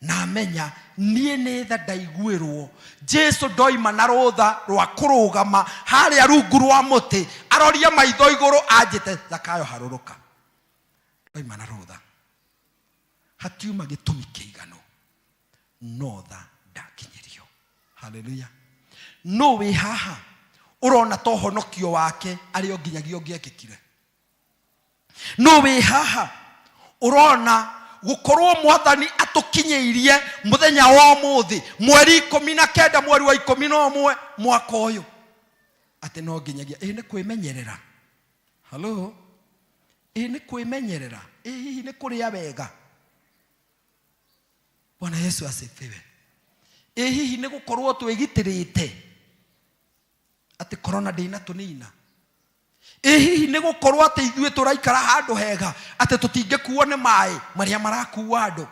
na amenya niĩ nĩ tha ndaiguĩrwo. Jesu ndoima na rũtha rwa kũrũgama harĩa rungu rwa mũtĩ arorie maitho igũrũ anjĩte Zakayo harũrũka. Ndoima na rũtha, hatiuma gĩtũmi kĩiganu, no tha ndakinyĩrio. Haleluya. No wĩ haha ũrona ta ũhonokio wake arĩ o nginyagia ũngĩekĩkire. No wĩ haha ũrona gũkorwo mwathani atũkinyĩirie mũthenya wa ũmũthĩ mweri 19 mweri wa 11 mwaka ũyũ, atĩ no nginyagia ĩ nĩ kwĩmenyerera. Halo, ĩ nĩ kwĩmenyerera, ĩ hihi nĩ kũrĩa wega. Bwana Yesu asifiwe. Ĩ hihi nĩ gũkorwo twĩgitĩrĩte atĩ korona ndĩnatũnina. Ĩ hihi nĩ gũkorwo atĩ ithuĩ tũraikara handũ hega atĩ tũtingĩkuo nĩ maĩ marĩa marakua andũ.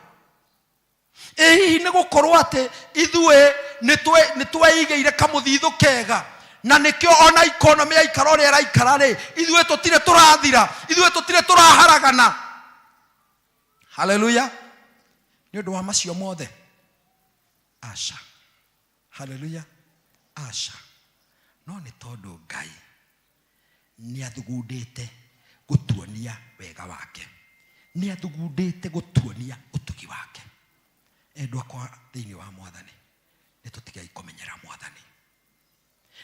Ĩ hihi nĩ gũkorwo atĩ ithuĩ nĩ tweigĩire kamũthithũ kega na nĩkĩo ona economy yaikara ũrĩa ĩraikara rĩ, ithuĩ tũtirĩ tũrathira, ithuĩ tũtirĩ tũraharagana. Haleluya. Nĩ ũndũ wa macio mothe, aca. Haleluya. Aca. No nĩ tondũ Ngai nĩ athugundĩte gũtuonia wega wake, nĩ athugundĩte gũtuonia ũtugi wake. Endwa akwa thĩinĩ wa Mwathani, nĩ tũtigei kũmenyera Mwathani,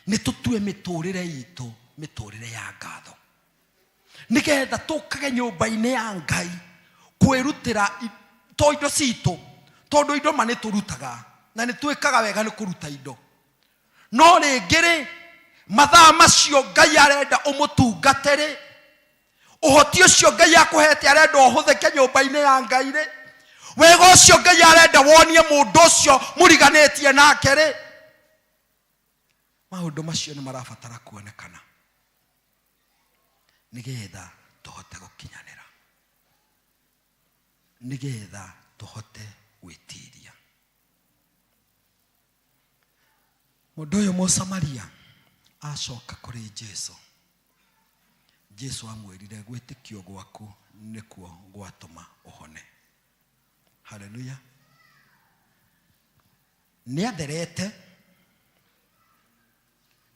nĩ tũtue mĩtũrĩre itũ mĩtũrĩre ya ngatho, nĩgetha tũkage nyũmba-inĩ ya Ngai kwĩrutĩra to indo citũ, tondũ indo ma nĩ tũrutaga na nĩ twĩkaga wega nĩ kũruta indo, no rĩngĩ rĩ mathaa macio Ngai arenda ũmũtungate rĩ, ũhoti ũcio Ngai akũhete arenda ũhũthĩke nyũmba-inĩ ya Ngai rĩ, wega ũcio Ngai arenda wonie mũndũ ũcio mũriganĩtie nake rĩ, maũndũ macio nĩ marabatara kuonekana nĩgetha tũhote gũkinyanĩra, nĩgetha tũhote gwĩtiria. Mũndũ ũyũ Mũsamaria acoka kũrĩ Jesu, Jesu amwĩrire gwĩtĩkio gwaku nĩkuo gwatũma ũhone. Haleluya. Nĩ atherete,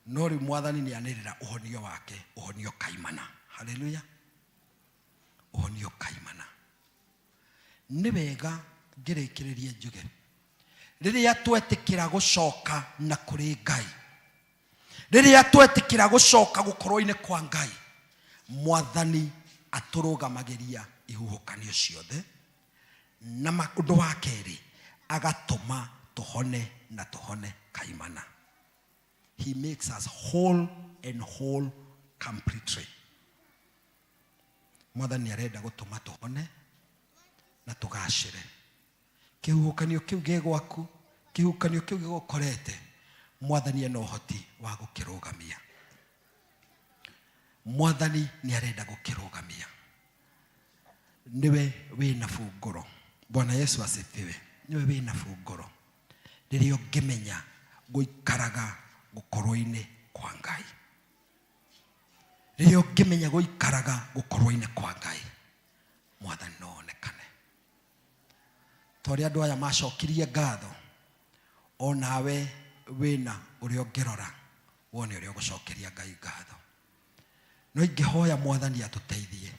no rĩu Mwathani nĩ anĩrĩra ũhonio wake, ũhonio kaimana. Haleluya. Ũhonio kaimana. Nĩ wega ngĩrĩkĩrĩrie njuge, rĩrĩa twetĩkĩra gũcoka na kũrĩ Ngai, rĩrĩa twetĩkĩra gũcoka gũkorwo-inĩ kwa Ngai, Mwathani atũrũgamagĩria ihuhũkanio ciothe, na ũndũ wa kerĩ agatũma tũhone na tũhone kaimana. He makes us whole and whole completely. Mwathani arenda gũtũma tũhone na tũgacĩre. Kĩhuhũkanio kĩu gĩ gwaku, kĩhuhũkanio kĩu gĩgũkorete, Mwathani ena ũhoti wa gũkĩrũgamia. Mwathani nĩ arenda gũkĩrũgamia. Nĩwe wĩna bungũro. Bwana Yesu asifiwe. Nĩwe wĩna bungũro. Rĩrĩa ũngĩmenya gũikaraga Gũkorwo-inĩ kwa Ngai. Rĩrĩa ũngĩmenya gũikaraga gũkorwo-inĩ kwa Ngai, Mwathani no onekane. Ta ũrĩa andũ aya macokirie ngatho, o nawe wĩna ũrĩa ũngĩrora wone ũrĩa ũgũcokeria Ngai ngatho. No ingĩhoya Mwathani atũteithie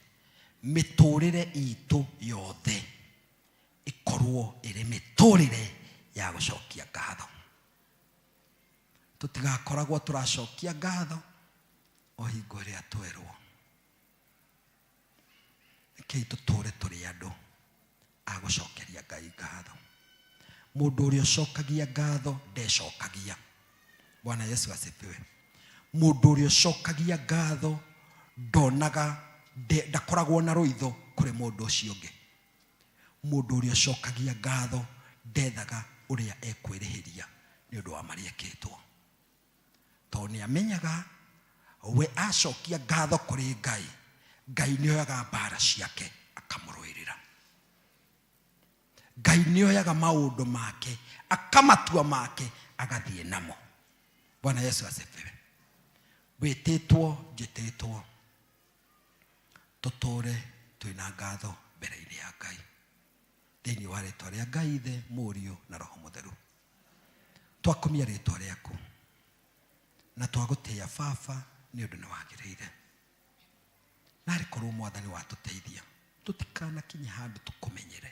mĩtũrĩre itũ yothe ĩkorwo ĩrĩ mĩtũrĩre ya gũcokia ngatho. Tũtigakoragwo tũracokia ngatho o hingo ĩrĩa twerwo. Rekei tũtũre tũrĩ andũ a gũcokeria Ngai ngatho. Mũndũ ũrĩa ũcokagia ngatho ndecokagia. Bwana Yesu asifiwe. Mũndũ ũrĩa ũcokagia ngatho ndonaga, ndakoragwo na rũitho kũrĩ mũndũ ũcio ũngĩ. Mũndũ ũrĩa ũcokagia ngatho ndethaga ũrĩa ekwĩrĩhĩria nĩ ũndũ wa marĩa ekĩtwo. Tondũ nĩ amenyaga we acokia ngatho kũrĩ Ngai, Ngai nĩ oyaga mbara ciake akamũrũĩrĩra. Ngai nĩ oyaga maũndũ make akamatua make agathiĩ namo. Bwana Yesu asifiwe. Wĩtĩtwo njĩtĩtwo tũtũre twĩna ngatho mbere-inĩ ya Ngai, thĩinĩ wa rĩtwa rĩa Ngai Ithe, Mũriũ na Roho Mũtheru. Twakumia rĩtwa rĩaku na twagũtĩĩa Baba nĩ ũndũ nĩ wagĩrĩire. Narĩ korwo Mwathani watũteithia tũtikanakinye handũ tũkũmenyere,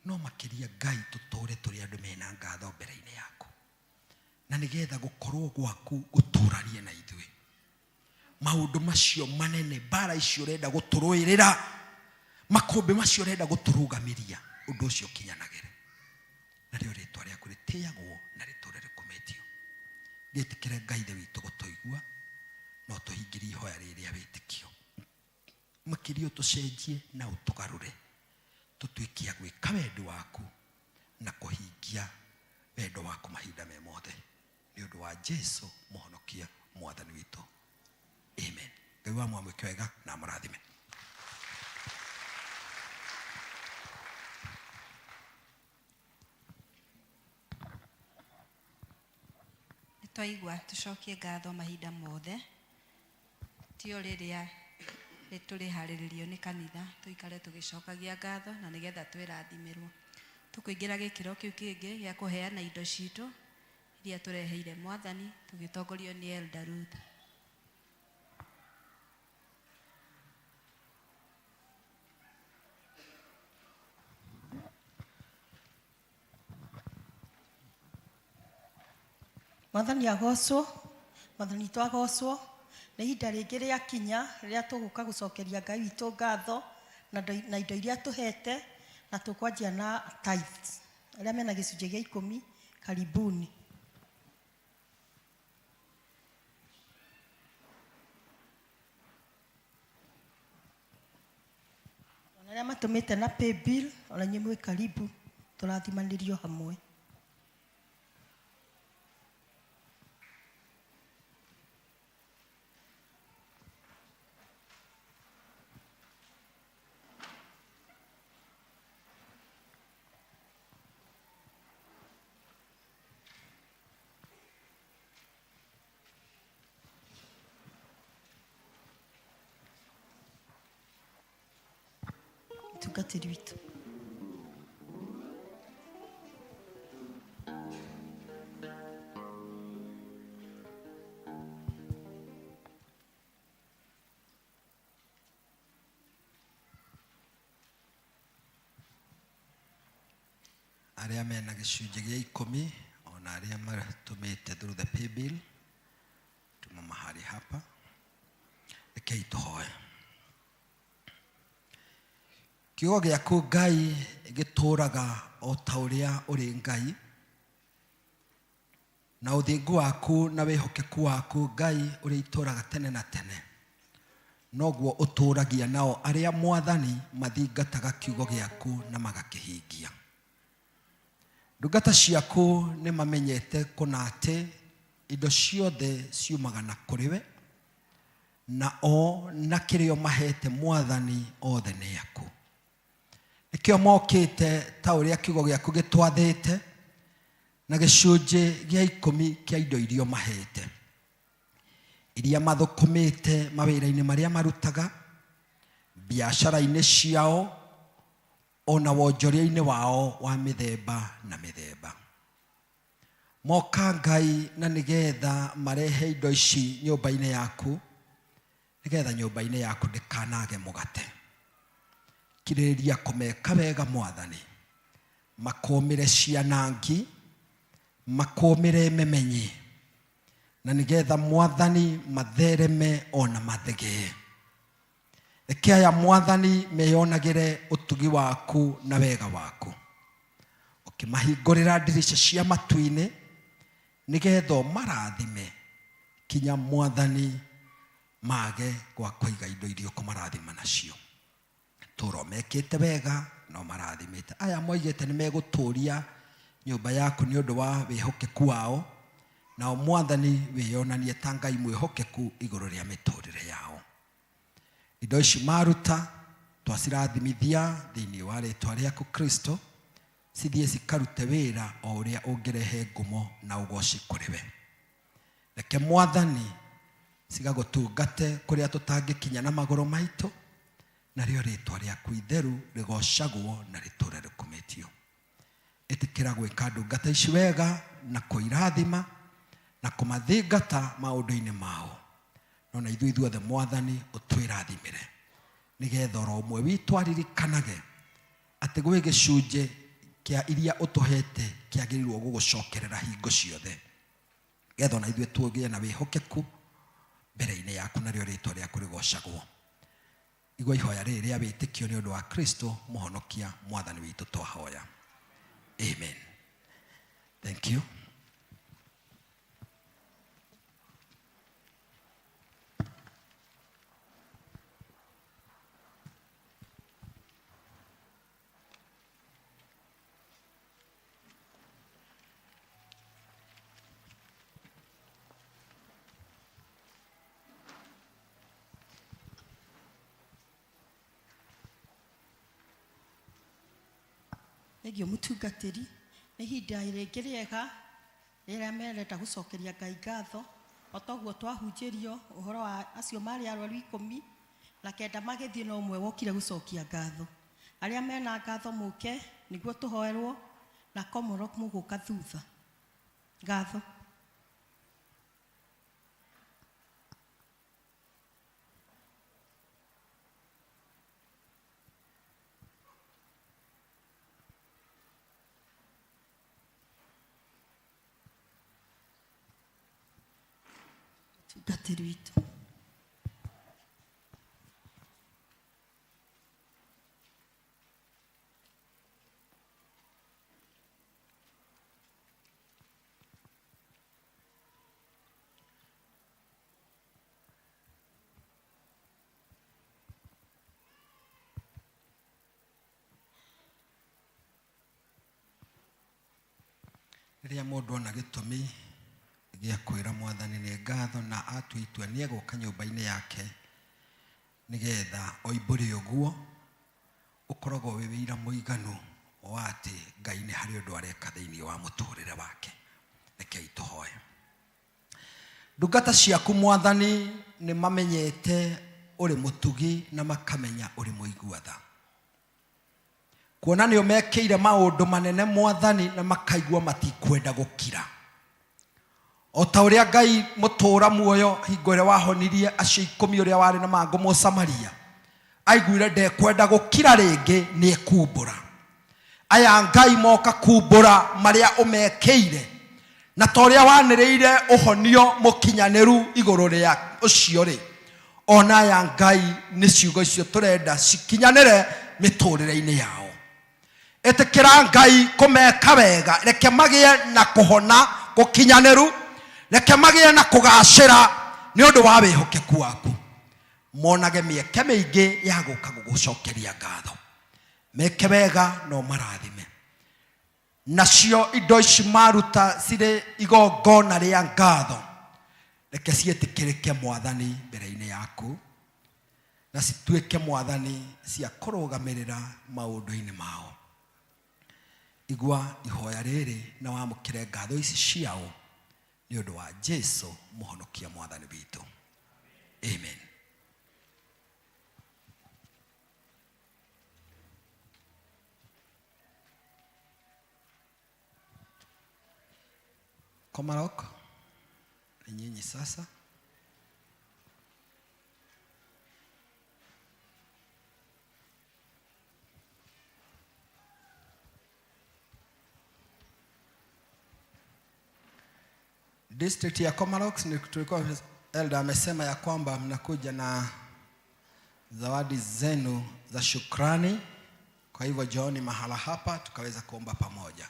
no makĩria Ngai tũtũre tũrĩ andũ mena ngatho mbere-inĩ yaku, na nĩgetha gũkorwo gwaku gũtũranie na ithuĩ. Maũndũ macio manene, mbara icio ũrenda gũtũrũĩrĩra, makũmbĩ macio ũrenda gũtũrũgamĩria, ũndũ ũcio ũkinyanagĩre. Narĩo rĩtwa rĩaku rĩtĩagwo na rĩtũre rĩkumĩtio. Gĩtĩkĩre Ngai Ithe witũ gũtũigua na ũtũhingĩrie ihoya rĩrĩ rĩa wĩtĩkio. Makĩria ũtũcenjie na ũtũgarũre tũtuĩke a gwĩka wendi waku na kũhingia wendo waku mahinda me mothe. Nĩ ũndũ wa Jesu mũhonokia mwathani witũ. Amen. Ngai wa mwamwĩke wega na amũrathime. Nĩ twaigua tũcokie ngatho mahinda mothe, ti o rĩrĩa tũrĩharĩrĩrio nĩ kanitha, tũikare tũgĩcokagia ngatho na nĩgetha twĩrathimĩrwo. Tũkũingĩra gĩkĩro kĩu kĩngĩ gĩa kũheana indo citũ iria tũreheire Mwathani tũgĩtongorio nĩ Elder Ruth. Mwathani agocwo, Mwathani witũ agocwo. Nĩ ihinda rĩngĩ rĩakinya rĩrĩa tũgũka gũcokeria Ngai witũ ngatho na indo iria atũhete, na tũkwanjia na tithes. Arĩa mena gĩcunjĩ gĩa ikũmi, karibuni. Ona arĩa matũmĩte na paybill, ona inyuĩ mwĩ karibu, tũrathimanĩrio hamwe. Mũtungatĩri witũ. Arĩa mena gĩcunjĩ gĩa ikũmi ona arĩa matũmĩte through the paybill, tuma mahali hapa. Rekei tũhoe. Kiugo gĩaku Ngai gĩtũraga o ta ũrĩa ũrĩ Ngai, na ũthingu waku na wĩhokeku waku Ngai ũrĩa itũraga tene na tene, noguo ũtũragia nao arĩa Mwathani mathingataga kiugo gĩaku na magakĩhingia. Ndungata ciaku nĩ mamenyete kũna atĩ indo ciothe ciumaga na kũrĩ we, na o na kĩrĩa mahete Mwathani othe nĩ aku. Nĩkĩo mokĩte ta ũrĩa kiugo gĩaku gĩtwathĩte, Na gĩcunjĩ gĩa ikũmi kĩa indo iria ũmahete, iria mathũkũmĩte mawĩra-inĩ marĩa marutaga, biacara-inĩ ciao, ona wonjoria-inĩ wao wa mĩthemba na mĩthemba. Moka Ngai na nĩgetha marehe indo ici nyũmba-inĩ yaku, nĩgetha nyũmba-inĩ yaku ndĩkanage mũgate. Kirĩrĩria kũmeka wega Mwathani, makũmĩre cianangi, makũmĩre memenyi, na nĩgetha Mwathani mathereme ona mathegee. Reke aya Mwathani meyonagĩre ũtugi waku na wega waku, ũkĩmahingũrĩra ndirica cia matu-inĩ, nĩgetha ũmarathime kinya Mwathani mage gwa kũiga indo iria ũkũmarathima nacio. Tũra ũmekĩte wega na ũmarathimĩte. Aya moigĩte nĩ megũtũria nyũmba yaku nĩ ũndũ wa wĩhokeku wao, nao Mwathani wĩyonanie ta Ngai mwĩhokeku igũrũ rĩa mĩtũrĩre yao. Indo ici maruta twacirathimithia thĩinĩ wa rĩtwa rĩaku Kristo, cithiĩ cikarute wĩra o ũrĩa ũngĩrehe ngumo na ũgoci kũrĩ we. Reke Mwathani cigagũtungate kũrĩa tũtangĩkinya na magũrũ maitũ, narĩo rĩtwa rĩaku itheru rĩgocagwo na rĩtũre rĩkumĩtio. Ĩtĩkĩra gwĩka ndungata ici wega na kũirathima na kũmathingata maũndũ-inĩ mao. No na ithuĩ ithuothe Mwathani ũtwĩrathimĩre, nĩgetha oro ũmwe witũ aririkanage atĩ gwĩ gĩcunjĩ kĩa iria ũtũhete kĩagĩrĩirwo gũgũcokerera hingo ciothe, nĩgetha ona ithuĩ tũgĩe na wĩhokeku mbere-inĩ yaku, narĩo rĩtwa rĩaku rĩgocagwo. Igua ihoya rĩrĩ rĩa wĩtĩkio nĩ ũndũ wa Kristo mũhonokia Mwathani witũ twahoya. Amen. Thank you. Thengio mũtungatĩri, nĩ ihinda rĩngĩ rĩega rĩrĩa merenda gũcokeria Ngai ngatho, o toguo twahunjĩrio ũhoro wa acio marĩ arwaru ikũmi na kenda magĩthiĩ no ũmwe wokire gũcokia ngatho. Arĩa mena ngatho mũke nĩguo tũhoerwo na komoro mũgũka thutha. Ngatho. Mũtungatĩri witũ. Rĩrĩa mũndũ ona gĩtũmi gĩa kwĩra Mwathani nĩ ngatho na atua itua nĩ egũka nyũmba-inĩ yake nĩgetha oimbũre ũguo, ũkoragwo wĩ wĩira mũiganu wa atĩ Ngai nĩ harĩ ũndũ areka thĩinĩ wa mũtũrĩre wake. Rekei tũhoe. Ndungata ciaku Mwathani nĩ mamenyete ũrĩ mũtugi na makamenya ũrĩ mũigua tha. Kuona nĩ ũmekĩire maũndũ manene Mwathani na makaigua matikwenda gũkira. O ta ũrĩa Ngai mũtũũra muoyo hingo ĩrĩa wahonirie acio ikũmi ũrĩa warĩ na mangũ Mũsamaria, aiguire ndekwenda gũkira rĩngĩ nĩ ekumbũra. Aya Ngai moka kumbũra marĩa ũmekĩire, na ta ũrĩa wanĩrĩire ũhonio mũkinyanĩru igũrũ rĩa ũcio rĩ, ona aya Ngai nĩ ciugo icio tũrenda cikinyanĩre mĩtũrĩre-inĩ yao. Ĩtĩkĩra Ngai kũmeka wega, reke magĩe na kũhona gũkinyanĩru, reke magĩe na kũgacĩra nĩ ũndũ wa wĩhokeku waku. Monage mĩeke mĩingĩ ya gũka gũgũcokeria ngatho. Meke wega na ũmarathime. Nacio indo ici maruta cirĩ igongona rĩa ngatho, reke ciĩtĩkĩrĩke Mwathani mbere-inĩ yaku, na cituĩke Mwathani cia kũrũgamĩrĩra maũndũ-inĩ mao. Igua ihoya rĩrĩ na wamũkĩre ngatho ici ciao nĩ ũndũ wa Jesu mũhonokia mwathani witũ. Amen. Komarok, ni nyinyi sasa. District ya Komarok ni tulikuwa elder amesema ya kwamba mnakuja na zawadi zenu za shukrani. Kwa hivyo jooni mahala hapa tukaweza kuomba pamoja.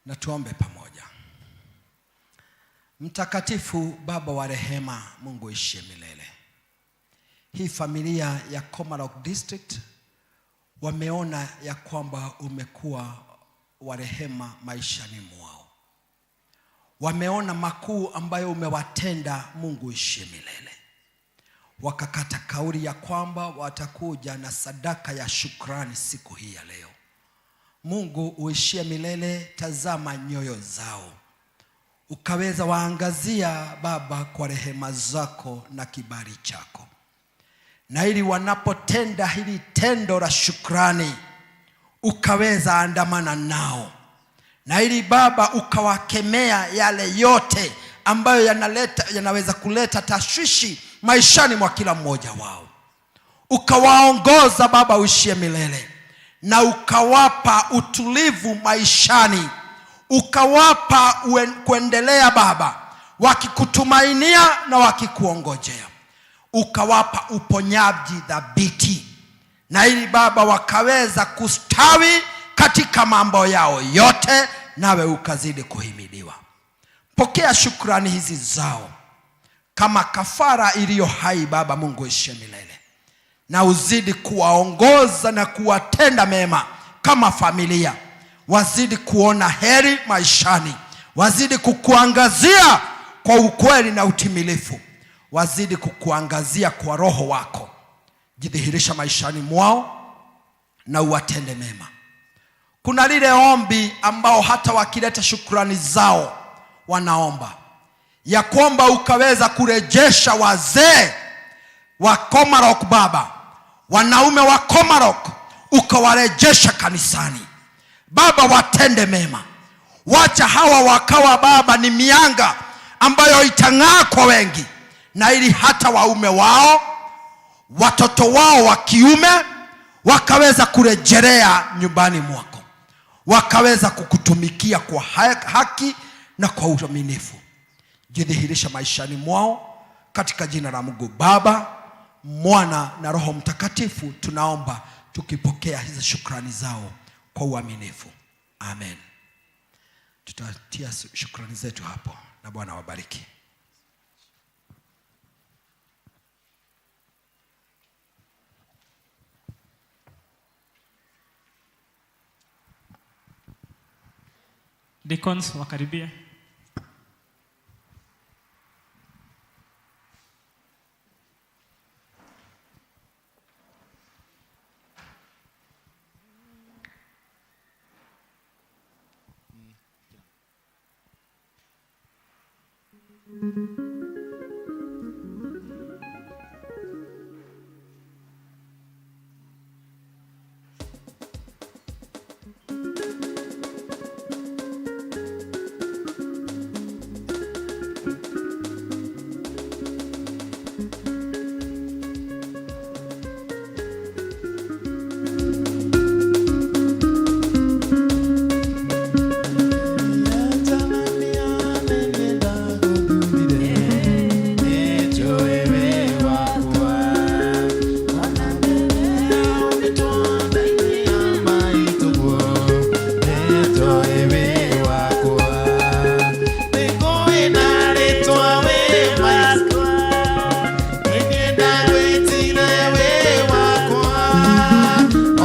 Na tuombe pamoja. Mtakatifu Baba wa rehema, Mungu ishie milele. Hii familia ya Komarok District wameona ya kwamba umekuwa wa rehema maishani mwao. Wameona makuu ambayo umewatenda, Mungu ishie milele. Wakakata kauli ya kwamba watakuja na sadaka ya shukrani siku hii ya leo. Mungu uishie milele, tazama nyoyo zao, ukaweza waangazia Baba kwa rehema zako na kibali chako, na ili wanapotenda hili tendo la shukrani ukaweza andamana nao, na ili Baba ukawakemea yale yote ambayo yanaweza kuleta tashwishi maishani mwa kila mmoja wao, ukawaongoza Baba uishie milele, na ukawapa utulivu maishani, ukawapa kuendelea Baba, wakikutumainia na wakikuongojea, ukawapa uponyaji thabiti, na ili Baba wakaweza kustawi katika mambo yao yote, nawe ukazidi kuhimidiwa. Pokea shukrani hizi zao kama kafara iliyo hai, Baba Mungu ishie milele, na uzidi kuwaongoza na kuwatenda mema kama familia, wazidi kuona heri maishani, wazidi kukuangazia kwa ukweli na utimilifu, wazidi kukuangazia kwa roho wako. Jidhihirisha maishani mwao na uwatende mema. Kuna lile ombi ambao hata wakileta shukrani zao wanaomba ya kwamba ukaweza kurejesha wazee wa Komarok Baba, wanaume wa Komarok ukawarejesha kanisani Baba, watende mema. Wacha hawa wakawa Baba ni mianga ambayo itang'aa kwa wengi, na ili hata waume wao, watoto wao wa kiume wakaweza kurejelea nyumbani mwako, wakaweza kukutumikia kwa haki na kwa uaminifu. Jidhihirisha maishani mwao katika jina la Mungu Baba, Mwana na Roho Mtakatifu, tunaomba tukipokea hizi shukrani zao kwa uaminifu. Amen. Tutatia shukrani zetu hapo na Bwana wabariki. Deacons wakaribia.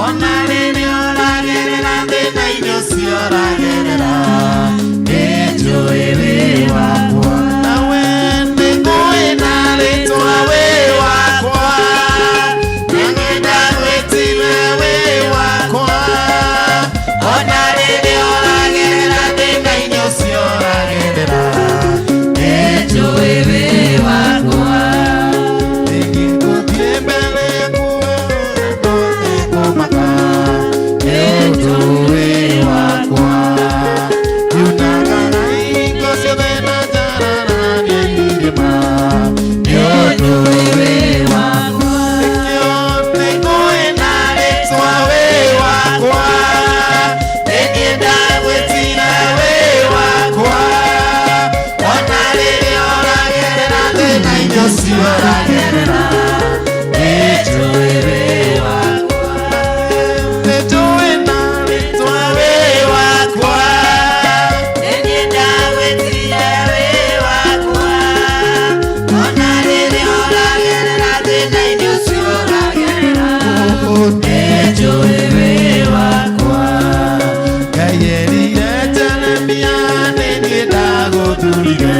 Ona rĩrĩa ũragerera thĩna-inĩ ũcio ũragerera, nĩnjũĩ wĩ wakwa. Nawe nĩngũĩ na rĩtwa wĩ wakwa. Nĩngwenda gwĩtire wĩ wakwa. Ona rĩrĩa ũragerera thĩna-inĩ ũcio ũragerera, nĩnjũĩ wĩ wakwa. Ingĩgũthiĩ mbere yaku ndũngĩkũmaka, nĩnjũĩ wakwa. Yunagaga hingo ciothe na njararania irĩma, nĩnjũĩ wĩ wakwa. Nĩkĩo nĩngũĩ na rĩtwa wĩ wakwa. Nĩniĩ ndagwĩtire wĩ wakwa. Ona rĩrĩa ũragerera thĩna-inĩ ũcio ũragerera, nĩnjũĩ wĩ wakwa. Nĩnjũĩ na rĩtwa wĩ wakwa. Nĩniĩ ndagwĩtire wĩ wakwa. Ona rĩrĩa ũragerera thĩna-inĩ ũcio ũragerera, nĩnjũĩ wĩ wakwa. Ngai erire Jeremia, nĩniĩ ndagũthurire.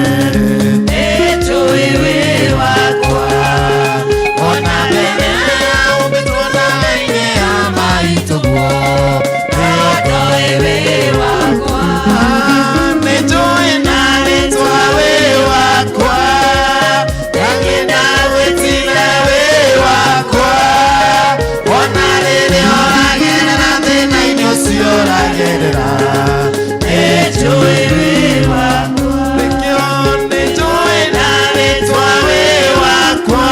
Nĩnjũĩ wĩ wakwa. Ona mbere ya ũmbĩtwo nda-inĩ ya maitũguo, nĩnjũĩ wĩ wakwa. Nĩnjũĩ na rĩtwa wĩ wakwa. Ngai ndagwĩtire wĩ wakwa. Ona rĩrĩa ũragerera thĩna-inĩ ũcio ũragerera, nĩnjũĩ wĩ wakwa. Nĩkĩo nĩnjũĩ na rĩtwa wĩ wakwa.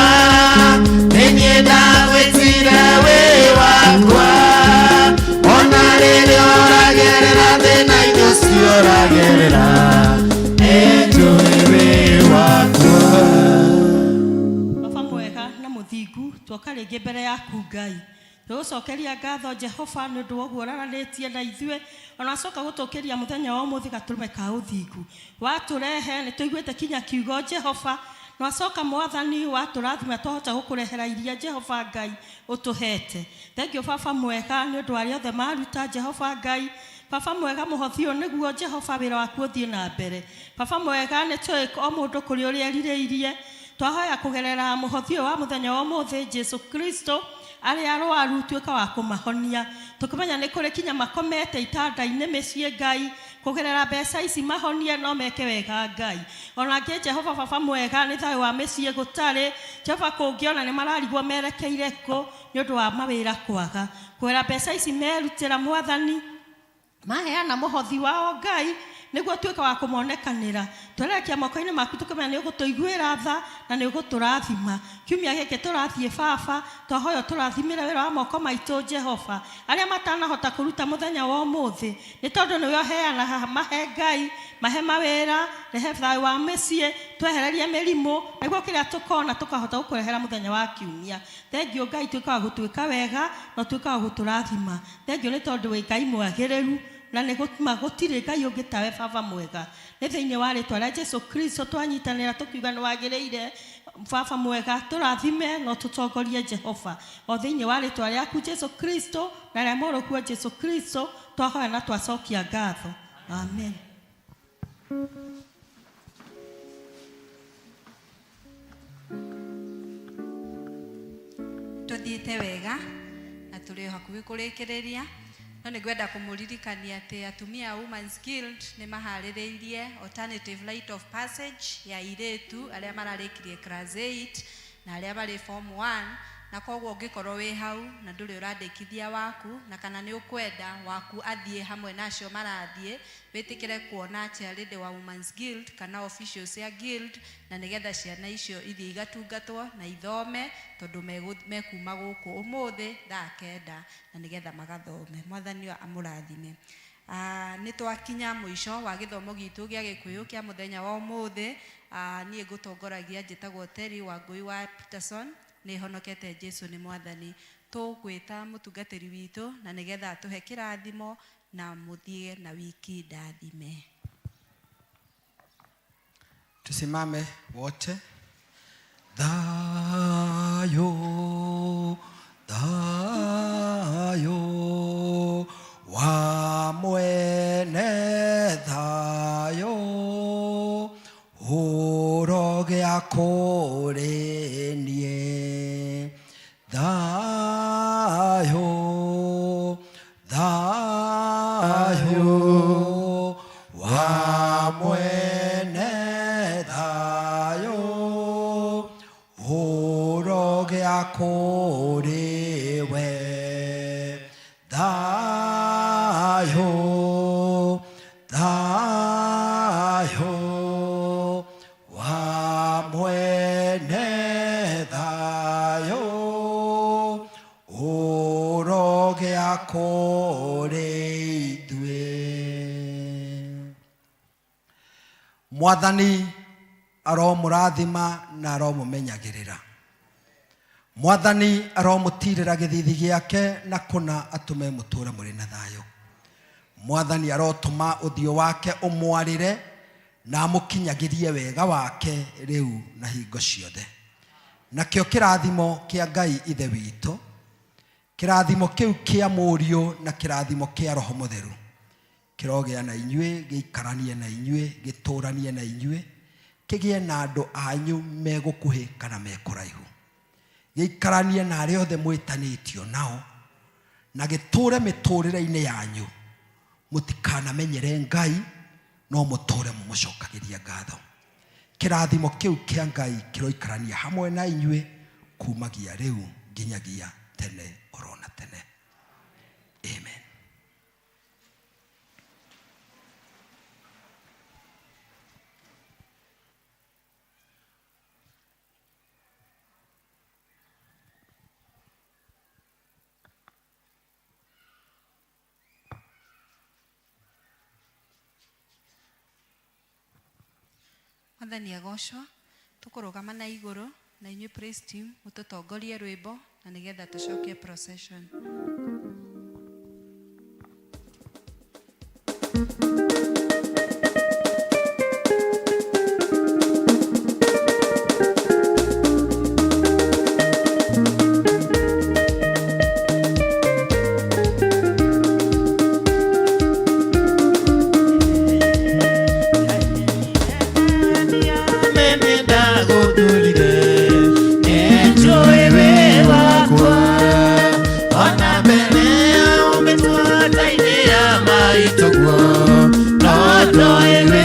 Nĩniĩ ndagwĩtire wĩ wakwa. Ona rĩrĩa ũragerera thĩna-inĩ ũcio ũragerera, nĩnjũĩ wĩ wakwa. Baba mwega na mũthingu, tuoka rĩngĩ mbere yaku Ngai. Tũgũcokeria ngatho Jehova nĩ ũndũ wa ũguo ũraranĩtie na ithuĩ, ona acoka gũtũkĩria mũthenya wa ũmũthĩ gatũrũme ka ũthingu. Watũrehe nĩ tũiguĩte kinya kiugo Jehova, na wacoka Mwathani watũrathima twahota gũkũrehera iria Jehova Ngai ũtũhete. Thengiũ Baba mwega nĩ ũndũ wa arĩa othe maruta Jehova Ngai. Baba mwega mũhothi ũyũ nĩguo Jehova wĩra waku ũthiĩ na mbere. Baba mwega nĩ tũĩ o mũndũ kũrĩ ũrĩa erirĩirie. Twahoya kũgerera mũhothi ũyũ wa mũthenya wa ũmũthĩ Jesu Kristo arĩa arwaru tuĩka wa kũmahonia. Tũkĩmenya nĩ kũrĩ kinya makomete itanda-inĩ mĩciĩ Ngai, kũgerera mbeca ici mahonie no meke wega Ngai. Ona angĩ Jehova Baba mwega nĩ thayũ wa mĩciĩ gũtarĩ. Jehova kũngĩona nĩ mararigwo merekeire kũ nĩ ũndũ wa mawĩra kwaga. Kũgerera mbeca ici merutĩra Mwathani, maheana mũhothi wao Ngai nĩguo tuĩka wa kũmonekanĩra. Twerekia moko-inĩ maku tũkĩmenya nĩ ũgũtũiguĩra tha na nĩ ũgũtũrathima. Kiumia gĩkĩ tũrathiĩ Baba, twahoya ũtũrathimĩre wĩra wa moko maitũ Jehova. Arĩa matanahota kũruta mũthenya wa ũmũthĩ, nĩ tondũ nĩwe ũheanaga, mahe Ngai, mahe mawĩra, rehe thayũ wa mĩciĩ, twehererie mĩrimũ, nĩguo kĩrĩa tũkona tũkahota gũkũrehera mũthenya wa kiumia. Thengiũ Ngai, tuĩka wa gũtwĩka wega na ũtuĩka wa gũtũrathima. Thengiũ nĩ tondũ wĩ Ngai mwagĩrĩru na nĩ gũtuma gũtirĩ Ngai ũngĩ tawe Baba mwega. Nĩ thĩinĩ wa rĩtwa rĩa Jesu Kristo twanyitanĩra tũkiuga nĩ wagĩrĩire Baba mwega, tũrathime na ũtũtongorie Jehova. O thĩinĩ wa rĩtwa rĩaku Jesu Kristo na rĩa mũrũguo Jesu Kristo twahoya na twacokia ngatho. Amen. Tuthiĩte wega na tũrĩ o hakuhĩ kũrĩkĩrĩria, no nĩ ngwenda kũmũririkania atĩ atumia a Women's Guild nĩ maharĩrĩirie alternative rite of passage ya airĩtu arĩa mararĩkirie class 8 na arĩa marĩ form 1, na koguo ũngĩkorwo wĩ hau na ndũrĩ ũrandĩkithia waku na kana nĩ ũkwenda waku athiĩ hamwe na acio marathiĩ, wĩtĩkĩre kuona chairlady wa Women's Guild kana officials ya guild, na nĩgetha ciana icio ithiĩ igatungatwo na ithome tondũ mekuma gũkũ ũmũthĩ thaa 9 na nĩgetha magathome. Mwathani amũrathime. Nĩ twakinya mũico wa gĩthomo gitũ gĩa Gĩkũyũ kĩa mũthenya wa ũmũthĩ. Niĩ ngũtongoragia njĩtagwo Terry Wangũi wa Peterson, nĩ honokete Jesu nĩ Mwathani. Tũgwĩta mũtungatĩri witũ na nĩgetha atũhe kĩrathimo na mũthiĩ na wiki ndathime. Tusimame wote. Thayo, thayo. Thayũ, thayũ wa mwene thayũ ũrogĩa kũrĩ ithuĩ. Mwathani aromũrathima na aromũmenyagĩrĩra. Mwathani aromũtirĩra gĩthithi gĩake na kũna atũme mũtũre mũrĩ na thayũ. Mwathani arotũma ũthiũ wake ũmwarĩre na amũkinyagĩrie wega wake rĩu na hingo ciothe. Nakĩo kĩrathimo kĩa Ngai Ithe witũ, kĩrathimo kĩu kĩa Mũriũ na kĩrathimo kĩa Roho Mũtheru kĩrogĩa na inyuĩ, gĩikaranie na inyuĩ, gĩtũranie na inyuĩ, kĩgĩe na andũ anyu me gũkuhĩ kana me kũraihu, gĩikaranie na arĩa othe mwĩtanĩtio nao, na gĩtũre mĩtũrĩre-inĩ yanyu. Mũtikanamenyere Ngai, no mũtũre mũmũcokagĩria ngatho. Kĩrathimo kĩu kĩa Ngai kĩroikarania hamwe na inyuĩ kumagia rĩu nginyagia tene oro na tene. Amen. Mwathani agocwo. Tũkũrũgama na igũrũ na inyuĩ praise team mũtũtongorie rwĩmbo na nĩgetha tũcokie procession. Mimi ndagũthurire, nĩnjũĩ wĩ wakwa. Ona mbere ya ũmĩtwo nda-inĩ ya maitũguo, no ndoĩ wĩ